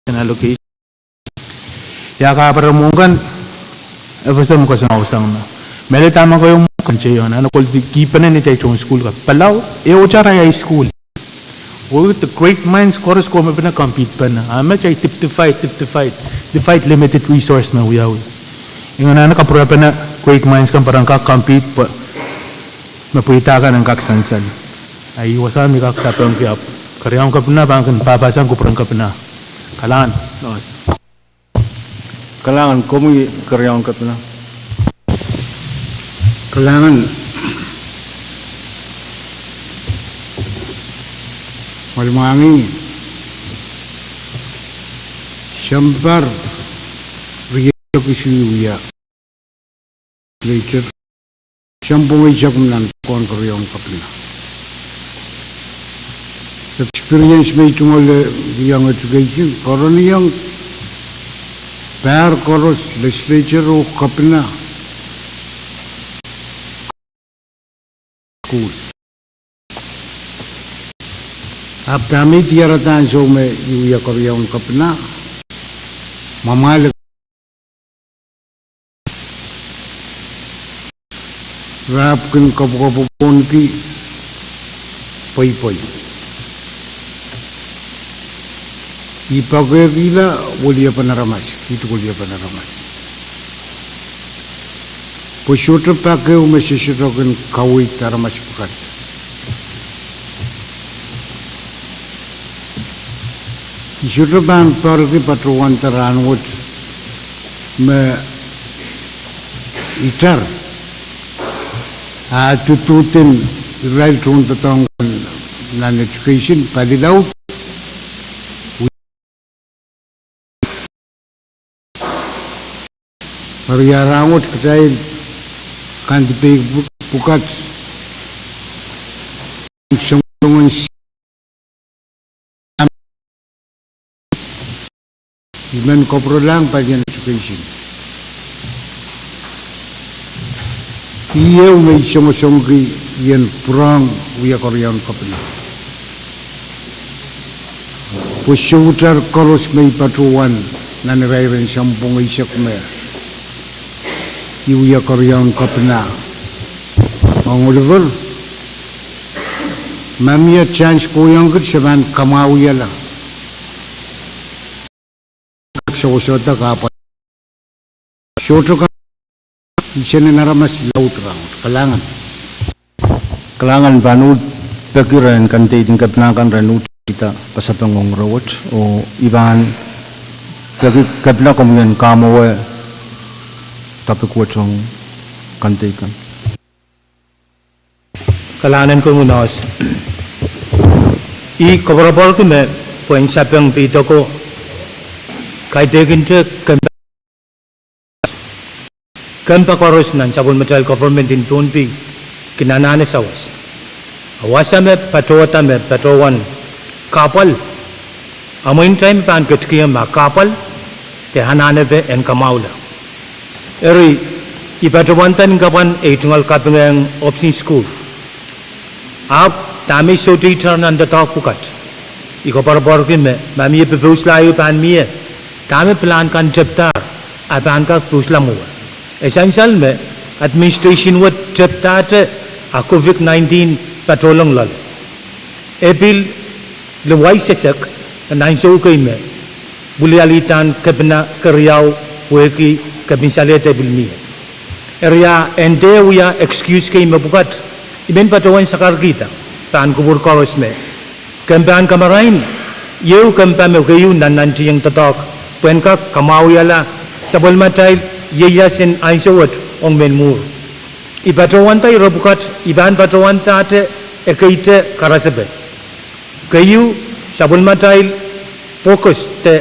thousand allocation. Ia kaperen mwohn kan, FSM koasoia sang me. Mehlel dahme kohieng mwohn kan teiong, a koledi kihpene ni atail tohn sukuhl kan. Palau, e otar ahi high school. Wehwehki great minds koaros komw pahn compete pene. A met ahi dip-, divide, dip-, divide, divide limited resource me wiawi. Inenen kapwurehpene great minds kan pahn kak compete pwe me pweida kan en kak sansal. Ahi wasa me I kak sapengki ahpw keriaun kepina pahn kin pahpahsang kupwuren kepina. Kalahngan. Kalahngan, komwi keriaun kepina. Kalahngan. Mwoahl mwahngih. Sounpar riehk isuh I wia legislature. Sounpwong eisek me nan pwukoahn keriaun kepina. Experience me I tungoal iang education, kerenieng pahr koaros legislature oh kepina. Sukuhl. Ahpw dahme I diarada ansou me I wia keriaun kepina, mwamwahl Re ahpw kin kapwukapwukpohnki pweipwei. I pekehkihla weliepen aramas, kiht weliepen aramas. Pwe sohte pak ehu me se sohte kin kaweid aramas pwukat. I sohte pahn poarki patohwanda rahnwet me itar, ah, duduhden irail tohndoadoahk nan education palilaud. Eri ia rahnwet kitail kandideit pwukat songosongen I men kapwurelahng palien education. Ih ehu me I songosongki I en pwurehng wia keriaun kepina. Pwe soutar koaros me I patohwan nan irairen sounpwong eisek me I wia keriaun kepina ong Oliver, ma mie chance kohiong kiht se pahn kamwahwihala. Sohte kahpwal. Sohte kan, I sehse en aramas laud rahnwet. Kalahngan. Kalahngan. Pahn uhd peki rehn kandeidin kepina kan rehn uhd kihda pasapeng ong rahnwet, oh I pahn peki kepina komwi en kamwahuwe topic wet ong kandeid kan. Kalahngan en Kauno. I koapworopworki me pwehn sapeng pidoko kaidehkinte kempa, kempa koaros nan sapwellimatail government en Pohnpei kin anahne sawas. A wasa me patohwada me patohwan kahpwal, a mwein kitail me pahn ketikihong ma kahpwal de anahnepe en kamwahula. Eri, I patohwanda ni kapwan ei tungoal kapingehng ohpis en sukuhl. Ahpw dahme I sohte itar nan doadoahk pwukat, I koapworopworki me ma mie popousla ehu pahn mie, dahme pilahn kan tepdahr, a pahn kak pousla mwowe. E sansal me administration wet tepdahte a COVID nineteen patohlong loale. E pil liwaisesek nan ansou kei me wilialidahn kepina keriau pwehki kepin salehde pil mie. Eri a en dehr wia excuse kei me pwukat, I men patohwan sakarkihda pahn kupwur koaros me kempahn kamarain ieu kempa me keieu nannantihong doadoahk pwehn kak kamwahwihala sapwellimatail ieias en ansou wet ong mehn mwuhr. I patohwanda ire pwukat, I pahn patohwandahte ekeite karasepe. Keieu, sapwellimatail focus de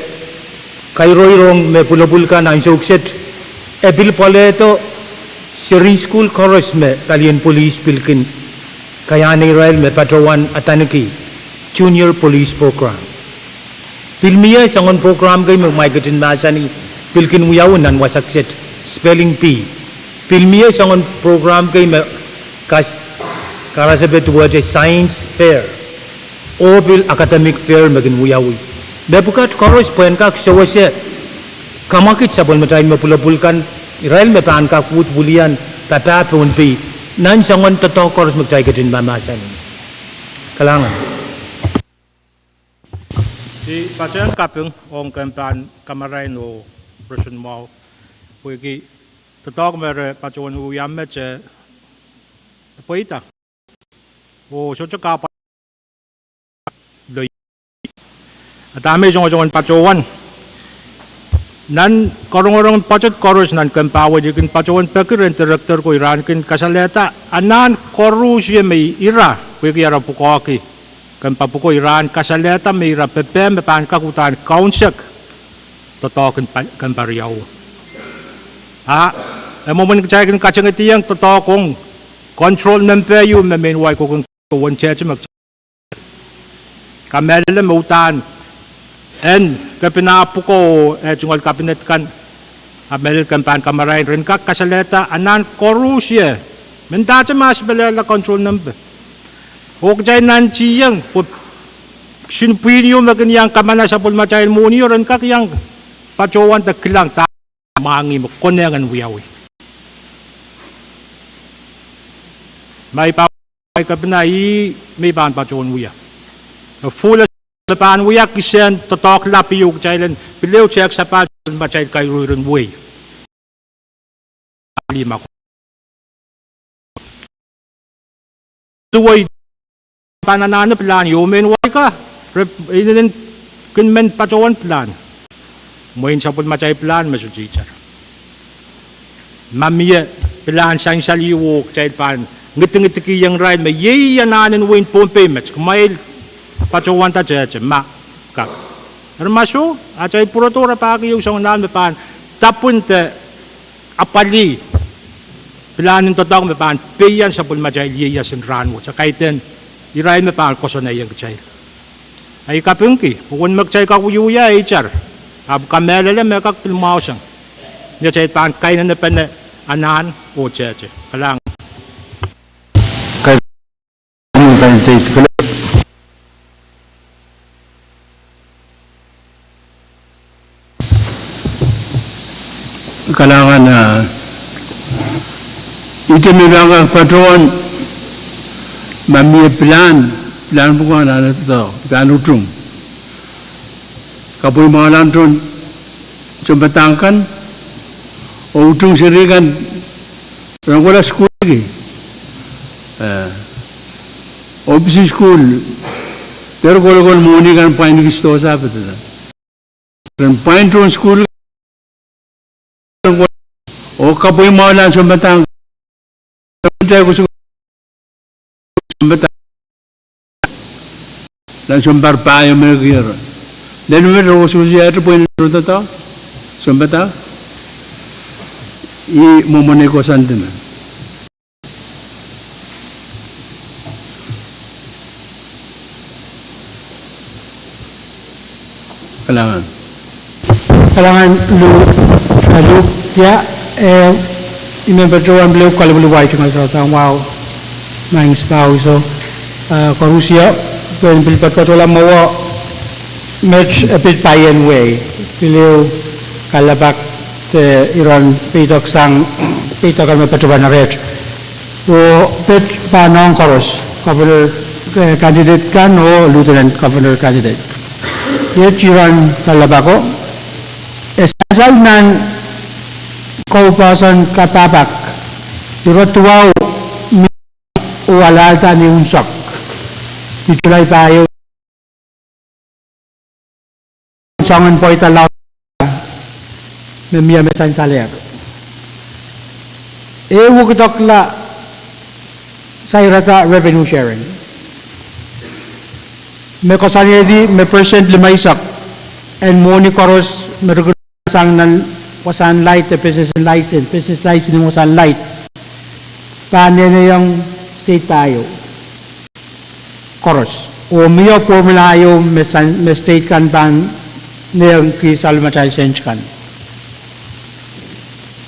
kairoir ong me pwulopwul kan ansou kiset, e pil pwalehdo seri en sukuhl koaros me palien police pil kin kaiahne irail me patohwan adaneki Junior Police Program. Pil mie soangen program kei me kumwail ketin mahsanih pil kin wiawi nan wasa kiset, spelling bee. Pil mie soangen program kei me kas-, karasepe duwehte science fair oh pil academic fair me kin wiawi. Me pwukat koaros pwehn kak sewese kamwakid sapwellimatail me pwulopwul kan, irail me pahn kak uhd wilian papah Pohnpei nan soangen doadoahk koaros me kitail ketin mahmahsanih. Kalahngan. I patehng kaping ong kempahn kamarain oh roson mwahu, pwehki doadoahk me re patohwan wiawi met e pweida oh sohte kahpwal. A dahme I songosongen patohwan, nan karongorong budget koaros nan kempa wet I kin patohwan peki rehn director ko I rahn kin kasalehda anahn koaros me ira, pwehki ara pwukoahki kempa pwuko, I rahn kasalehda me ira pepehm me pahn kak uhdahn kaunsek doadoahk en pa-, kempa riau. A e mwomwen kitail kin katengediong doadoahk ong control nempe ieu me mehn wai kokin kowen tehte me kamehlele me uhdahn en kepina pwuko oh e tungoal kabinet kan, a mehlel kempahn kamarain ren kak kasalehda anahn koaros ie, mendahte ma se pil lella control nempe. Oh kitail nantihong pwe kisin pwihn ieu me kin iang kamana sapwellimatail mwohnio ren kak iang patohwan de kilang dahme mwahngih me konehng en wiawi. Ma I pahn wia kepina, ih me I pahn patohwan wia. E foolish me pahn wia kisehn doadoahk lap ieu kitail en pil ehu tehk sapahl sapwellimatail kairuhr en wehi. Duwei pahn anahne pilahn ieu, mehn wai ka, re inenen kin men patohwan pilahn. Mwein sapwellimatail pilahn me sohte itar. Ma mie pilahn sansal ieu oh kitail pahn ngidingidikihong irail me iei anahn en wehin Pohnpei met, kumwail patohwanda tehte ma kak. Eri ma soh, atail pwurodo rapahki ehu soangen ahn me pahn dapwin de apwalih pilahn en doadoahk me pahn peian sapwellimatail ieias en rahnwet, a kaidehn irail me pahn koasoanehdi kitail. A I kapingki, uwen me kitail kak wiewia e itar, ahpw kamehlele me kak pil mwahusang ni atail pahn kainenepene anahn oh tehte. Kalahngan. Kalahngan, a, ihte me I pahn kak patohwan, ma mie pilahn, pilahn pwukoa nan epdo, I pahn utung kapwei mwahulahn tohn sounpadahk kan, Oh utung seri kan ren kohla sukuhlki, eh, oh pisi sukuhl, dehr kolokol mwohni kan pwain kis dohsapw da. Ren pwain tohn sukuhl, oh kapwei mwahu nan sounpadahk, nan sounpar pahieu me kier. Lel met re koasoakoasoiahte pweinen tohn doadoahk, sounpadahk. Ih mwomwen ei koasoandi men. Kalahngan. Kalahngan Lu, eh, Luhk, ia, eh, I men patohwan pil kalipwalipw wahdo tungoal soahng wahu, maing spouse, eh, koarusie, pwehn pil patohla mwowe met e pid paien wehi, pil ehu kalelapak de iren peidoksang, peidokan me patohwan reht. Oh pid pahn ong koaros, governor, eh, candidate kan oh lieutenant governor candidate. Iet iren kalelapako, e sasal nan kou poahsoan kapahpak, ire duwau mi oh alahlda ni unsek, ni July pahieu, soangen pweida laud me mie me sansalehr. E wekidekla sairada revenue sharing, me koasoanehdi me percent limeisek en mwohni koaros me rikirikasang nan wasahn light de business license, business license en wasahn light, pahn nehnehiong state pahieu koaros. Oh mie formula ieu me san, me state kan pahn nehngki sapwellimatail sent kan.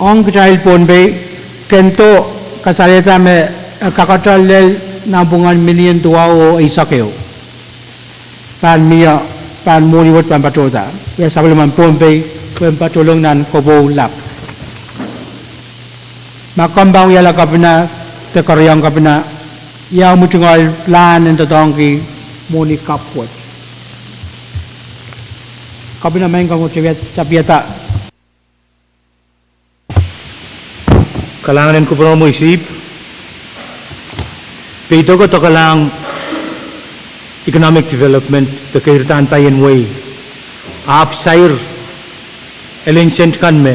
Ong kitail Pohnpei, kendo kasalehda me e kakete lel nanpwungen million duwau oh eisek ehu pahn mie, pahn mwohni wet pahn patohda. Ia sapwellimen Pohnpei pwehn patolong nan kopwou lap. Ma komw pahn wiahla kepina de keriaun kepina, ia omw tungoal pilahn en doadoahngki mwohni kapw wet? Kepina, maing, komw tapiada. Kalahngan en kupwuromwi Sihpw. Peidokedokelahng economic development de keirdahn paien wehi, ahpw sair elen sent kan me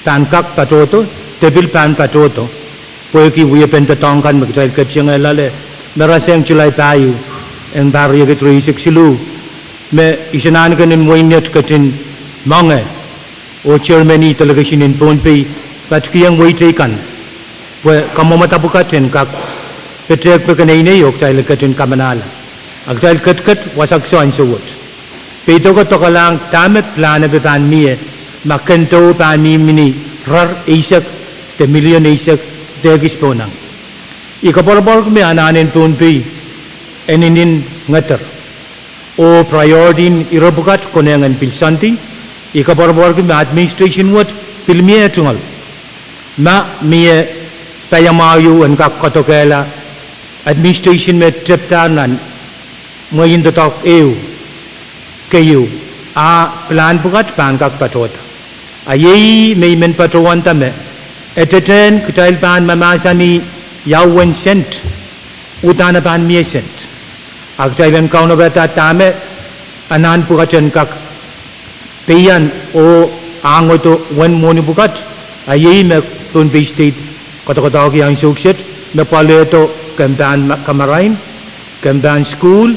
pahn kak patohdo, de pil pahn patohdo, pwehki wiepen doadoahk kan me kitail ketiengehlahng me rasehng July pahieu, en pahr riekid rieisek siluh, me isonahnken en wehin Iet ketin moange, oh chairman en delegation en Pohnpei patikihong wehi teikan pwe kamwomwada pwukat en kak petehk me keneinei oh kitail ketin kamanahla. A kitail ketiket wasa kiso ansou wet. Peidokedokelahng dahme pilahn epe pahn mie ma kendo pahn mihmi ni rar eisek de million eisek de ekis pohnang. I koapworopworki me anahn en Pohnpei e inenen ngeder oh priority en ire pwukat konehng en pil soandi. I koapworopworki me administration wet pil mie tungoal. Ma mie paiamwahu en kak kadokehla administration me tepdahr nan mwehin doadoahk ehu, keieu, a pilahn pwukat pahn kak patohda. A iei me I men patohwanda me e tetehn kitail pahn mamahsanih ia uwen sent, uhdahn e pahn mie sent. A kitail en kaunopada dahme anahn pwukat en kak peian oh ahngode uwen mwohni pwukat. A iei me Pohnpei State koadokoadoahki ansou kiset, me pwalehdo kempahn ma-, kamarain, kempahn sukuhl,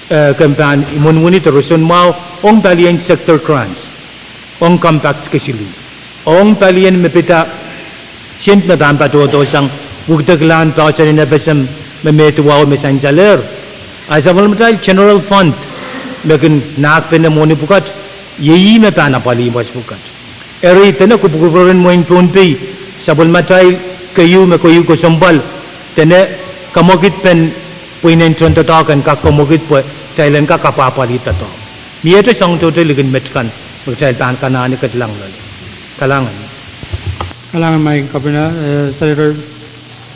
eh, kempahn imwinwini de roson mwahu, ong palien sector grants, ong compact kesiluh, ong palien me pid sent me pahn patohdohsang, wekideklahn poahsoan en FSM me me duwau me sansalehr. A sapwellimatail general fund me kin nahkpene mwohni pwukat, iei me pahn apwalih wasa pwukat. Eri dene kupwukupwur en wehin Pohnpei, sapwellimatail keieu me keieu kesempwal, dene kamwekidpen pweinen tohndoadoahk en kak kamwekid pwe kitail en kak apwapwalih doadoahk. Miehte soahng tohto likin met kan me kitail pahn kanahne ketilong loale. Kalahngan. Kalahngan Maing Kepina, eh, Senator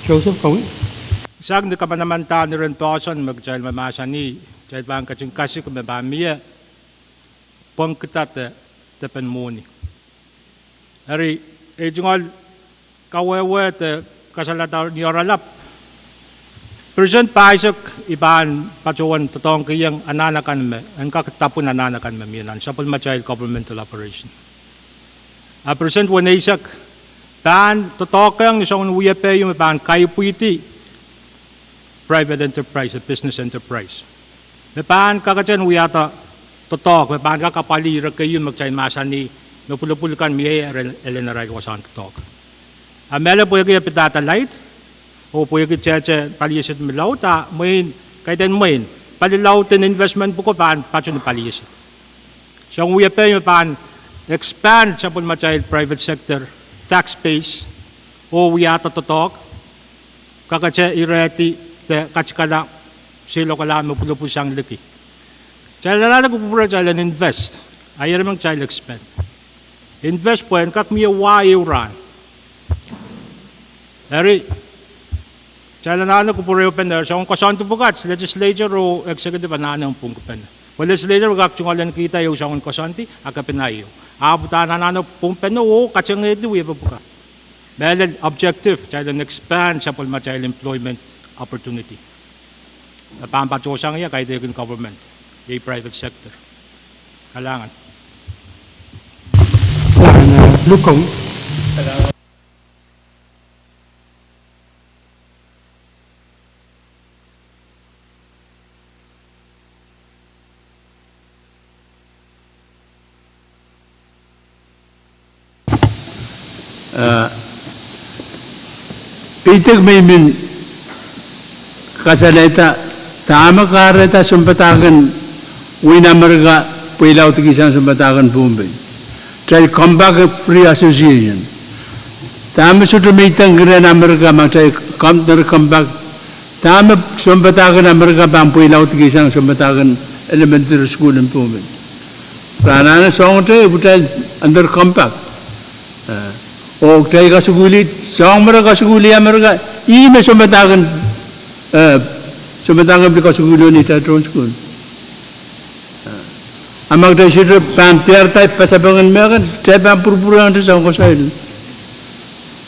Joseph, komwi. Sang ni kamanamandan iren poahsoan me kitail mahmahsanih, kitail pahn ketin kasik me pahn mie pwengkihda de, depen mwohni. Eri, Ei tungoal kawehwe de kasalehda ni oaralap. Percent pahisek I pahn patohwan doadoahngkihong anahn akan me, en kak dapwin anahn akan me mie nan sapwellimatail governmental operation. A percent weneisek pahn doadoahkehng ni soangen wiepe ieu me pahn kaipwidi private enterprise, business enterprise. Me pahn kakete en wiahda doadoahk, me pahn kak apwalih ire keieu me kitail mahsanih, me pwulopwul kan mie ren elen arail wasahn doadoahk. A mehlel pwehki e pidada laid, oh pwehki tehte paliesit me laud, a mwein, kaidehn mwein, pali laud en investment pwuko pahn patehng paliesit. Soangen wiepe me pahn expand sapwellimatail private sector tax base, oh wiahda doadoahk, kakete irehdi de katikala seiloakala me pwulopwul sang liki. Kitail anahne kupwure kitail en invest, a ire men kitail expand. Invest pwehn kak mie wah ehu rahn. Eri, kitail anahne kupwure pene soangen koasoandi pwukat, legislature oh executive anahne pwungkipene. Pwe legislature kak tungoal en kihda ehu soangen koasoandi, a kepina ehu. Ahpw uhdahn anahne pwungpene oh katengehdi wiepe pwukat. Mehlel objective, kitail en expand sapwellimatail employment opportunity. E pahn patohsang ie kaidehkin government, iei private sector. Kalahngan. Kalahngan, eh, Lukong. Eh, peidek me I men kasalehda, dahme kahrehda sounpadahk en wehin Amerika pweilaudikihsang sounpadahk en Pohnpei. Kitail Compact of Free Association. Dahme sohte meidengki rehn Amerika ma kitail com-, ner compact. Dahme sounpadahk en Amerika pahn pweilaudikihsang sounpadahk en elementary school en Pohnpei. Re anahne soang te, pwe kitail under compact. Eh, oh kitail kasukuhlih, soang me re kasukuhlih Amerika, ih me sounpadahk en, eh, sounpadahk en pil kasukuhlih ni kitail tohn sukuhl. A ma kitail sohte pahn diarada pasapengen mehkan, kitail pahn pwurpwurehng te soang koasoaia.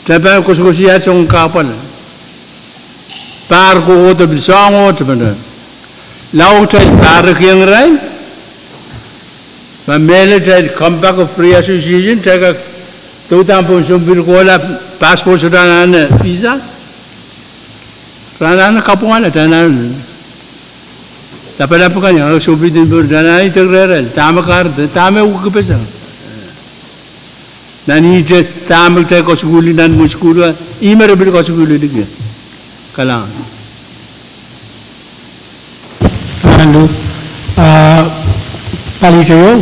Kitail pahn koasokoasoia soang kahpwal. Pahr kohkohdo pil soang oh te pahn. Lao kitail pahrekiong irail. Ma mehlel kitail Compact of Free Association, kitail kak doudahn pohn sounpir kohla passport, sohte anahne visa. Re anahne kapwungala, re anahne lapalap kan, ia, sohpeiong pohn, re anahne idek rehrail, dahme kahrehda, dahme wekipeseng. Nan ihte dahme kitail kasukuhlih nan imwen sukuhl, ih me re pil kasukuhlih liki. Kalahngan. Kalahngan, ah, pali te ieu,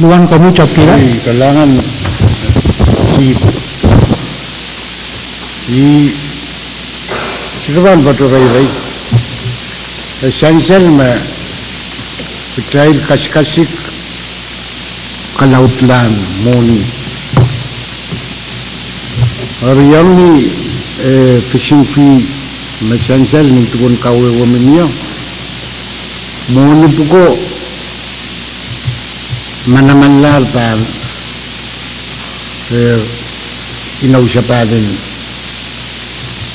luan komwi topkila. Ih, kalahngan, Chief. Ih, sohte pahn patohwan reirei. E sansal me kitail kasikasik kalaudlahn mwohni. Eri iang ni, eh, fishing fee me sansal ni dukun kawehwe me mie, mwohni pwuko manamanlahr pahn, eh, inousapahlen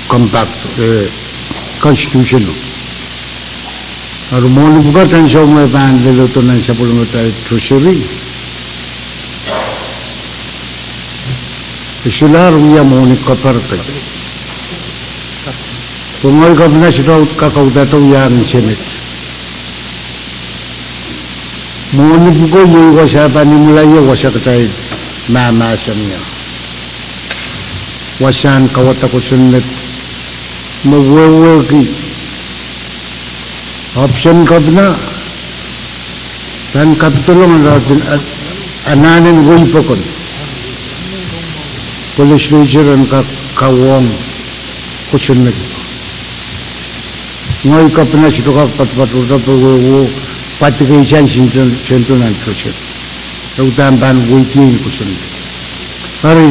compact, eh, constitution. Eri mwohni pwukat ansou me pahn lelohdo nan sapwellimatail treasury, e solahr wia mwohni koapworopwor. Pwe ngehi kepina sohte kak audaudla wiahiong Senate. Mwohni pwuko iei wasa pahn imwila ie wasa kitail mahmahsanih. Wasahn kauwada kosonned me wehwehki option kepina pahn kapidolong anahnen wei pokon. Pwe legislature en kak kawohng kosonned. Ngehi kepina sohte kak patopato pwe wehwehki pwukat kei sang sendon nan treasury. E uhdahn pahn weidien kosonned. Eri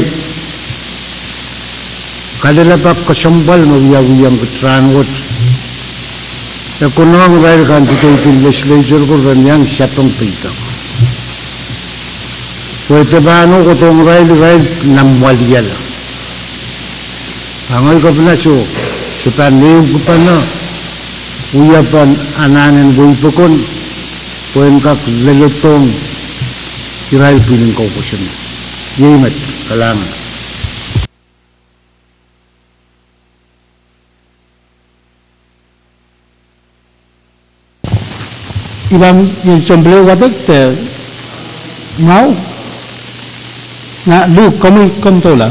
kalelapak kesempwal me wiawiong kitail rahnwet. E konehng irail kan dididin legislature ko ren iang sapeng peidek. Pwe de pahn kohdohng irail, irail nan mwaliala. A ngehi kepina soh, se pahn ehukipene wiepen anahnen wehi pokon, pwe en kak leledohng irail pwihn en kou kosonned. Iei met, kalahngan. I pahn iei sounpil ehu wadek de mwahu. Na Luke, komwi komw doula.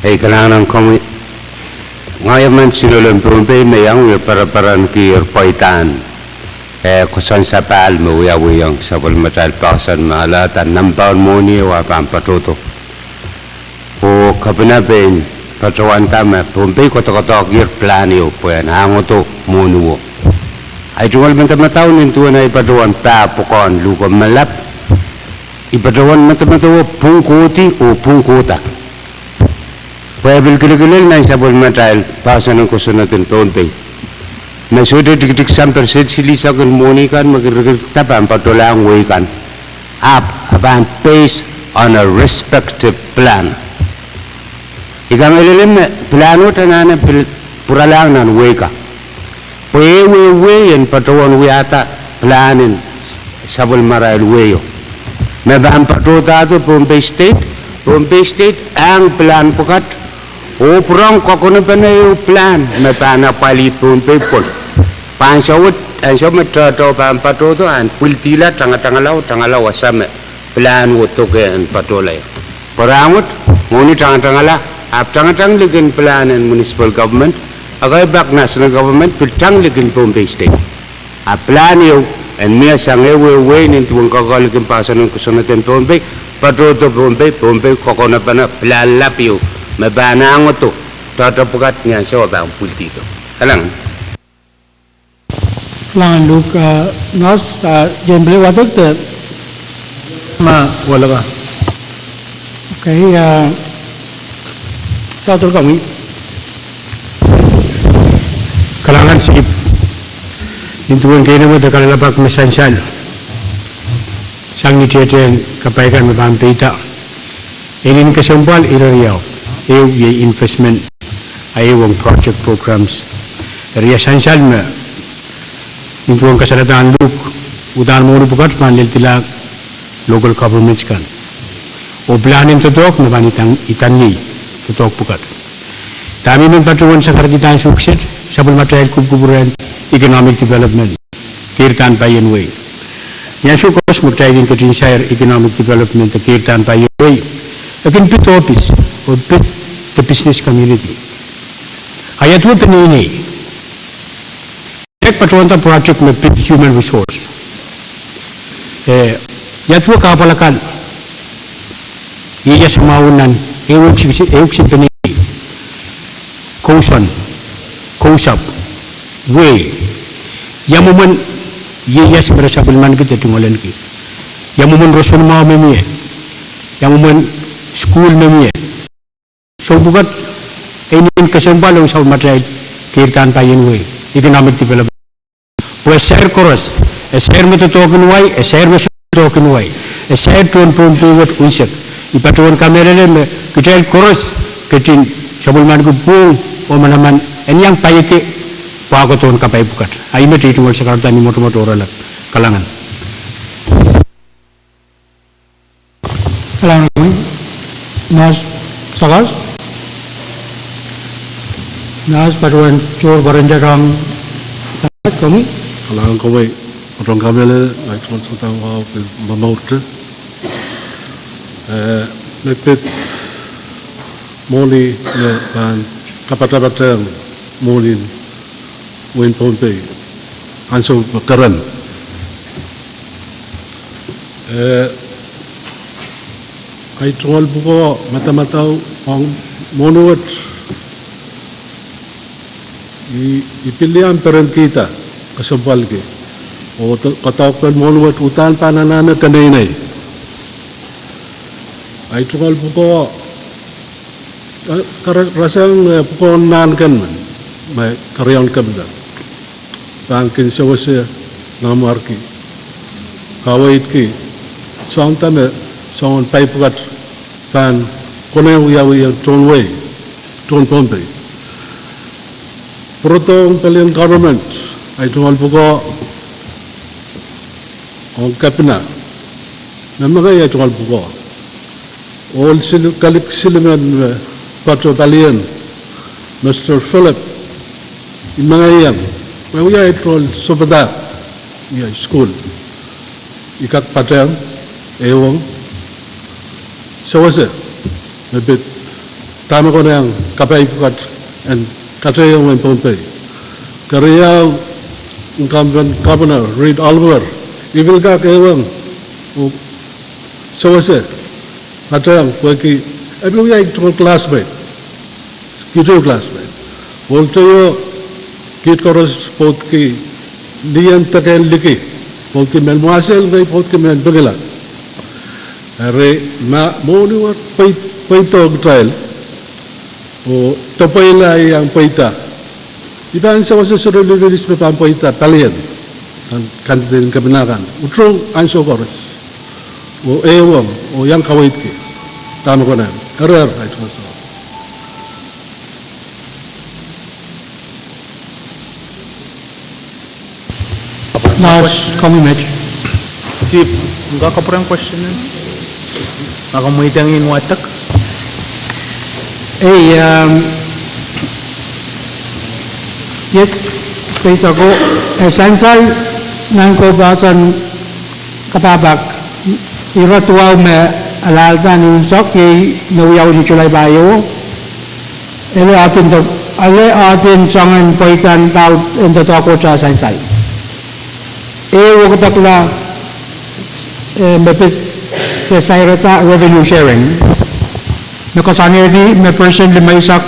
Ei, kalahngan komwi. Ngehi emen sinolen Pohnpei me iang wie pereperankihong pweidahn, eh, koasoandi sapahl me wiawihong sapwellimatail poahsoan me alehda nan pahn mwohni ehu ah pahn patohdo. Oh kepina pein patohwanda me Pohnpei koadokoadoahkier pilahn ehu pwe en ahngado mwohni wo. Ahi tungoal medemedewe nin duwen ahi patohwan pah pwukoahn luhko me lap, I patohwan medemedewe pwung kohdi oh pwung kohda. Pwe e pil kilkilel nan sapwellimatail poahsoan en kosonned en Pohnpei me sohte tikitik sampah percent silihsek en mwohni kan me kin rikirikda pahn patohlahng wehi kan. Ahpw, e pahn based on a respective plan. I kamehlele me pilahn wet anahne pil pwuralahng nan wehi ka. Pwe ehu wehi en patohwan wiahda pilahn en sapwellimarail wehio. Me pahn patohdahdo Pohnpei State, Pohnpei State ahng pilahn pwukat, oh pwurehng kakonepene ehu pilahn me pahn apwalih Pohnpei pwon. Pwe ansou wet, ansou me tohto pahn patohdo, en pwildihla tangatangala oh tangala wasa me pilahn wo doke en patohlaio. Pwe rahnwet, mwohni tangatangala, ahpw tangatang likin pilahn en municipal government, ekei pak national government, pil tang likin Pohnpei State. A pilahn ieu, en mie sang ehu wehi nin duwen kekelikin poahsoan en kosonned en Pohnpei, patohdo Pohnpei, Pohnpei kakonepene pilahn lap ieu, me pahn ahngado, tohto pwukat ni ansou e pahn pwildihdo. Kalahngan. Kalahngan Luke, ah, Noahs, ah, ien pil wadek de ma weleka. Okay, ah, Doctor Kami. Kalahngan Sihpw, nin duwen keinemwe de kalelapak me sansal sang ni tehtehn kapai kan me pahn peida. Ehu nin kesempwal ire riau, ehu iei investment, a ehu ong project programs. Eri ia sansal me, nin duwen kasaledahn Luke, uhdahn mwohni pwukat pahn lel dilahng local governments kan. Oh pilahn en doadoahk me pahn idang, idang iei doadoahk pwukat. Dahme I men patohwan sakarkihda ansou kiset, sapwellimatail kupwukupwur en economic development. Keirdahn paien wehi. Ni ansou koaros me kitail kin ketin sair economic development de keirdahn paien wehi, e kin pid ohpis, oh pid the business community. A ia duwe peneinei. Ek patohwanda project me pid human resource. Eh, ia duwe kahpwal akan. Ieias mwahu nan ehu kisin, ehu kisin peneinei. Kousoan, kousapw, wehi. Ia mwomwen ieias me re sapwellimaniki de tungoaleniki. Ia mwomwen roson mwahu me mie. Ia mwomwen sukuhl me mie. Soahng pwukat, e inenen kesempwal ong sapwellimatail keirdahn paien wehi, economic development. Pwe e sair koaros, e sair me doadoahk en wai, e sair me sohte doadoahk en wai, e sair tohn Pohnpei wet unsek. I patohwan kamehlele me kitail koaros ketin sapwellimaniki pwung oh manaman en iang paieki pwako dohn kapai pwukat. A ih me I tungoal sakarada ni mwotomwot oh oaralap. Kalahngan. Kalahngan komwi. Noahs Sakas. Noahs patohwan tohr pwaranda rong Sakas komwi. Kalahngan komwi. Patohwan kamehlele, ngehi tohn sounpwong wahu pil momourte. Eh, me pid mwohni me pahn kapatapat mwohnin wehin Pohnpei. Ansou me keren. Eh, ahi tungoal pwukoa madamadau ong mwohni wet. I, I pil iang perenkihda kesempwalki. Oh, kadaukipen mwohni wet uhdahn pahn anahne keneinei. Ahi tungoal pwukoa, eh, kare-, rasehng, eh, pwukoahn nahnken men, me keriaun kepina. Pahn kin sewese nanmwarki, kaweidki, soang dahme soangen paip pwukat pahn konehng wiawi tohn wehi, tohn Pohnpei. Pwurodohng pelien government, ahi tungoal pwukoa, ong kepina, me mengei ahi tungoal pwukoa. Ohl sil-, kalik silimen me patoh pelien, Mister Philip, I mengeiong, me wia ahi tungoal sohpadahk, wia ahi sukuhl. I kak patehng, ehuong, sewese, me pid dahme konehng kapai pwukat en kateiong wehin Pohnpei. Keriau, incumbent governor Reed Oliver, I pil kak ehuong, oh sewese, patehng pwehki, e pil wia ahi tungoal classmate. Kiht ehu classmate. Ohl teio, kiht koaros pwoudki lien deke liki, pwoudki mehn Mwasel, ngehi pwoudki mehn Pingila. Eri ma mwohni wet pwei-, pweido kitail, oh depweila iang pweida, I pahn sewese sohte lililis me pahn pweida pelien kan, candidate en kepina kan. Utung ansou koaros, oh ehuong, oh iang kaweidki dahme konehng. Erehr, ahi tungoal soang. Mas, komwi met. Sip, nda kapwuren question en? Ma komw idengin wadek? Ei, ehm, iet, pweida ko, eh, sansal nan kohpahsan kapahpahk, ire duwau me alahlda ni unsek, iei me wiawi ni July pahieu. Ele ahdin do-, ele ahdin soangen pweida en laud en doadoahk kohta sansal. Ehu wekidekla, eh, me pid, de sairada revenue sharing, me koasoanehdi me percent limeisek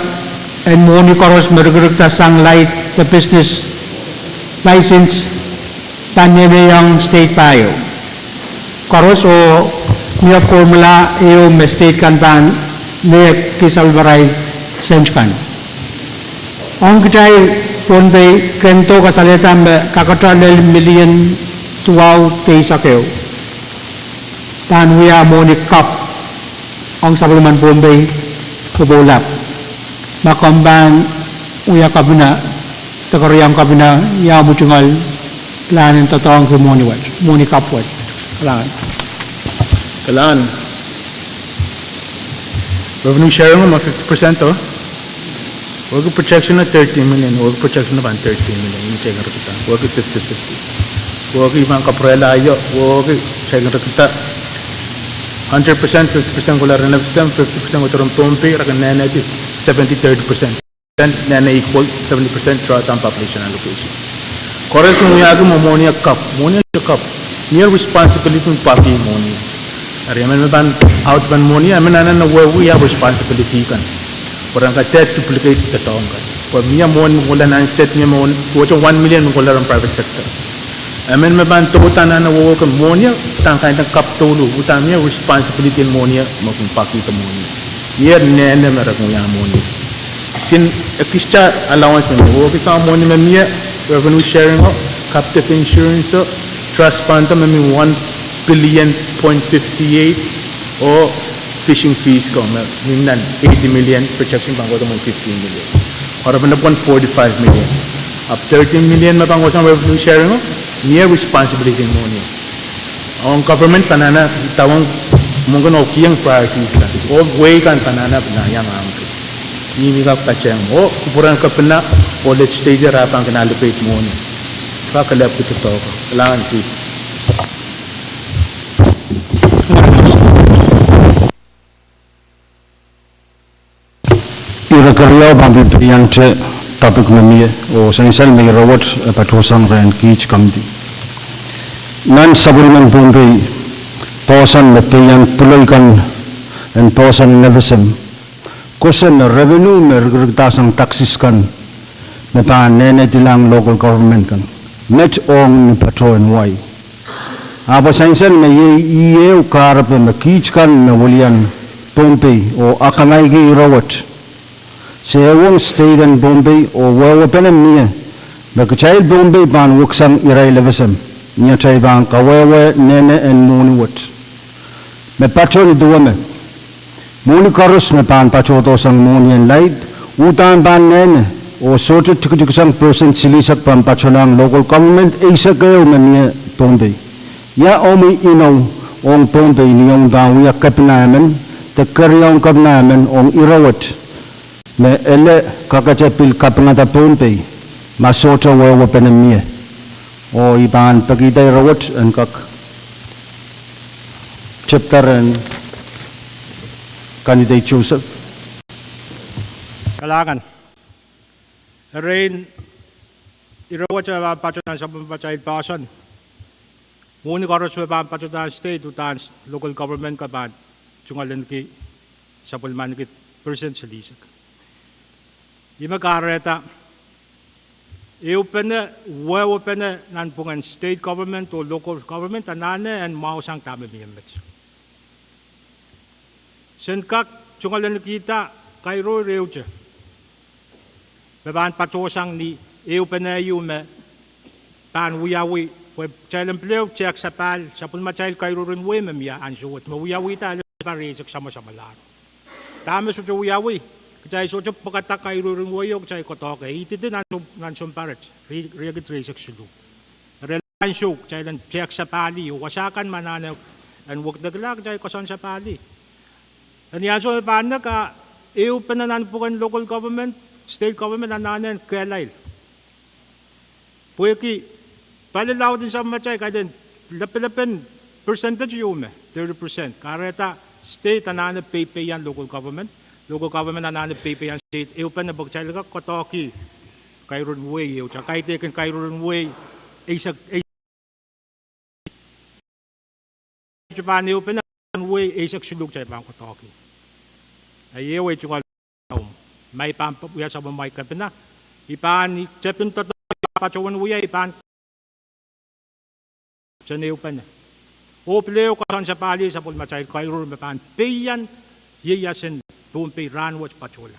en mwohni koaros me rikirikda sang laid de business license pahn nehnehiong state pahieu. Koaros oh mie formula ehu me state kan pahn nehkisel warai sent kan. Ong kitail Pohnpei, kendo kasalehda me kakete lel million duwau de eisek ehu pahn wia mwohni kapw ong sapwellimen Pohnpei, kopou lap. Ma komw pahn wia kepina, de keriaun kepina, ia omw tungoal pilahn en doadoahngki mwohni wet, mwohni kapw wet? Kalahngan. Kalahngan. Revenue sharing me fifty percent o? Wehwehki projection o thirteen million, wehwehki projection o pahn thirteen million, I men check rikida. Wehwehki fifty fifty. Wehwehki I pahn kapwurehla aio, wehwehki check rikida. Hundred percent, fifty percent kohla rehn FSM, fifty percent kohdo rehn Pohnpei, re kin nehnehdi seventy thirty percent. Nehne equal seventy percent drawdown population allocation. Koaros me wiahki me mwohni e kapw, mwohni e kapw. Mie responsibility en pwakih mwohni. Eri emen me pahn outspend mwohni, emen anahne wehwehki responsibility kan. Pwe ren kak duplicate doadoahk kan. Pwe mie mwohni me kohla nan state, mie mwohni, duwehte one million me kohla rehn private sector. Emen me pahn doula anahne wehwehki mwohni, pwe dah kaidehn kapw douluhl, pwe dah mie responsibility en mwohni, me kin pwakihda mwohni. Mie nehne me re kin wia mwohni. Sin ekis ta allowance me mie, wehwehki soangen mwohni me mie, revenue sharing o, captive insurance o, trust fund o, me mie one billion point fifty eight o, fishing fees ko, me mie nan eighty million, projection pahn kohdo mwohn fifteen million. Eri pahn pwon forty-five million. Ahpw thirteen million me pahn kohsang revenue sharing o, mie responsibility en mwohni. Ong government pahn anahne, dawehng mwengehn oh kihong priorities kan. Oh wehi kan pahn anahne pahn iang ahmw. Ni mie kak patehng. Oh kupwuren kepina, oh legislature ah pahn kin allocate mwohni. Kak kelehpw kitail doadoahk. Kalahngan Sip. Ire keriau pahn pil peiante topic me mie, oh sansal me ire wet e patohsang rehn kiht committee. Nan sapwellimen Pohnpei, poahsoan me peian pwuloi kan en poahsoan en FSM, kose me revenue me rikirikdahsang taxes kan me pahn nehnehdi lahng local government kan, met ong ni patohwen wai. Ahpw sansal me iei ih ehu kahrepe me kiht kan me welian Pohnpei oh akanaiki ire wet. Se ehuong state en Pohnpei oh wehwehpene mie me kitail Pohnpei pahn weksang irail FSM, ni atail pahn kawehwe nehne en mwohni wet. Me patohwan duwehte me mwohni koaros me pahn patohdo sang mwohnien laid, uhdahn pahn nene, oh sohte tikitiksang percent silihsek pahn patolahng local government eisek ehu me mie Pohnpei. Ia omwi inou ong Pohnpei ni omw pahn wia kepina emen, de keriaun kepina emen ong ire wet me ele kakete pil kapingada Pohnpei, ma sohte wehwehpene mie. Oh I pahn pekihda ire wet en kak tepda rehn candidate Joseph. Kalahngan. Erein ire wet me pahn patohdo nan sapwellimatail poahsoan, mwohni koaros me pahn patohdo nan state, uhdahn local government kan pahn tungoaleniki, sapwellimaniki percent silihsek. Ih me kahrehda ehupene, wehwehpene nanpwungen state government oh local government anahne en mwahusang dahme mie met. Sen kak tungoalenikihda kairoir ehute me pahn patohsang ni ehupene ieu me pahn wiawi, pwe kitail en pil ehu tehk sapahl sapwellimatail kairoir en wehi me mie ansou wet me wiawihda ale sounpar rieisek samwasamwalahro. Dahme sohte wiawi, kitail sohte pwekada kairoir en wehi oh kitail koadoahke, e ididi nan sounpar et, riekid rieisek siluh. Eri ansou kitail en tehk sapahl oh wasa kan me anahne en wekidekla kitail koasoan sapahl. Eri ansou me pahn nek a ehupene nanpwungen local government, state government anahne en kehlail. Pwehki pali laud en sapwellimatail kaidehn lepelepen percentage ieu me thirty percent kahrehda state anahne peipeian local government, local government anahne peipeian state, ehupene pwe kitail kak koadoahki kairoir en wehi ehute, kaidehkin kairoir en wehi eisek, eisek sohte pahn ehupene, wehi eisek siluh kitail pahn koadoahki. Ahi ehu ei tungoal ma I pahn wia sapwellimamwail kepina, I pahn tepin doadoahk patohwan wia, I pahn sen ehupene oh pil ehu koasoan sapahl sapwellimatail kairoir me pahn peian ieiasen Pohnpei rahnwet patohla.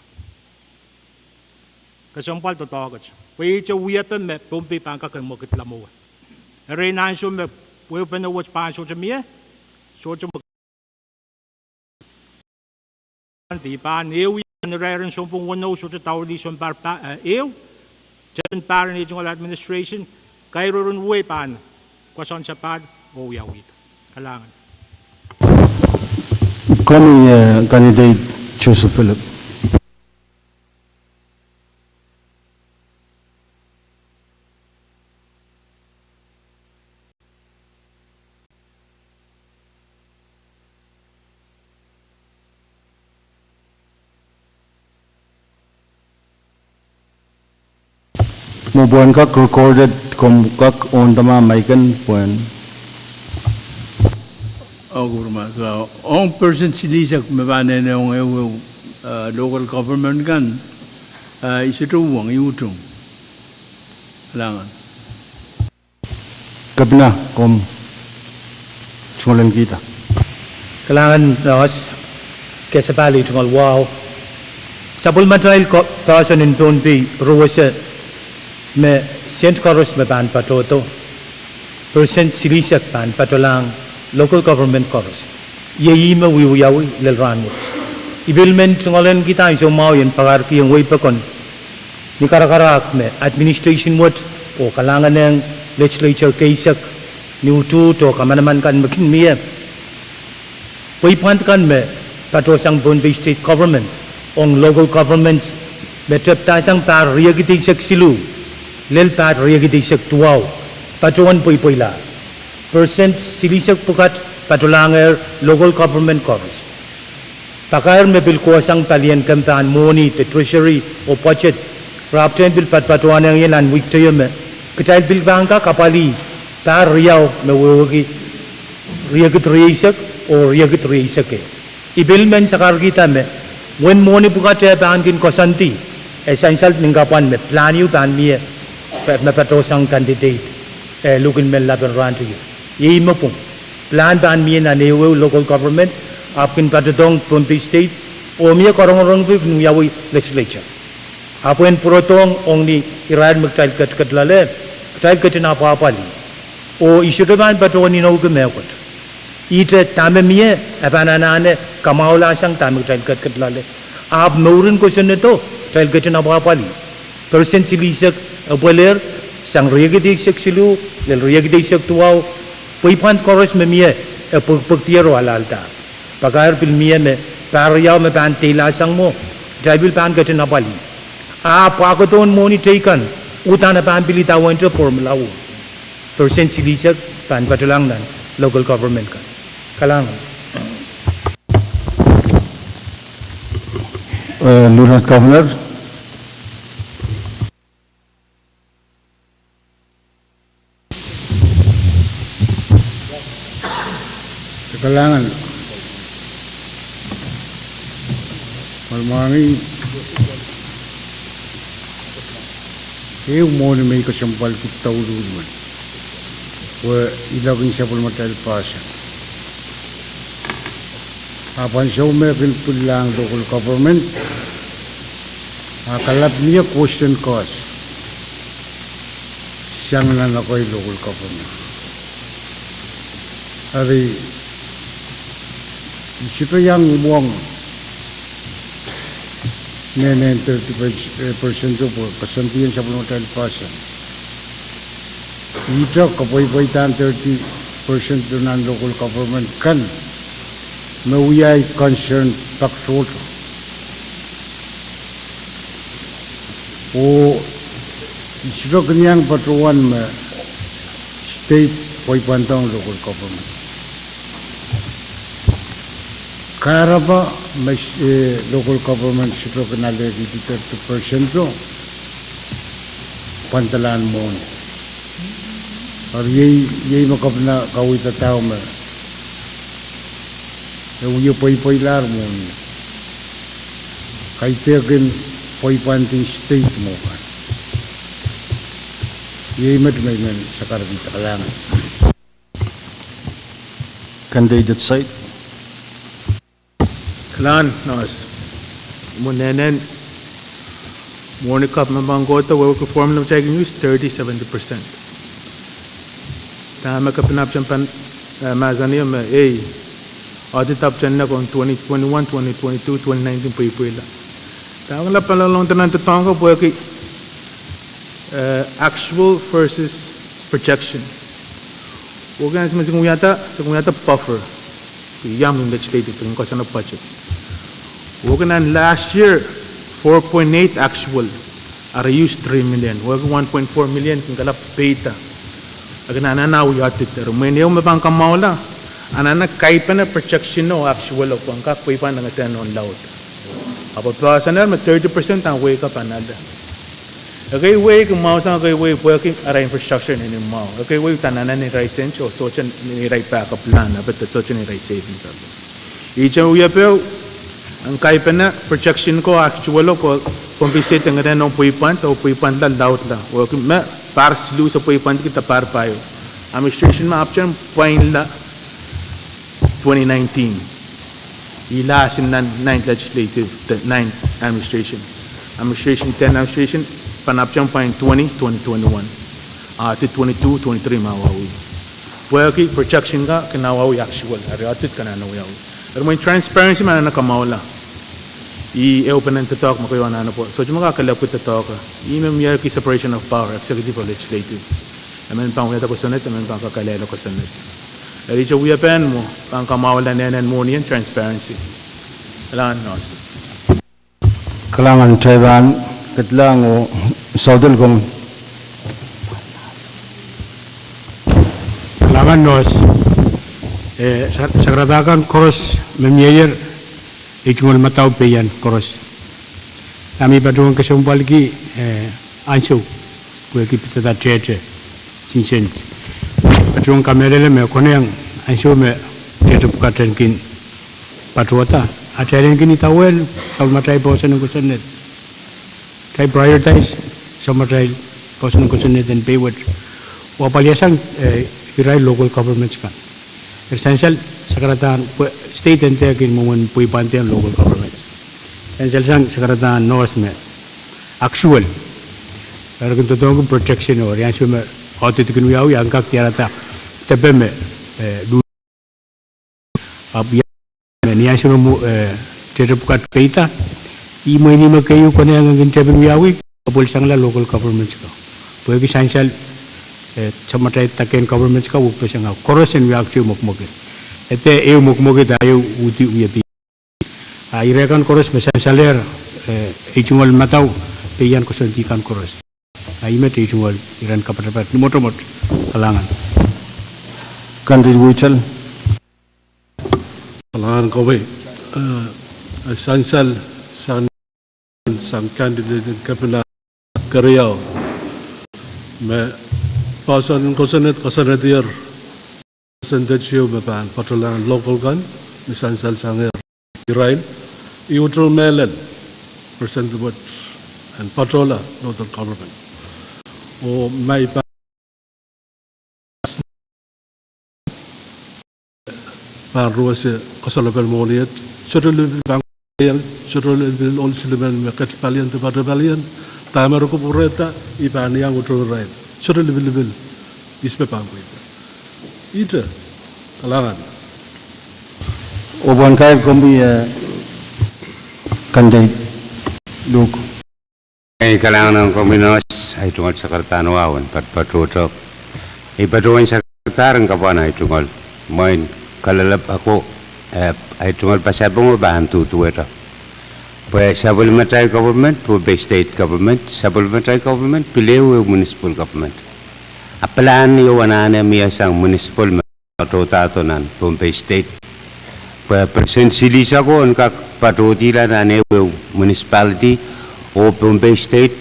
Kesempwal doadoahk et, pwe ihte wiepe me Pohnpei pahn kak en mwekidla mwowe. Erein ansou me wehupene wet pahn sohte mie, sohte mwekid I pahn ehu ian irair en sounpwong weneu sohte daulih sounpar ehu, tepin pahr en ei tungoal administration, kairoir en wehi pahn koasoan sapahl oh wiawihda. Kalahngan. Komwi, eh, candidate Joseph Philip. Mwo pwehn kak recorded, komw kak ondama maiken pwehn. Ong percent silihsek me pahn nene ong ehu, eh, local government kan, eh, I sohte uhwong, I utung. Kalahngan. Kepina, komw tungoalenkihda. Kalahngan Loas, kesepahl ei tungoal wahu. Sapwellimatail poahsoan en Pohnpei ruwese me sent koaros me pahn patohdo, percent silihsek pahn patolahng local government koaros. Iei ih me wiewiawi lel rahnwet. I pil men tungoalenkihda ansou mwahu I en pakairkihong wehi pokon ni karakarahk me administration wet oh kalahnganehng legislature keisek ni utuht oh kamanaman kan me kin mie, pweipwand kan me patohsang Pohnpei State Government ong local governments me tepdasang pahr riekid eisek siluh lel pahr riekid eisek duwau, patohwan pweipweilahr. Percent silihsek pwukat patolahngehr local government koaros. Pakair me pil kohsang palien kempahn mwohni de treasury oh budget, re ahpwtehn pil patpatohwanehng ie nan wihk teio me kitail pil pahn kak apwalih pahr riau me wehwehki riekid rieisek oh riekid rieisek ehu. I pil men sakarkihda me uwen mwohni pwukat eh pahn kin koasoandi, e sansal nin kapwan me pilahn ieu pahn mie me patohsang candidate, eh, luhk en men lapen rahn teio. Iei me pwung, pilahn pahn mie nan ehuehu local government, ahpw kin patohdohng Pohnpei State, oh mie karongorong pwe kin wiawi legislature. Ahpw en pwurodohng ong ni irair me kitail ketiket loale, kitail ketin apwahpwalih. Oh I sohte pahn patohwan inouki mehkot. Ihte dahme mie, e pahn anahne kamwahulahsang dahme kitail ketiket loale. Ahpw mouren kosonnedo, kitail ketin apwahpwalih. Percent silihsek epweler, sang riekid eisek siluh, lel riekid eisek duwau, pweipwand koaros me mie, e pwekpwekdier oh alahldahr. Pakair pil mie me, pahr riau me pahn deilahsang mwo, kitail pil pahn ketin apwalih. Ahpw pwahkodohn mwohni teikan, uhdahn e pahn pil idawehn te formula wet. Percent silihsek pahn patohlahng nan local government kan. Kalahngan. Eh, Lieutenant Governor. Kalahngan. Mwohni, ehu mwohni me I kesempwalki douluhl men, pwe I lokin sapwellimatail poahsoan. Ahpw ansou me kin pwilahng local government, a kalap mie question koaros sang nan ekei local government. Eri, I sohte iang mwomwohng nehnen thirty percent, eh, percent pwe koasoandien sapwellimatail poahsoan. Ihte kapweipweidahn thirty percent nan local government kan me wia ei concern pak tohto. Oh I sohte kin iang patohwan me state pweipwandohng local government. Kahrepe me, eh, local government sohte kin alehdi thirty percent o pwandalahn mwohni. Eri iei, iei me Kepina kaweidadao me e wie pweipweilahr mwohni, kaidehkin pweipwandin state mwo kan. Iei met me I men sakarkihda. Kalahngan. Candidate side. Kalahngan Noahs. Mwo nehnen mwohni kapw me pahn kohdo, wehwehki formula me kitail kin use, thirty seventy percent. Dahme Kepina ahpwtehn pahn, eh, mahsanih me ei, audit ahpwtehn nek ong twenty twenty-one, twenty twenty-two, twenty nineteen pweipweila. Dahme kitail pahn loalloangada nan doadoahk pwehki, eh, actual versus projection. Wehwehki ansou me se kin wiahda, se kin wiahda buffer. Iang legislative, se kin koasoane budget. Wehwehki nan last year, four point eight actual, a re use three million. Wehwehki one point four million kin kalap peida. A kin anahne wia audit. Eri mwein ehu me pahn kamwahula, anahne kaipene projection o actual o pwehn kak pweipwand ngehn en laud. Ahpw poahsoan me thirty percent en wehi ka pahn ale. Ekei wehi kin mwahusang ekei wehi pwehki arail infrastructure inenen mwahu. Ekei wehi uhdahn anahne neirail sent o sohte neirail backup plan, ahpw de sohte neirail savings. Ihte wiepe, en kaipene projection ko actual ko compensate ngehn en pweipwand o pweipwandla laudla. Wehwehki me pahr siluh se pweipwandki de pahr pahieu. Administration me ahpwtehn pwainla twenty nineteen. Ihla sin nan ninth legislative, the ninth administration. Administration, ten administration, pahn ahpwtehn pwain twenty, twenty twenty-one. Audit twenty-two, twenty-three me awauwi. Pwehki projection ka kin awauwi actual, eri audit kin anahne wiawi. Eri mwein transparency me anahne kamwahula. Ih ehu penen doadoahk me keieu anahne pwe sohte me kak kelehpw doadoahk. Ih me mie ki separation of power, executive o legislative. Emen pahn wiahda kosonned, emen pahn kak alehla kosonned. Eri ihte wiepen mwo, pahn kamwahula nehnen mwohnien transparency. Kalahngan Noahs. Kalahngan Taiwan, Kedlahng oh Southern Common. Kalahngan Noahs. Eh, sa-, sakarada kan koaros me mieier, I tungoal madau peian koaros. Dahme I patohwan kesempwalki, eh, ansou pwehki pitsada tehte, sinsent. Patohwan kamehlele me konehng ansou me tehte pwukat en kin patohda, atail en kin idawehn sapwellimatail poahsoan en kosonned. Kitail prioritize sapwellimatail poahsoan en kosonned en pei wet. Oh apwalihasang, eh, irail local governments kan. Eri sansal sakaradahn pwe state en dehr kin mwomwen pweipwandehng local governments. Sansal sang sakaradahn Noahs me actual. Eri kin doadoahngki projection o, eri ansou me audit kin wiawi, a kak diarada depe me, eh, Ahpw ia me ni ansou me mwo, eh, tete pwukat peida, ih mwein ih me keieu konehng en kin tepin wiawi, apwalih sangala local government ka. Pwehki sansal, eh, samatail daken government ka wekpeseng, ah koaros en wiahki ehu mwekimwekid. Ede ehu mwekimwekid ah ehu uhdi wie pid. Ah ire kan koaros me sansalehr, eh, ei tungoal madau, pwe I en koasoandi kan koaros. Ah ih met ei tungoal iren kapatapat ni mwotomwot. Kalahngan. Kandideit Wittel. Kalahngan kohwei. Eh, sansal sang, sang kandideit en kepina keriau me poahsoan en kosonned, kosonnedier percentage ehu me pahn patohlahng local kan, ni sansal sang irail, I utung mehlel percent wet en patohla local government. Oh ma I pahn pahn ruwese koasoalepen mwohliet, sohte lipilipil pahn, sohte lipilipil ohl silimen me ket palien de patoh palien, dahme re kupwurehda, I pahn iang utung irail. Sohte lipilipil, ihs me pahn pweida. Ihte, kalahngan. Oh pwehn kair komwi, eh, kandideit Luke. Ei, kalahngan ong komwi Nohs, ei tungoal sakaradahn wahu en patpatohdo. Ei patohwan sakaradahn kapwahn ei tungoal mwein kalelapak o, eh, ei tungoal pasapeng o pahn duduwehte. Pwe sapwellimatail government, Pohnpei State Government, sapwellimatail government, pil ehu ehu municipal government. A pilahn ieu anahne mie sang municipal me patohdahdo nan Pohnpei State. Pwe percent silihsek o en kak patohdihla nan ehu ehu municipality oh Pohnpei State,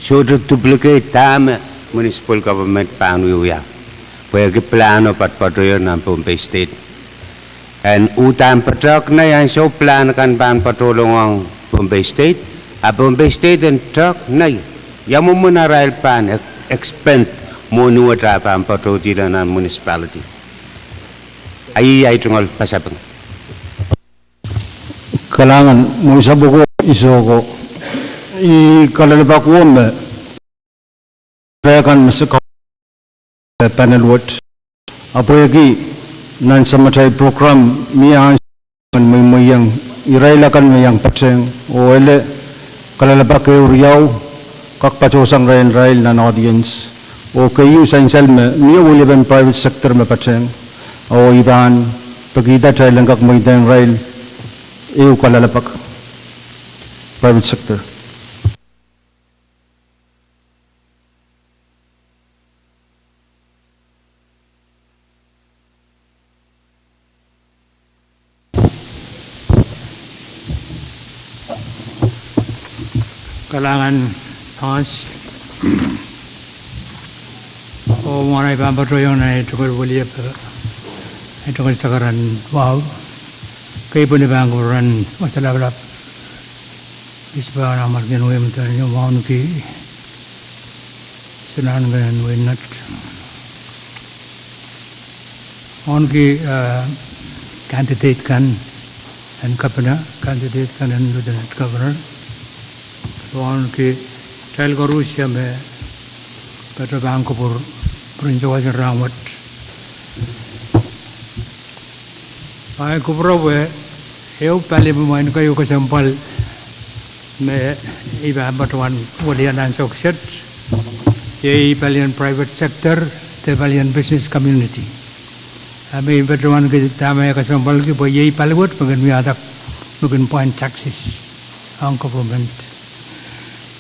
sohte duplicate dahme municipal government pahn wiewia. Pwehki pilahno patpatohdo nan Pohnpei State. En uhdahn patehk nei ansou pilahn kan pahn patohlong ong Pohnpei State, a Pohnpei State en tehk nei ia mwomwen arail pahn ex-, expend mwohni wet a pahn patohdihla nan municipality. A ih ei tungoal pasapeng. Kalahngan, mwein sapwoko I sehse ko. I kalelapak o me ire kan me se ka panel wet. A pwehki nan samatail program mie ansou me mweimweiong irail akan me iang patehng, oh ele kalelapak ehu riau kak patohsang irail nan audience. Oh keieu sansal me mie weliepen private sector me patehng. Oh I pahn pekihda kitail en kak mweidehng irail ehu kalelapak private sector. Kalahngan Nohs. Oh mwohn ei pahn patohdo nan ei tungoal weliepe, ei tungoal sakaradahn wahu, keipweni pahn kupwuren wasa lapalap. Ihs pahn amwail kin weimwtehn ie wauneki, soangen wein nat. Wauneki, eh, candidate kan en kepina, candidate kan en lieutenant governor. Wauneki kitail koarusie me patohwan pahn kupwur prinsiwal en rahnwet. Ahi kupwure ehu pali me mwein keieu kesempwal me I pahn patohwan welian nan sohkset, iei palien private sector de palien business community. A me I patohwan kihda me kesempwalki pwe iei pali wet me kin wiahda, me kin pwain taxes ong government.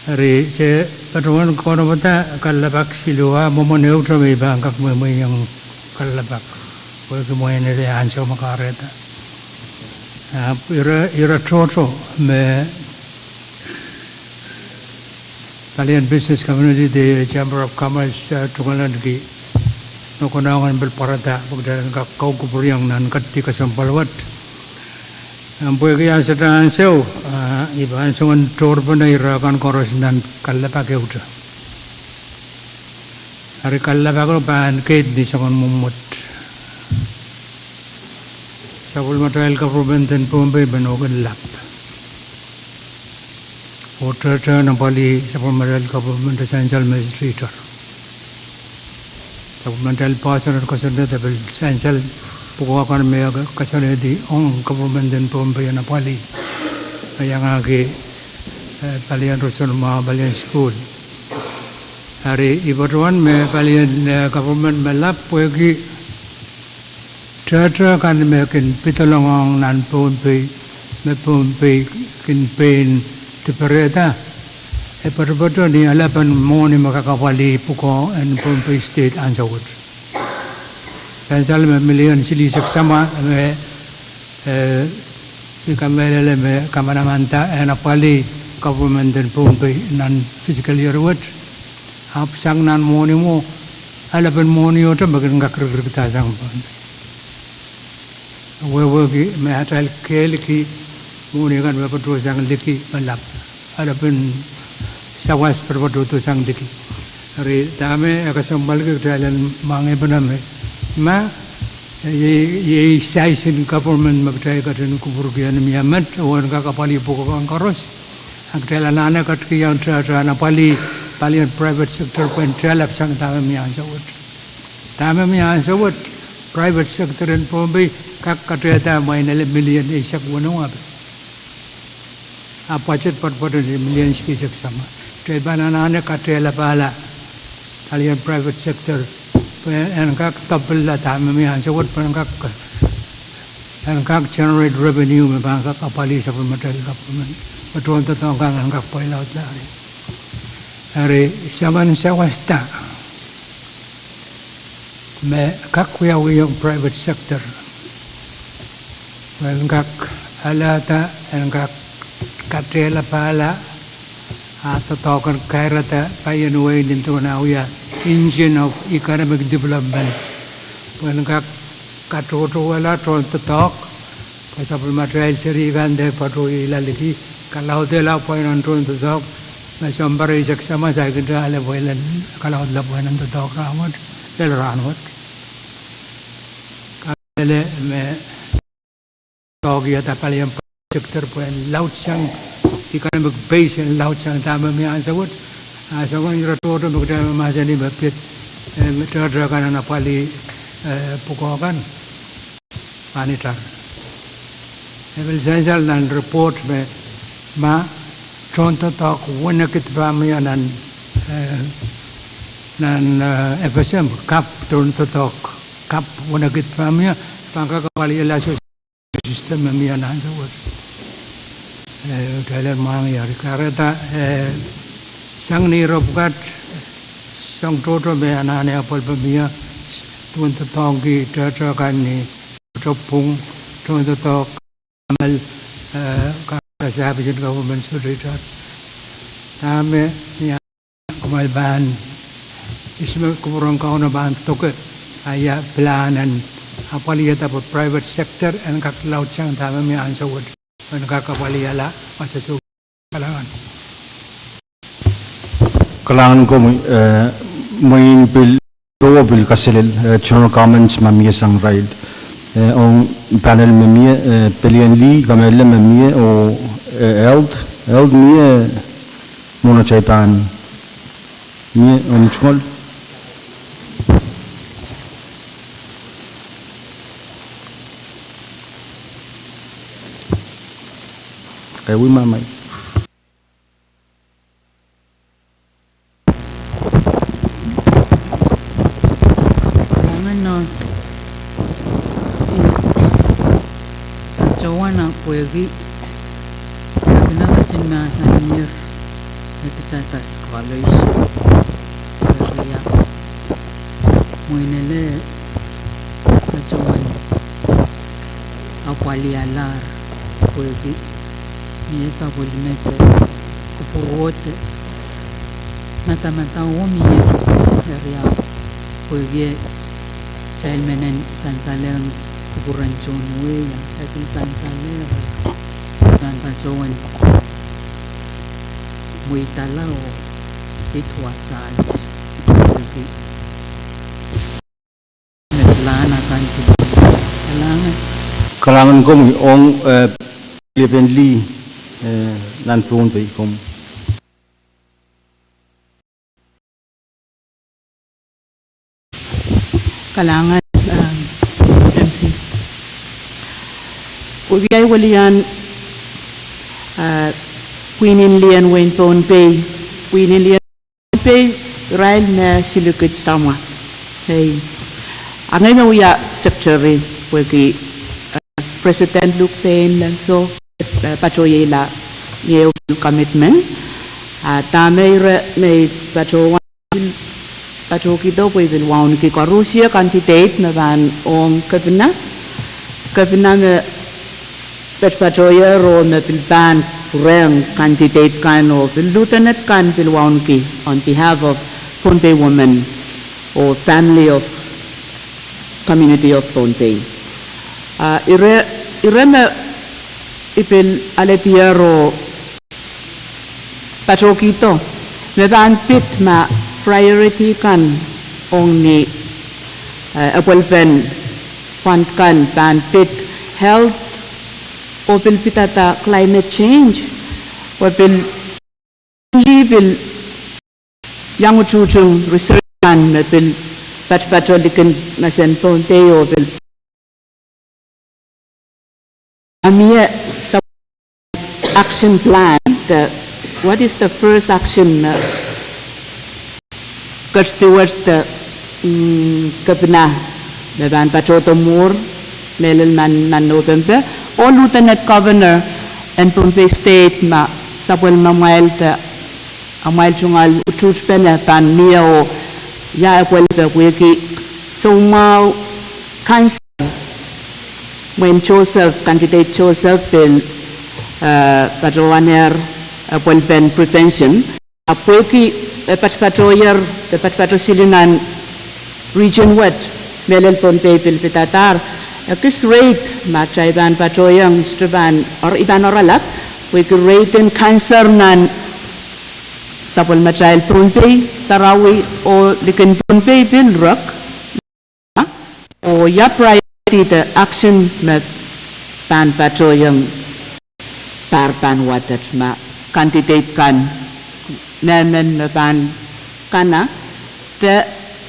Eri se patohwan kaunopada kalelapak siluh, mwomwen ehute me I pahn kak mweimweiong kalelapak, pwehki mwein ele ansou me kahrehda. Ahpw ire, ire tohto me palien business community de Chamber of Commerce, eh, tungoalenki me konehng en pil pwarada pwe kitail en kak kaukupwuriong nan kedi kesempwal wet. Ahpw pwehki ansou, ansou, ah, I pahn soangen tohrpene ire kan koaros nan kalelapak ehute. Eri kalelapako pahn keid ni soangen mwomwot. Sapwellimatail government en Pohnpei men kin lap. Oh tehtehn apwalih sapwellimatail government de sansal me treater. Sapwellimatail poahsoan en kosonned de pil sansal pwukoa kan me e koasoanehdi ong government en Pohnpei en apwalih. Me iangahki, eh, palien roson mwahu, palien sukuhl. Eri I patohwan me palien, eh, government me lap pwehki tehte kan me kin pedolong nan Pohnpei, me Pohnpei kin pein diperehda, e patopato ni alepen mwohni me kak apwalih pwukoa en Pohnpei State ansou wet. Sansal me million silihsek samwa me, eh, I kamehlele me kamanamanada en apwalih government en Pohnpei nan fiscal year wet. Ahpw sang nan mwohni mwo, alepen mwohniohte me kin kak rikirikdahsang Pohnpei. Wehwehki me atail kehlki mwohni kan me patohsang liki me lap. Alepen sawas patopato sang liki. Eri dahme e kesempwalki kitail en mwahngiapene me, ma, eh, iei, iei size en government me kitail ketin kupwurki en mie met, oh en kak apwalih pwukoa kan koaros. A kitail anahne ketikihong tehte en apwalih palien private sector pwehn tehlap sang dahme mie ansou wet. Dahme mie ansou wet, private sector en Pohnpei kak katehda mwein ele million eisek weneu ape. A budget patopato ni million silihsek samwa. Kitail pahn anahne katehlapahla palien private sector pwe en kak double-la dahme mie ansou wet, pwe en kak, en kak generate revenue me pahn kak apwalih sapwellimatail government. Me tohndoadoahk kan en kak pweilaudla. Eri soangen sawasta me kak wiawihong private sector pwe en kak alehda, en kak katehlapahla, a doadoahk en kairada paien wehi nin duwen ah wia engine of economic development. Pwe en kak katohtowehla tohndoadoahk, pwe sapwellimatail seri kan de patohla liki, kalaudehla pweinen tohndoadoahk, me sounpar eisek samwa saikinte ale pweilen kalaudehla pweinen doadoahk rahnwet, lel rahnwet. Kamehlele me doadoahk iei palien private sector pwehn laudsang economic base en laudsang dahme mie ansou wet. A soangen ire tohto me kitail mahsanih me pid, eh, me tehte kan en apwalih, eh, pwukoa kan pahn itar. E pil sansal nan report me ma tohndoadoahk wenekid pahn mie nan, eh, nan, eh, FSM, kap tohndoadoahk, kap wenekid pahn mie, pahn kak apwalihala soh system me mie nan ansou wet. Eh, kitail en mwahngier, kahrehda, eh, sang ni ire pwukat, soahng tohto me anahne apwalih pwe mie, duwen doadoahngki tehte kan ni topwung, tohndoadoahk, amal, eh, kahrehda service en government sohte itar. Dahme mie kumwail pahn isime kupwuren Kauno pahn doke, a ia pilahn en apwalihada pwe private sector en kak laudsang dahme mie ansou wet, en kak apwalihala wasa soh. Kalahngan. Kalahngan komwi, eh, mwein pil, towe pil kaselel, eh, general comments ma mie sang, right. Eh, ong panel me mie, eh, pelien lih, kamehlele me mie, oh, eh, Eld, Eld mie, mwohn atail pahn mie, oh, tungoal. Kaiwi mamai. Kalahngan Nos. I patohwan pwehki, I patohwan ketin mahsanihong ie me pidada scholarship. Eri ia mwein ele patohwan apwalihala pwehki mie sapwellime de kupwurwehte madamadau oh mie. Eri ia pwehki atail men en sansalehng kupwuren tohn wia, e pil sansalehr, pahn patohwan mweidala oh id wasaht pwehki Kalahngan. Kalahngan komwi ong, eh, lepen lih, eh, nan Pohnpei komwi. Kalahngan, um, M Wia welian, ah, pwihn en lih en wehin Pohnpei, pwihn en lih en Pohnpei, irail me silikid samwa. Ei, a ngehi me wia secretary pwehki, ah, President Luke Payne Lentso, ah, patohwehiela ni ehu commitment. Ah, dahme ire me I patohwan patohkihdo pwe I pil wauneki koaros candidate me pahn ong kepina. Kepina me patpatohier oh me pil pahn pwurehng candidate kan oh pil lieutenant kan pil wauneki on behalf of Pohnpei women oh family of community of Pohnpei. Ah, ire, ire me I pil alehdier oh patohkihdo me pahn pid ma priority kan ong ni, eh, epwelpen fund kan pahn pid health oh pil pidada climate change, oh pil lih pil iang utuhtung research kan me pil patopato likin mesen Pohnpei oh pil a mie sa action plan, the, what is the first action me ketiwet de, mm, kepina me pahn patohdo mwuhr, mehlel nan, nan Nopempe, oh Lieutenant Governor en Pohnpei State ma sapwellimamwail de amwail tungoal utuhtpene pahn mie oh ia epwelpe pwehki soumwahu cancer. Mwein Joseph, candidate Joseph pil, eh, patohwanehr, eh, epwelpen prevention. A pwehki, eh, patpatohier, eh, patopato sili nan region wet, mehlel Pohnpei pil pidadahr, eh, ekis rate ma kitail pahn patohieng, I sohte pahn, or I pahn oaralap, pwehki rate en cancer nan sapwellimatail Pohnpei, sarawi oh likin Pohnpei pil rek. Oh ia priority de action me pahn patohieng pahr pahn wadek ma candidate kan, mehmen me pahn kana de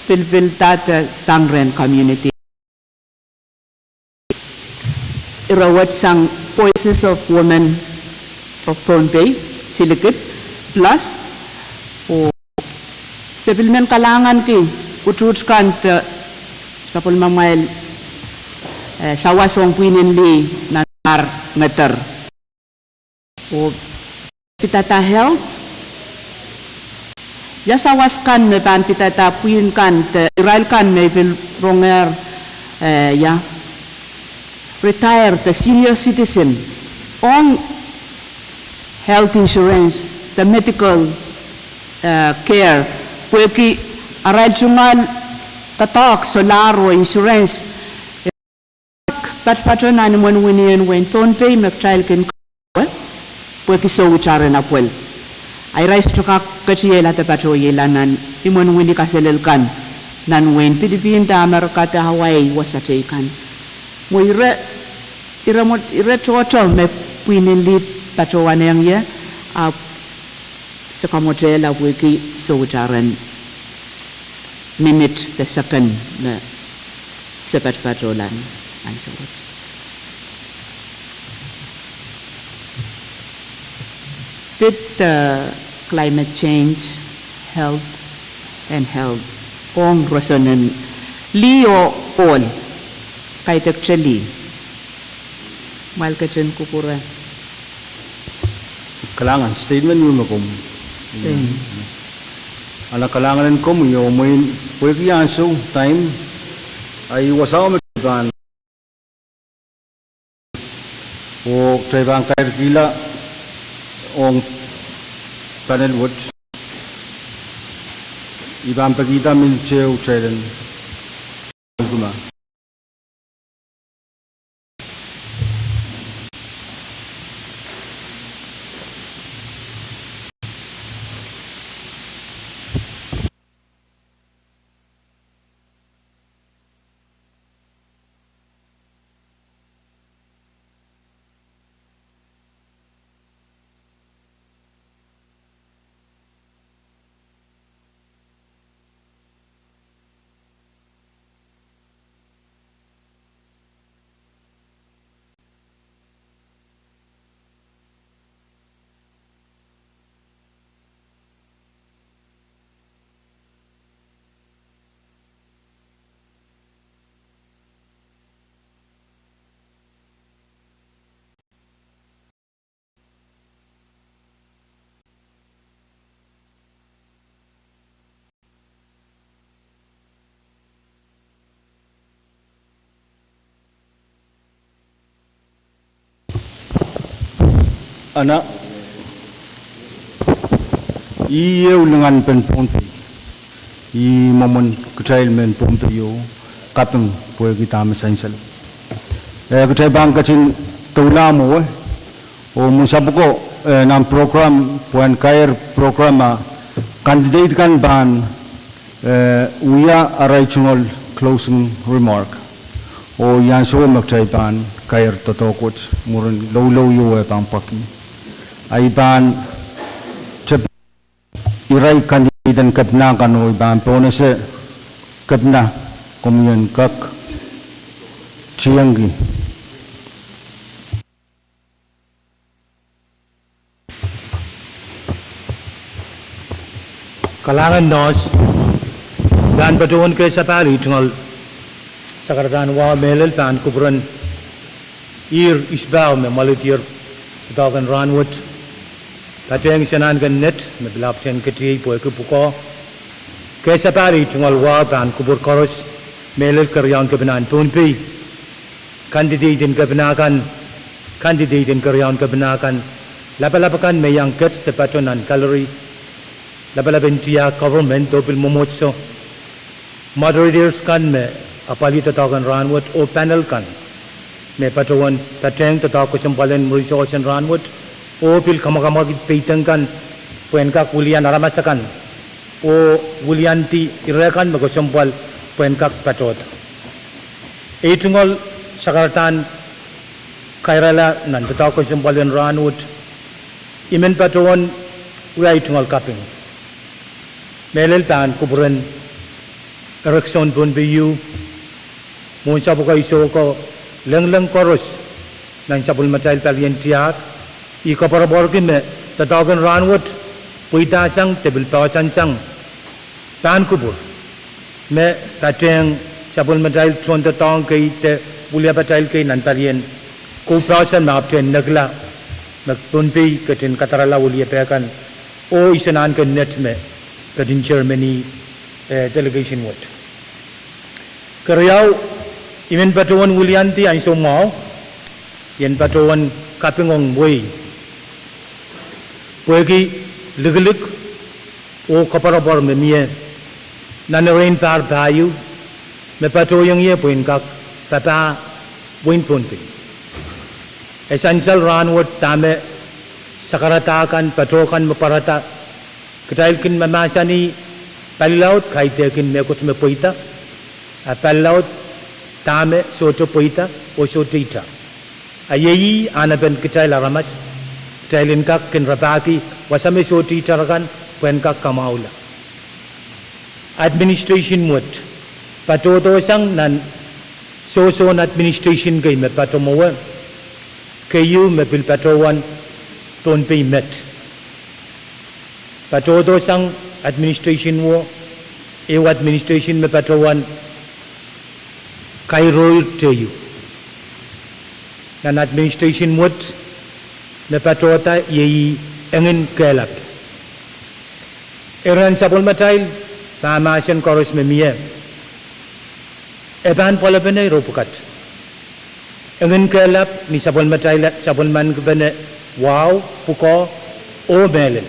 pilipilda de sang rehn community. Ire wet sang Voices of Women of Pohnpei, silikid, plus, oh se pil men kalahnganki utuht kan de sapwellimamwail, eh, sawas ong pwihn en lih nan ar ngeder. Oh pidada health. Ia sawas kan me pahn pidada pwihn kan de irail kan me I pil rongehr, eh, ia retire de senior citizen ong health insurance de medical, eh, care. Pwehki arail tungoal doadoahk solahr oh insurance, eh, patopato nan imwen wini en wehin Pohnpei me kitail kin pwehki sohte ren apwel. A irail sohte kak ketiehla de patohiehla nan imwen wini kaselel kan nan wehin Pilipin de Amerika de Hawaii, wasa teikan. Mwo ire, ire mwo, ire tohto me pwihn en lih patohwanehng ie, ahpw se kamwotehla pwehki sohte ren minit de second me se patopatohla nan ansou wet. Pid, eh, climate change, health, and health. Ong roson en lih oh ohl. Kaidehkte lih. Mwail ketin kupwure. Kalahngan, statement me komw. Ala kalahngan en komwi oh mwein pwehki ansou, time, ahi wasao me pahn oh kitail pahn kairkihla ong panel wet. I pahn pekihda minit ehu kitail en Ana, ih ehu lingan en Pohnpei. Ih mwomwen kitail mehn Pohnpei ieu kaping pwehki dahme sansal. Eh, kitail pahn ketin doula mwowe, oh mensapwko, eh, nan program, pwehn kaier program a candidate kan pahn, eh, wia arail tungoal closing remark. Oh iansowo me kitail pahn kaier doadoahk wet mwurin loulou ieu eh pahn pwakih. A I pahn tep irail candidate en kepina kan oh I pahn pohnese kepina, komwi en kak tiengki. Kalahngan Nohs, pahn patohwan kesapahl ih tungoal sakaradahn wahu mehlel pahn kupwuren ihr ispahu me mwoaledier doadoahk en rahn wet. Patehng iso nan ken net me pil ahpwtehn ketiei pwehki pwukoa. Kesapahl ih tungoal wahu pahn kupwur koaros mehlel keriaun kepinahn Pohnpei, candidate en kepina kan, candidate en keriaun kepina kan, lapalap akan me iang ket de pato nan gallery, lapalap en tiahk, government oh pil mwomwohdiso, moderators kan me apwalih doadoahk en rahn wet oh panel kan me patohwan patehng doadoahk kesempwal en mwurin sohte en rahn wet, oh pil kamwakamwakid peidek kan pwehn kak wilian aramas akan oh wiliandi ire kan me kesempwal pwehn kak patohda. Ei tungoal sakaradahn kairala nan doadoahk kesempwal en rahn wet, I men patohwan wia ei tungoal kaping mehlel pahn kupwuren Erekiso en Pohnpei ieu, mwohnsapwko, isohko, lengleng koaros nan sapwellimatail palien tiahk, I koapworopworki me doadoahk en rahn wet pweidasang de pil poahsoansang pahn kupwur me patehng sapwellimatail tohn doadoahk kei de wiliapatail kei nan palien kou poahsoan me ahpwtehn nekla me Pohnpei ketin kadarala wiliepe kan oh iso nan ken net me ketin chairmani, eh, delegation wet. Keriau, I men patohwan wiliandi ansou mwahu, I en patohwan kaping ong wehi pwehki likilik oh koapworopwor me mie nan erein pahr pahieu me patohiong ie pwehn kak papah wehin Pohnpei. E sansal rahn wet dahme sakarada kan, patohwan kan me pwarada, kitail kin mahmahsanih palilaud kaidehkin mehkot me pweida, a palilaud dahme sohte pweida oh sohte ita. A iei anahnepen kitail aramas, kitail en kak kin rapahki wasa me sohte ita akan pwehn kak kamwahula administration wet, patohdohsang nan sohsohn administration kei me pato mwowe, keieu me pil patohwan Pohnpei Met. Patohdohsang administration wo, ehu administration me patohwan kairoir teieu. Nan administration wet me patohda iei Engin Kehlap. Iren sapwellimatail mahmahsen koaros me mie, e pahn pwelopene ire pwukat. Engin Kehlap ni sapwellimatail, sapwellimankipene wahu, pwukoa, oh mehlel.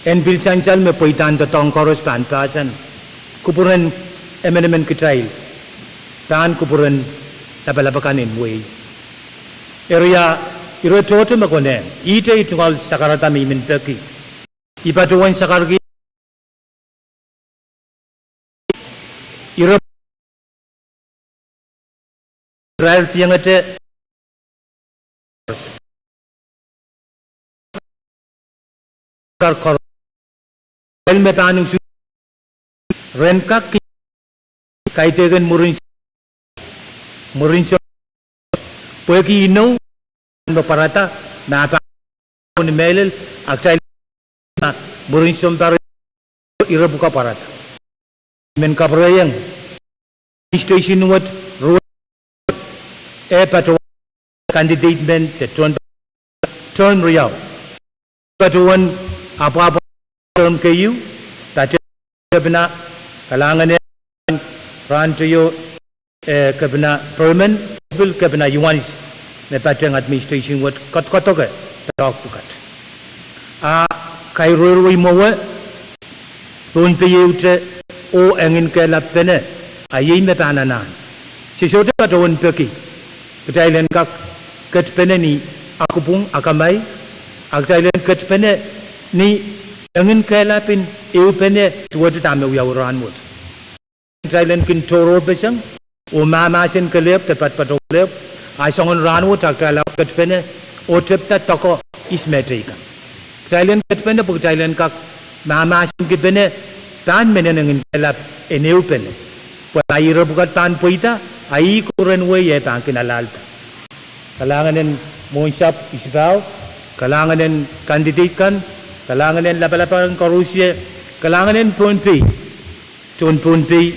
En pil sansal me pweidahn doadoahk koaros pahn poahsoan, kupwuren emenemen kitail pahn kupwuren lapalap akan en wehi. Eri ire tohto me konehng, ihte ei tungoal sakarada me I men peki. I patohwan sakarki ire irail diengete kar kor el me pahn usu ren kak kaidehkin mwurin, mwurin soh, pwehki inou me pwarada me pahn ni mehlel, a kitail mwurin sounpar ire pwukoa pwarada. I men kapwurehiong administration wet, ruwet, e patohwan candidate men de tohn, tohn riau. Patohwan apwahpwal term keieu, patehng kepina, kalahngan en rahn teio, eh, Kepina Perman, pil Kepina Ioanis. me patehng administration wet koadokoadoke doadoahk pwukat. A kairoirwei mwowe Pohnpei ehute oh enginkehlapene, a iei me pahn anahn. Se sohte patohwan peki kitail en kak ketpene ni akupwung akamai, a kitail en ketpene ni enginkehlap en ehupene duwehte dahme wiawi rahnwet. Kitail en kin tohrohrpeseng oh mahmahsen kelehpw de patopato kelehpw, a soangen rahnwet a kitail ahpw ketpene oh tepda doakoa ihs me teikan. Kitail en ketpene pwe kitail en kak mahmahsenkipene pahn mehn enginkehlap en ehupene. Pwe ma ire pwukat pahn pweida, a ih kupwuren wehi e pahn kin alahlda. Kalahngan en mwohnsapw Isipau, kalahngan en candidate kan, kalahngan en lapalap kan koaros, kalahngan en Pohnpei, tohn Pohnpei,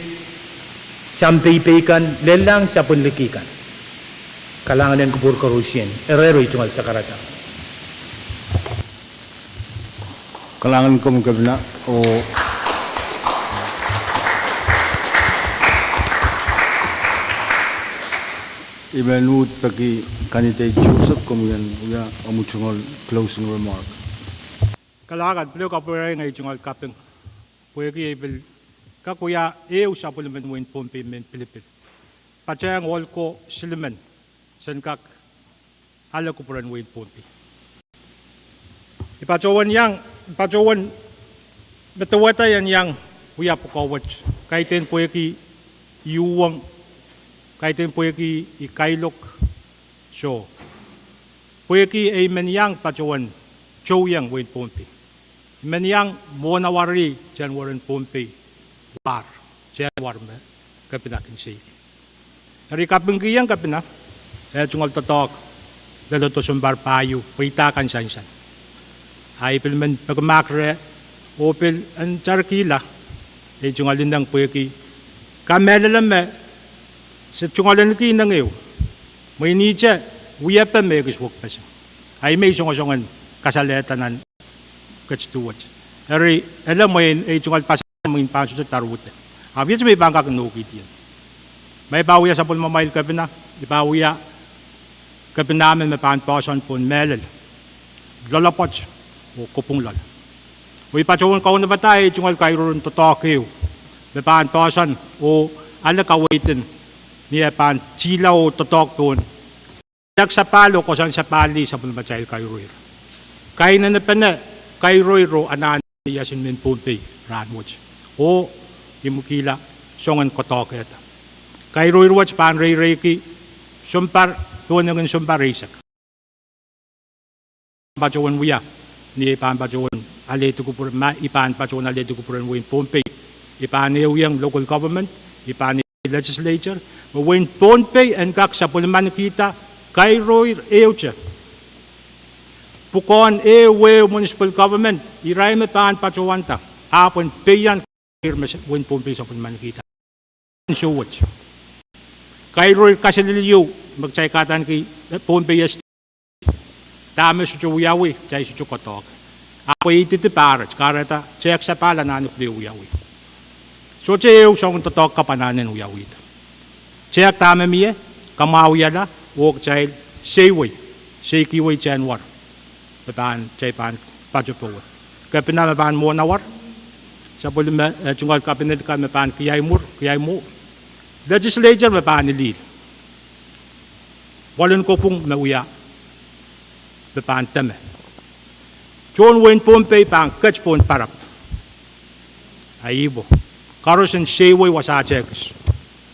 sampei pei kan, lellahng sapwellimen liki kan. Kalahngan en kupwur koaros, ire ire I tungoal sakarada. Kalahngan komwi Kepina, oh I men uhd peki candidate Joseph, komwi en wia omwi tungoal closing remark. Kalahngan, pil kapwurehng ei tungoal kaping pwehki ei pil kak wia ehu sapwellimen wehin Pohnpei mehn pilipil, patehng ohl ko silimen, sen kak ale kupwuren wehin Pohnpei. I patohwan iang, patohwan medewehda I en iang wia pwukoa wet, kaidehn pwehki I uhwong, kaidehn pwehki I kailok, soh, pwehki ei men iang patohwan tohtohieng wehin Pohnpei. I men iang mwohnawari January en Pohnpei, war, January me Kepina kin seiki. Eri I kapingkihong Kepina eh tungoal doadoahk leledo sounpar pahieu pwe I dahkan sansal. A I pil men peki mahk reh oh pil en tarkihla ei tungoal ineng pwehki kamehlele me se tungoal ahneki ineng ehu, mwein ihte wiepe me ekis wekpeseng. A I mei songosongen kasalehda nan ketido wet. Eri ele mwein ei tungoal pasapeng mwein pahn sohte daruhte. Ahpw iet me I pahn kak inoukihdiong. Ma I pahn wia sapwellimamwail Kepina, I pahn wia Kepina me, me pahn poahsoan pohn mehlel, loalopwoat oh kopwung loale. Oh I patohwan kaunopada ei tungoal kairoiron doadoahk ehu me pahn poahsoan oh ale kaweid en ni eh pahn tihla oh doadoahk pohn tehk sapahl oh koasoan sapahl lih sapwellimatail kairoir. Kainenepene kairoir oh anahn iasn mehn Pohnpei rahnwet, oh I mwekihla soangen koadoahkehda. Kairoir wet pahn reireiki sounpar, pohnengen sounpar eisek. Patohwan wia ni ei pahn patohwan alehdi kupwur, ma I pahn patohwan alehdi kupwuren wehin Pohnpei, I pahn ehuiong local government, I pahn legislature, me wehin Pohnpei en kak sapwellimanikihda kairoir ehute. Pwukoahn ehu ehu municipal government, irail me pahn patohwanda, ahpw en peian kairoir me wehin Pohnpei sapwellimanikihda. Ansou wet, kairoir kaselel ieu me kitail kadaneki Pohnpei Estate, dahme sohte wiawi, kitail sohte koadoahk. Ahpw e ididi pahret, kahrehda tehk sapahl anahne pil wiawi. Sohte ehu soangen doadoahk kapw anahne en wiawihda. Tehk dahme mie, kamwahuiala, oh kitail seiwei, seikihwei January me pahn, kitail pahn pato powe. Kepina me pahn mwohnawar, sapwellime, eh, tungoal kabinet kan me pahn kiaimwur, kiaimwo, legislature me pahn lih, pwoalen kopwung me wia, me pahn deme. Tohn wehin Pohnpei pahn ket pohn parap. A ih pwe koaros en seiwei wasa tehkis.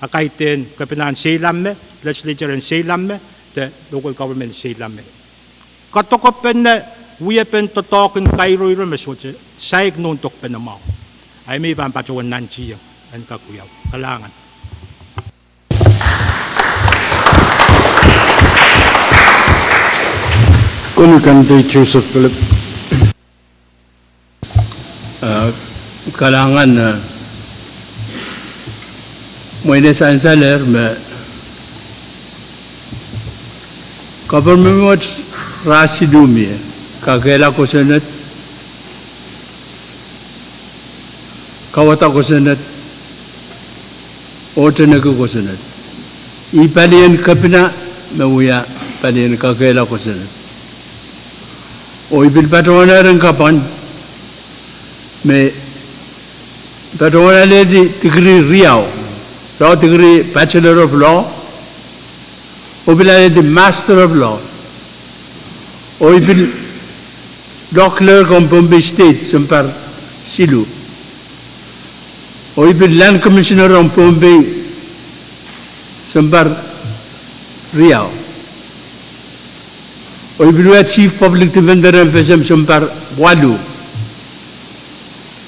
A kaidehn Kepina en seilahr me, legislature en seilahr me, de local government seilahr me. Kadokepene wiepen doadoahk en kairoiro me sohte saik nohn dokpene mwahu. A I mei pahn patohwan nantihong en kak wiawi. Kalahngan. Komwi candidate Joseph Philip. Eh, kalahngan, eh, mwein e sansalehr me government wet rasidi mie, kakehlaka kosonned, kauwada kosonned, oh teneki kosonned. Ih palien Kepina me wia palien kakehlaka kosonned. Oh I pil patohwanehr en kapwan me patohwan alehdi degree riau, law degree, Bachelor of Law, oh pil alehdi Master of Law, oh I pil Law Clerk ong Pohnpei State sounpar siluh, oh I pil Land Commissioner ong Pohnpei sounpar riau, oh I pil wia Chief Public Defender ong FSM sounpar waluh,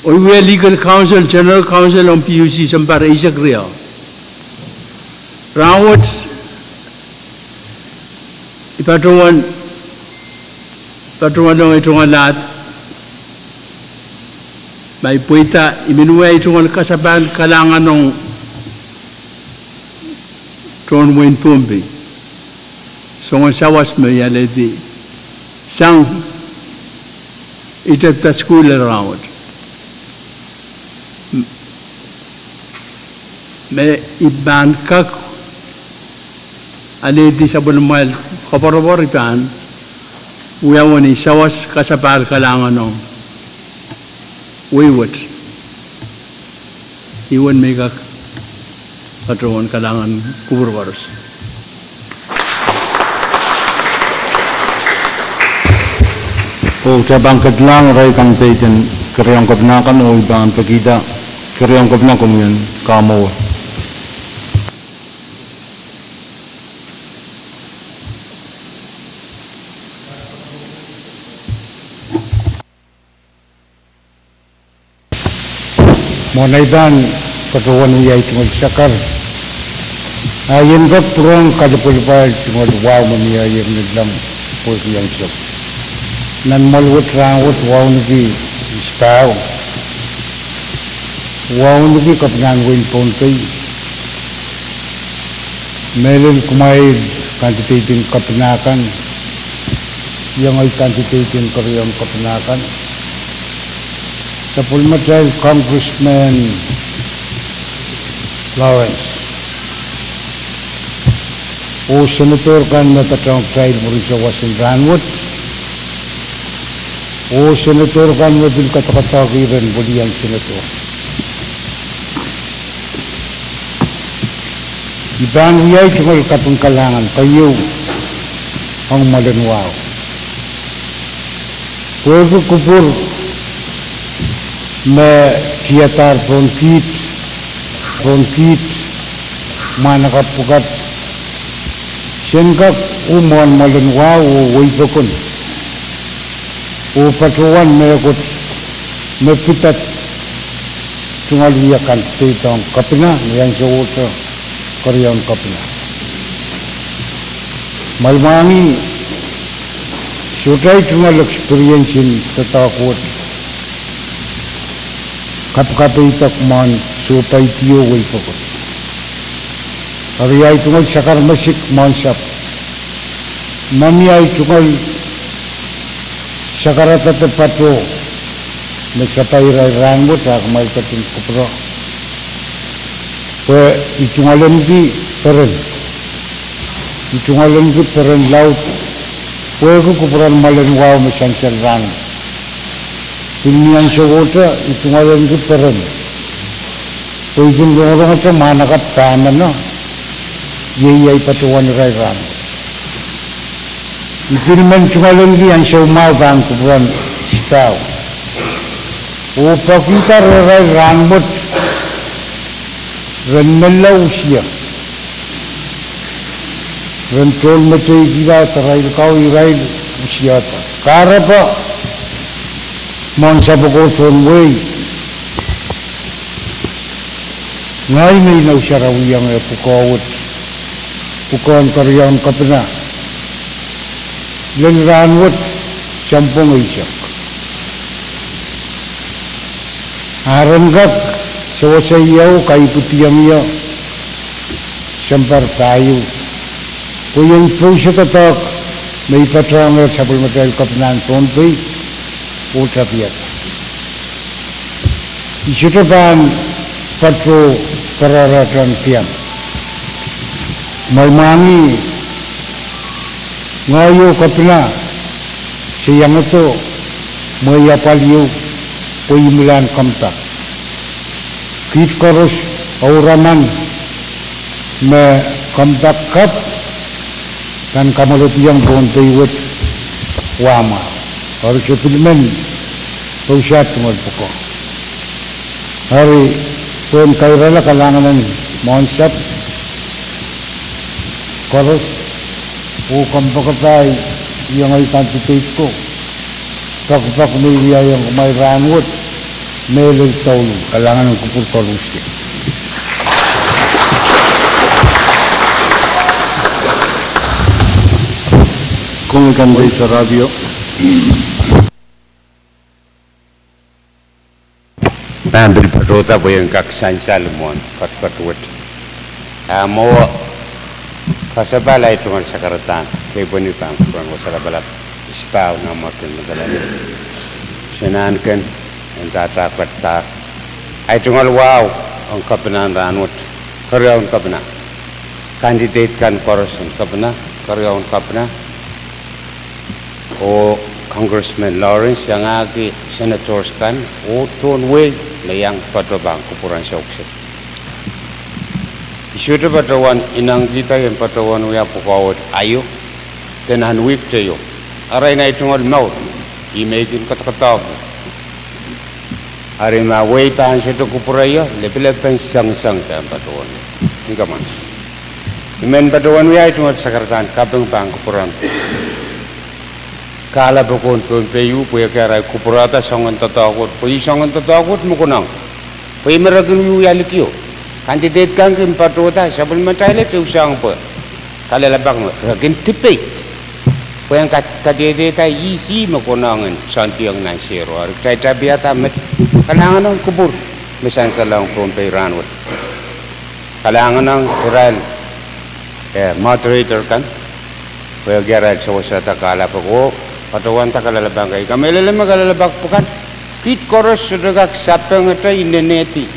oh I wia Legal Counsel, General Counsel ong PUC sounpar eisek riau. Rahnwet I patohwan, patohwan ong ei tungoal ahd ma I pweida, I men wia ei tungoal kasapahl kalahngan ong tohn wehin Pohnpei, soangen sawas me I alehdi sang I tepda sukuhl rahnwet, me I pahn kak alehdi sapwellimamwail koapworopwor, I pahn wia wen ei sawas kasapahl kalahngan ong wehi wet. Ih wen me I kak patohwan kalahngan kupwur koaros. Oh kitail pahn ketilahng irail kandidet en keriaun kopina kan, oh I pahn pekihda keriaun kopina komwi en kamwowe. Mwohn ei pahn patohwan wia ei tungoal sakar, a I en kak pwurehng kalipwalipwal tungoal wahu me mie ier nanleng pwehki ansou. Nan mwoahl wet rahnwet, wauneki Isipahu, wauneki Kepinahn wehin Pohnpei, mehlel kumwail kandidet en kepina kan, iengei kandidet en keriaun kepina kan, sapwellimatail Congressman Lawrence, oh senator kan me patohwan kitail mwurin sawas en rahnwet, oh senator kan me pil koadokoadoahki ren wilian senator. I pahn wia ei tungoal kaping kalahngan keieu ong mwoalen wahu, pwehki kupwur me tiadahr pohn kiht, pohn kiht, mwahnakapw pwukat, sen kak uh mwohn mwoalen wahu oh wehi pokon, oh patohwan mehkot me pid tungoal wia kandidet ong kepina ni ansowohte, keriaun kepina. Mwail mwahngih, sohte ei tungoal experience en doadoahk wet kapakapeidek mwohn sohpeidi oh wehi pokon. Eri ei tungoal sakar mesik mwohn sahpw, ma mie ei tungoal sakaradahte patoh me sapairail rahnwet, a kumwail ketin kupwure, pwe I tungoalenki peren, I tungoalenki peren laud pwehki kupwuren mwoalen wahu me sansal rahnwet. Pil ni ansowohte I tungoalenki peren pwe I kin rongorongete mwahnakapw pahmeno, iei ei patohwan irail rahnwet. I pil men tungoalenki ansou mwahu pahn kupwuren Isipahu, oh pekihda rehrail rahnwet ren menlau usie, ren tohnmeteikihda irail kau, irail usiada. Kahrepe mwohn sahpw oko tohn wehi, ngehi me inousarawihong eh pwukoa wet, pwukoahn keriaun kepina, lel rahnwet sounpwong eisek. A ren kak sewese ie oh kaipwidiong ie sounpar pahieu, pwe I en pousehda doadoahk me I patohwangehr sapwellimatail kepinahn Pohnpei oh tapiada. I sohte pahn patoh poaroarohng tiahk. Mwail mwahngih, Ngehi oh Kepina, se iangodo mwehi apwal ieu pwe imwilahn Compact. Kiht koaros ouraman me Compact kapw pahn kamwalopwiong Pohnpei wet wahmwahu. Eri se pil men pousaht tungoal pwukoa. Eri pwehn kairala kalahngan en mwohnsapw koaros, oh kompoakepahi iengei candidate ko, poakepoake me I wiahiong kumwail rahnwet, mehlel douluhl, kalahngan en kupwur koarusie. Komwi candidate Sarabio. Pahn pil patohda pwe I en kak sansal mwohn ketiket wet. A mwo kasapahl, ahi tungoal sakaradahn keipweni pahn kupwuren Wasa Lapalap, Isipahu Nanmwarkien Madolenihmw, Senahnken, en dahda ketiket. Ahi tungoal wahu ong Kepina en rahnwet, keriaun Kepina, candidate kan koaros en Kepina, keriaun Kepina, oh Congressman Lawrence, iangahki senators kan, oh tohn wehi me iang patohwan kupwuren Sauk State. I sohte patohwan inengkihda I en patohwan wia pwukoa wet aio, de nan wihk teio. Arail, ahi tungoal mour, I men kin koadokoadoahki. Eri ma wehi pahn sohte kupwureio, lepelepen sengiseng I pahn patohwan wia. Nin kamwan, I men patohwan wia ahi tungoal sakaradahn kaping pahn kupwuren kahlap en Pohnpei pwehki arail kupwurehda soangen doadoahk wet, pwe ih soangen doadoahk wet me konehng. Pwe ih me re kin wiewia likio. Candidate kan kin patohda, sapwellimatail et ehu soahng pwe kalelapak me re kin debate pwehn kadehdehda ih ih me konehng en soandiong nan sero. Eri kitail tapiada met, kalahngan en kupwur me sansalohng Pohnpei rahnwet. Kalahngan ong irail, eh, moderator kan, pwehki arail sewesehda kahlap ko, patohwanda kalelapak kan. I kamehlele me kalelapak pwukat, kiht koaros sohte kak sapengete inenehdi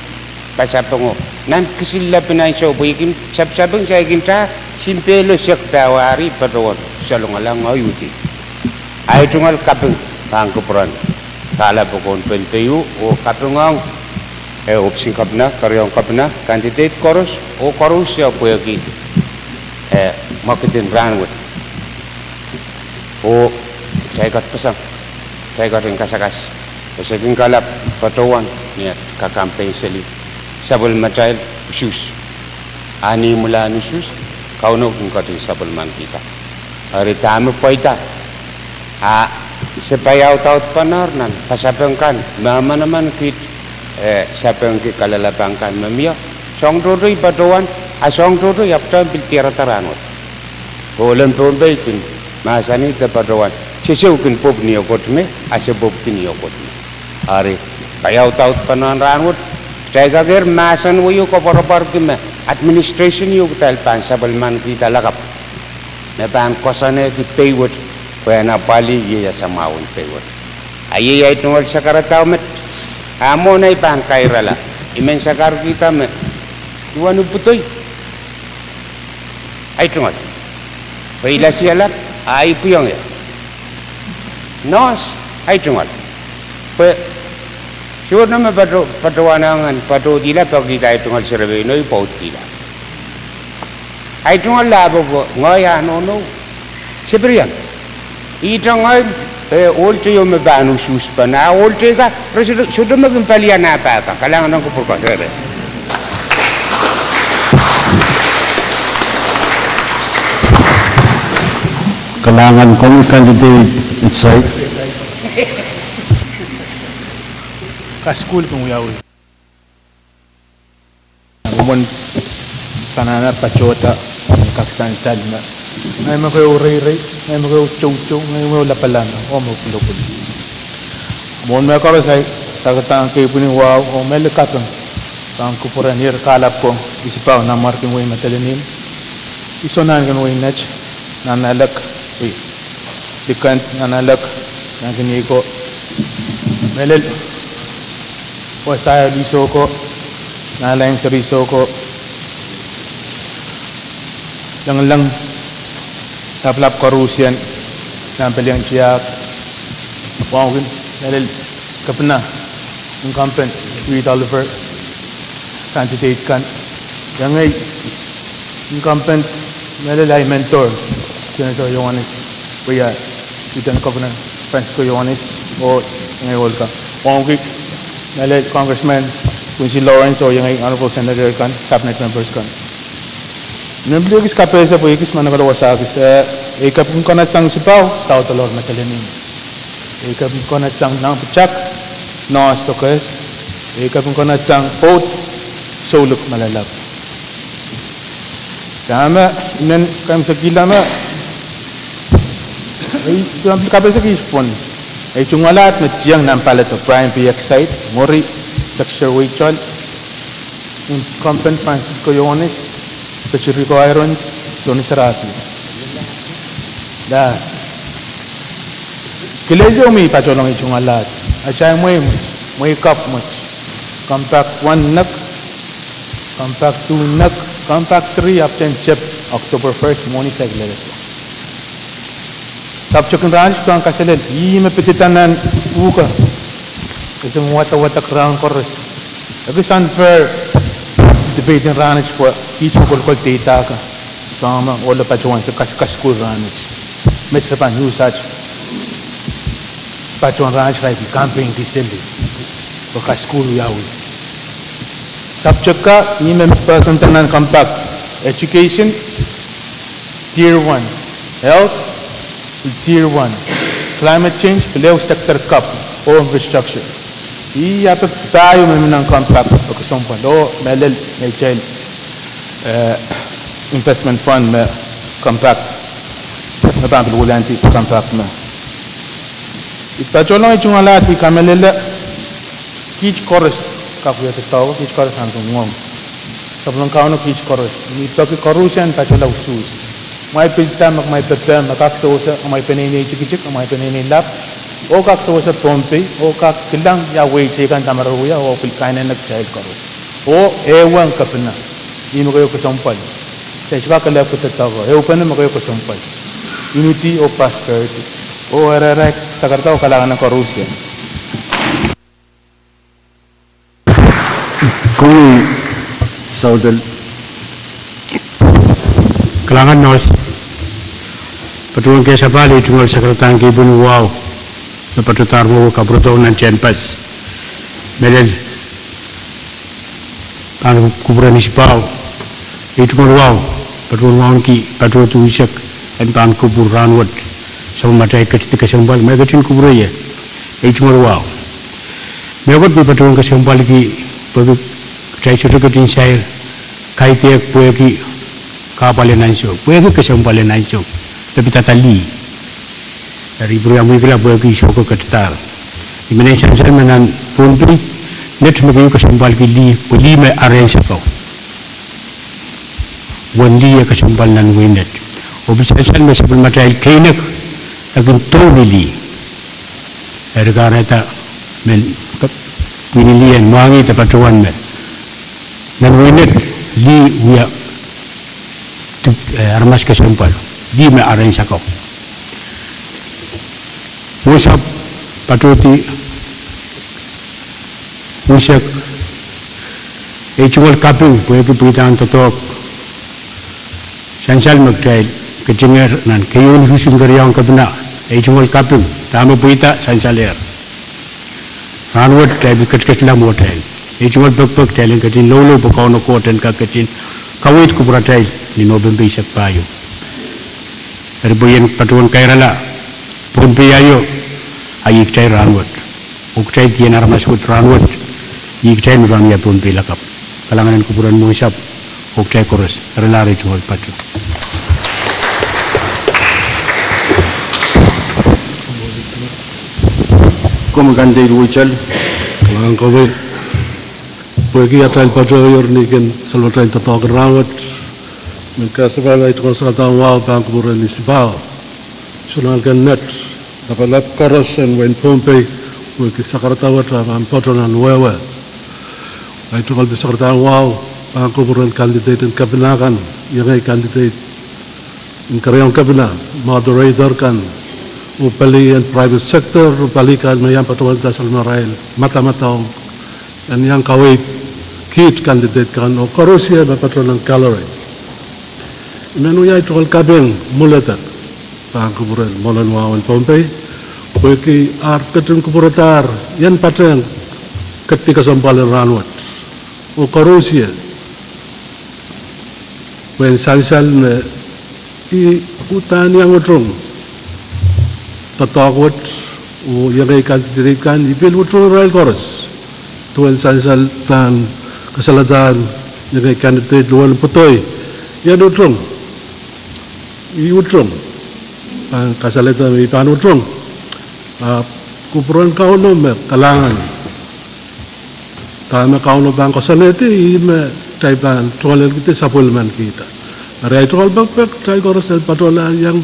pasapengo nan kisin lepin ansou, pwe I kin sapsapeng, I kin nda, simpelo sek pahwari patohwan salongala ngehi uhdi. Ahi tungoal kaping pahn kupwuren kahlap en Pohnpei oh kaping ong, eh, ohpis en Kepina, keriaun Kepina, candidate koaros, oh koaros pwehki, eh, mwekid en rahnwet. Oh kitail kat pasang, kitail kat en kasakas, e se kin kalap patohwan ni at kakampeinseli sapwellimatail usuhs. A ni imwilahn usuhs, Kauno kin ketin sapwellimanikihda. Eri dahme pweida, a se paiaudaudpene nan pasapeng kan me manaman kiht, eh, sapengki kalelapak kan me mie. Soahng tohto I patohwan, a soahng tohto I ahpwtehn pil diarada rahnwet. Pwe ohlen Pohnpei kin mahsanih de patohwan, Sehse kin pwupw ni ehu kot me, a se pwupwki ni ehu kot me. Eri paiaudaudpene nan rahnwet, kitail kakehr mahsen wehio koapworopworki me administration ieu kitail pahn sapwellimanikihda lakapw, me pahn koasoanehdi pei wet, pwe en apwalih ieiasamwahun pei wet. A iei ahi tungoal sakaradahn met, a mwohn ahi pahn kairala, I men sakarkihda me duwen ipwidi, ahi tungoal, pwe I lasialap, a I pwiongie nohs, ahi tungoal, pwe sohte me patohwan ong en patohdihla pwehki ahi tungoal serepeino I pwoudkihla. Ahi tungoal lahpo pwe ngehi a nohnou, Sipirian. Ihte ngehi, eh, ohl teio me pahn usuhs pene, a ohl tei ka, re sohte, sohte me kin palian ah pahpa. Kalahngan en kupwur koaros, rehrail. Kalahngan komwi candidate Itsai. Kasukuhl kin wiawi. Mwomwen kanana patohda, kak sansal me, ngehi me keieu reirei, ngehi me keieu toutou, ngehi me keieu lapalahn, oh me pwulopwul. Mwohn mehkoaros ahi sakaradahn keipweni wahu oh me likaping pahn kupwuren kahlap ko, Isipahu Nanmwarkien Wei Madolenihmw, Iso Nahnken Wei Net, Nanalek, Wei Likend Nanalek, Nahnkeniei ko, mehlel Wesaiah Liso ko, Nahlein Seriso ko, Lengleng Lapalap koarusie nan pelian tiahk, wauneki mehlel kepina, incumbent Reed Oliver, candidate kan, iengei incumbent mehlel ahi mentor, Senator Iohannes, wia Lieutenant Governor Francisco Iohannes, oh iengei ohl kan. Wauneki mehlel Congressman Quincy Lawrence, oh iengei Honorable Senator kan, cabinet members kan. Nan pil ekis kapehse pwe ekis manaman wasa ekis, eh, ei kaping konehsang sipau, saut alor medeleni. Ei kaping konehsang nan pwutak, nohs sokehs. Ei kaping konehsang vote, souleng malelap. Dahme, I men kaimwisekihla me, ei, I men pil kapehse kis pwon. Ei tungoal ahd me tieng nan ballot, Brian P. Exide, Mori, Dexter Wechol, incumbent Francisco Iohannes, Patrick Irons, Tony Sarabi. Las. Kilel ieu me I patohlong ei tungoal ahd. Atail mwehi mwet, mwehi kapw mwet. Compact one nek, Compact two nek, Compact three ahpwtehn tep October first, mwohni saikinte. Subject en rahnwet pahn kaselel, ih me pidada nan uhk, e sohte wadawad rahnwet koaros. Ekis unfair debate en rahnwet pwe kiht me kolokol deidahki. Soahng me ohlo patohwan se kas-, kasukuhl rahnwet. Me se pahn use aht patohwan rahnwet, right, campaign ki seli. Pwe kasukuhl wiawi. Subject ka, ih me patohwan nan Compact, education, tier one, health, tier one, climate change, pil ehu sector kapw, oh infrastructure. Ih ape pahieu me mi nan Compact me kesempwal, oh mehlel neitail, eh, investment fund me Compact, me pahn pil wulandi Compact me. I patohlong ei tungoal ahd I kamehlele kiht koaros kak wia doadoahk, kiht koaros nan kin ngomw. Sapwellimen Kauno kiht koaros. I peki koaruhsie en patohla usuhs. Kumwail pilda me kumwail pepehm me kak sewese amwail peneinei tikitik, amwail peneinei lap, oh kak sewese Pohnpei, oh kak kilang ia wehi teikan dahme re wia, oh pil kainene kitail koaros. Oh ehu ong kepina, ih me keieu kesempwal. Kitail sohte kak kelehpw doadoahk, ehupene me keieu kesempwal. Unity oh prosperity. Oh ire ire, sakarada oh kalahngan en koaruhsie. Komwi Saudel. Kalahngan nohs. Patohwan kesapahl ei tungoal sakaradahn keipweni wahu me patohdahr mwowe kapwuredo nan tehnpas. Mehlel pahn kupwuren isipahu, ei tungoal wahu, patohwan wauneki patohdo unsek en pahn kupwur rahnwet. Sapwellimatail ketidi kesempwal me ketin kupwure ie, ei tungoal wahu. Mehkot me patohwan kesempwalki, pwehki kitail sohte ketin sair kaidehk pwehki kahpwal en ansou, pwehki kesempwal en ansou, pepidada lih. Eri I pwuriamwei kala pwehki I sohte ketidahr. I men en sansal me nan Pohnpei, net me keieu kesempwalki lih, pwe lih me arein sakau. Wen lih e kesempwal nan wehi net. Oh pil sansal me sapwellimatail keinek e kin doh ni lih. Eri kahrehda men pwihn en lih en mwahngih de patohwan me nan wehi net lih wia, eh, aramas kesempwal, lih me arein sakau. Mwohnsapw, patohdi unsek, ei tungoal kaping pwehki pweidahn doadoahk. Sansal me kitail ketingehr nan keieun usuhsun keriaun kepina, ei tungoal kaping dahme pweida sansalehr. Rahnwet kitail pil ketiketla mwohtail. Ei tungoal pekipek kitail en ketin loulou pwe Kauno Koht en kak ketin kaweid kupwuratail ni Nopempe eisek pahieu. Eri pwe I en patohwan kairala, Pohnpei aio, a iei kitail rahnwet. Oh kitail dien aramas wet rahnwet, iei kitail me pahn wia Pohnpei lakapw. Kalahngan en kupwuren Mwohnsapw, oh kitail koaros, erelahr ei tungoal patoh. Komwi candidate Wechol. Kalahngan komwi. Pwehki atail patohier ni kin salotail doadoahk en rahnwet, men kesempwal ei tungoal sakaradahn wahu pahn kupwuren isipahu. Soangen net, lapalap koaros en wehin Pohnpei, pwehki sakarada wet a pahn pwoton nan wehwe. Ei tungoal pil sakaradahn wahu pahn kupwuren candidate en kepina kan, iengei candidate Keriaun Kepina, moderator kan, oh pali en private sector, oh pali kan me iang patohwan kasalehda arail madamadau en iang kaweid kiht candidate kan, oh koaros me patohwan nan gallery. I men wia ahi tungoal kaping mwuledek pahn kupwuren Mwoalen Wahu en Pohnpei, pwehki ar ketin kupwuradahr ien patehng ketdi kesempwal en rahnwet. Oh koaros pwe en sansal me I uhdahn iang utung doadoahk wet, oh iengei candidate kan, I pil utung irail koaros. Duwen sansal pahn kasalehda iengei candidate Luwel Pwutoi, ien utung, I utung, pahn kasalehda me I pahn utung. Ah, kupwuren Kauno me kalahngan. Dahme Kauno pahn koasoanehdi, ih me kitail pahn tungoalehkihda, sapwellimanikihda. Eri ahi tungoal pekipek, kitail koaros en patohla iang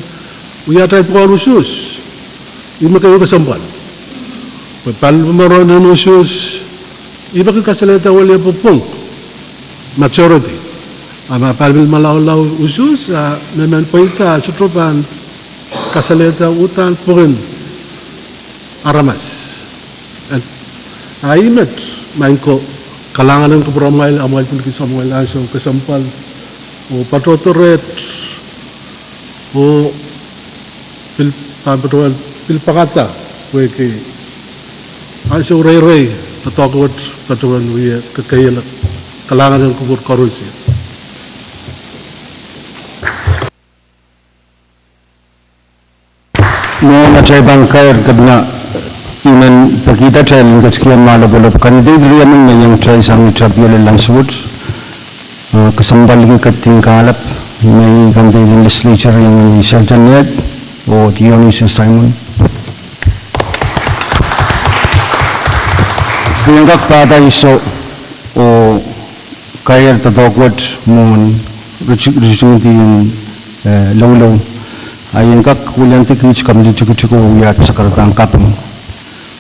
wia atail pwukoahn usuhs. Ih me keieu kesempwal. Pwe palimaronen usuhs, ih me kin kasalehda weliepe pwung, majority. A ma palimalaulau usuhs, a me men pweida, sohte pahn kasalehda uhdahn pwungen aramas. En, a ih met, maing ko, kalahngan en kupwuramwail, amwail pil kin samwail ansou kesempwal, oh patohdo reht, oh pil, pahn patohwan pil pwakada, pwehki ansou reirei, doadoahk wet patohwan wie kekeielek. Kalahngan en kupwur koaros. Mwohn atail pahn kair Kepina, I men pekihda kitail en ketikihong ma lopwolopw candidate riemen me iang kitail sang ni tapio lel ansou wet, eh, kesempwalki ketdi kahlap, me ih candidate en legislature ieng Shelton Ned oh Dionysius Simon. Ien kak pahda iso oh kair doadoahk wet mwohn riti-, ritingidien, eh, loulou. A ien kak wiliandi kiht komidi tikitik oh wia sakaradahn kaping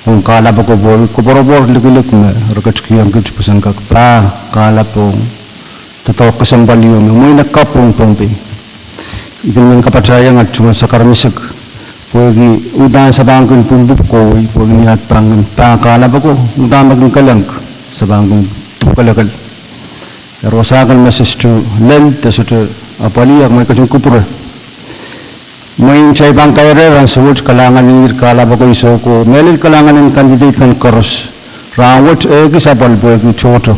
ong kahlap ako pwe koapworopwor likilik me re ketikihong kiht pwe sen kak pah kahlap ong doadoahk kesempwal ieu me mwein e kapw ong Pohnpei. I pil men kapatahiong at tungoal sakaramesek, pwehki uhdahn se pahn kin pwupwup kohwei, pwehki ni at pahn kin pah kahlap ako, uhdahn me kin kelehpw, se pahn kin kelekel. Eri wasa kan me se sohte lel, de sohte apwalih, a kumwail ketin kupwure. Mwein kitail pahn kairehr ansou wet, kalahnganir kahlap ako iso ko, mehlel kalahngan en candidate kan koaros. Rahnwet e ekis apwal pwehki tohto.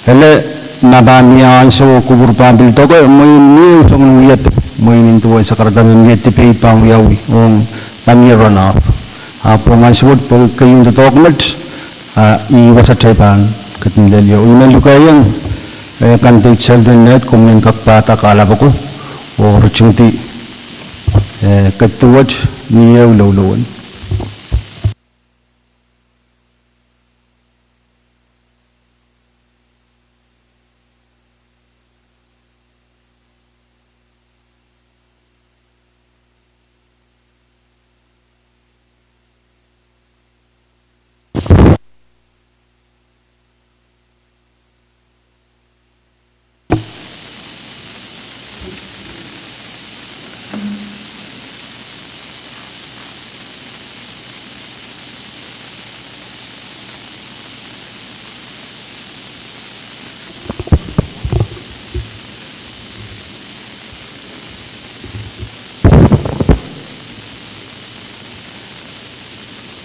Ele, ma pahn mie ansou oh kupwur pahn pil doke, mwein mie soangen wiepe, mwein nin duwen sakarada me mie debate pahn wiawi, ong ma mie runoff. Ahpw ong ansou wet pwe keieun doadoahk met, a ih wasa kitail pahn ketin lel ie. I men lukehiong, eh, candidate Shelton Ned, komw men kak pahda kahlap ako, oh ritingidi, eh, ketdi wet ni ehu loulouen.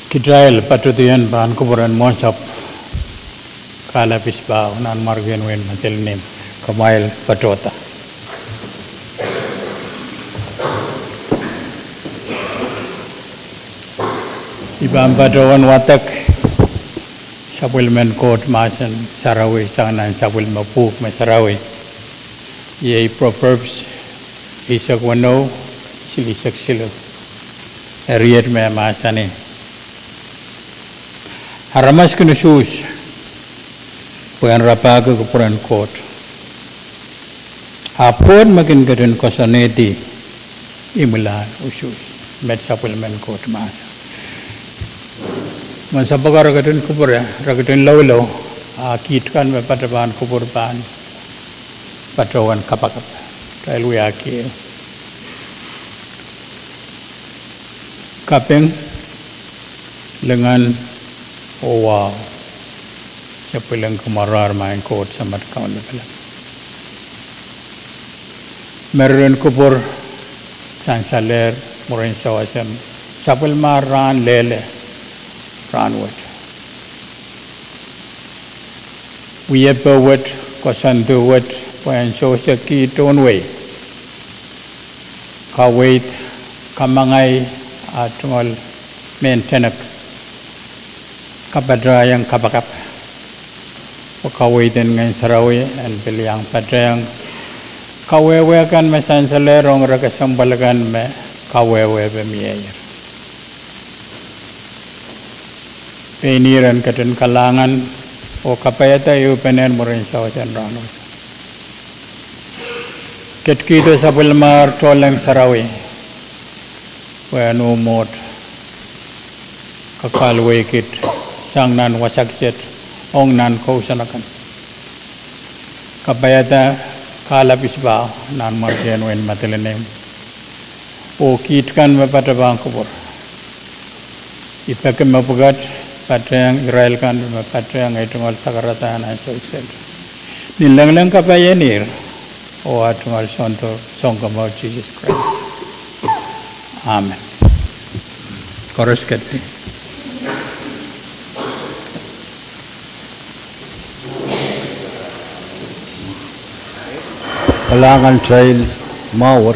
Kitail patohdiong pahn kupwuren mwohnsapw kahlap isipahu nan mwarkien wehin Madolenihmw. Kumwail patohda. I pahn patohwan wadek sapwellimen Koht mahsen sarawi sang nan sapwellime pwuhk me sarawi. Iei Proverbs eisek weneu, silihsek siluh. Eri iet me mahsanih: Aramas kin usuhs pwe en rapahki kupwuren Koht, ahpw Koht me kin ketin koasoanehdi imwilahn usuhs. Met sapwellimen Koht mahsen. Mwohn sapwko re ketin kupwure, re ketin loulou, a kiht kan me patohwan kupwur pahn patohwan kapakap. Kitail wiahki ie. Kaping, lingan, oh wahu, se pwiling kumwail, maing Koht Samat Kaun Lapalap. Meririn kupwur sansalehr mwurin sewese sapwellimar rahn lel, rahn wet. Wiepe wet, koasoandi wet, pwe en sewese kiht tohn wehi. Kaweid, kamangai, ah tungoal mehn tenek, kapatahieng kapakap. Pwe kaweid en Ngehn Sarawi en pil iang patehng kawehwe kan me sansalehr ong ire kesempwal kan me kawehwe pwe mieier. Pein ihr en ketin kalahngan oh kapaiada ehupenen mwurin sewese rahn wet. Ketikihdo sapwellimar tohnleng sarawi, pwe en mwomwohd, kakalwei kiht sang nan wasa kiset ong nan kousoan akan. Kapaiada kahlap isipahu nan mwarkien wehin Madolenihmw, oh kiht kan me patohwan kupwur. I peki mepwukat patehng irail kan me patehng ei tungoal sakarada nan ansou kiset. Ni lengleng kapaien ihr, oh ah tungoal Sounkomour Sises Krais. Amen. Koaros ketin kalahngan. Kitail mwahuwar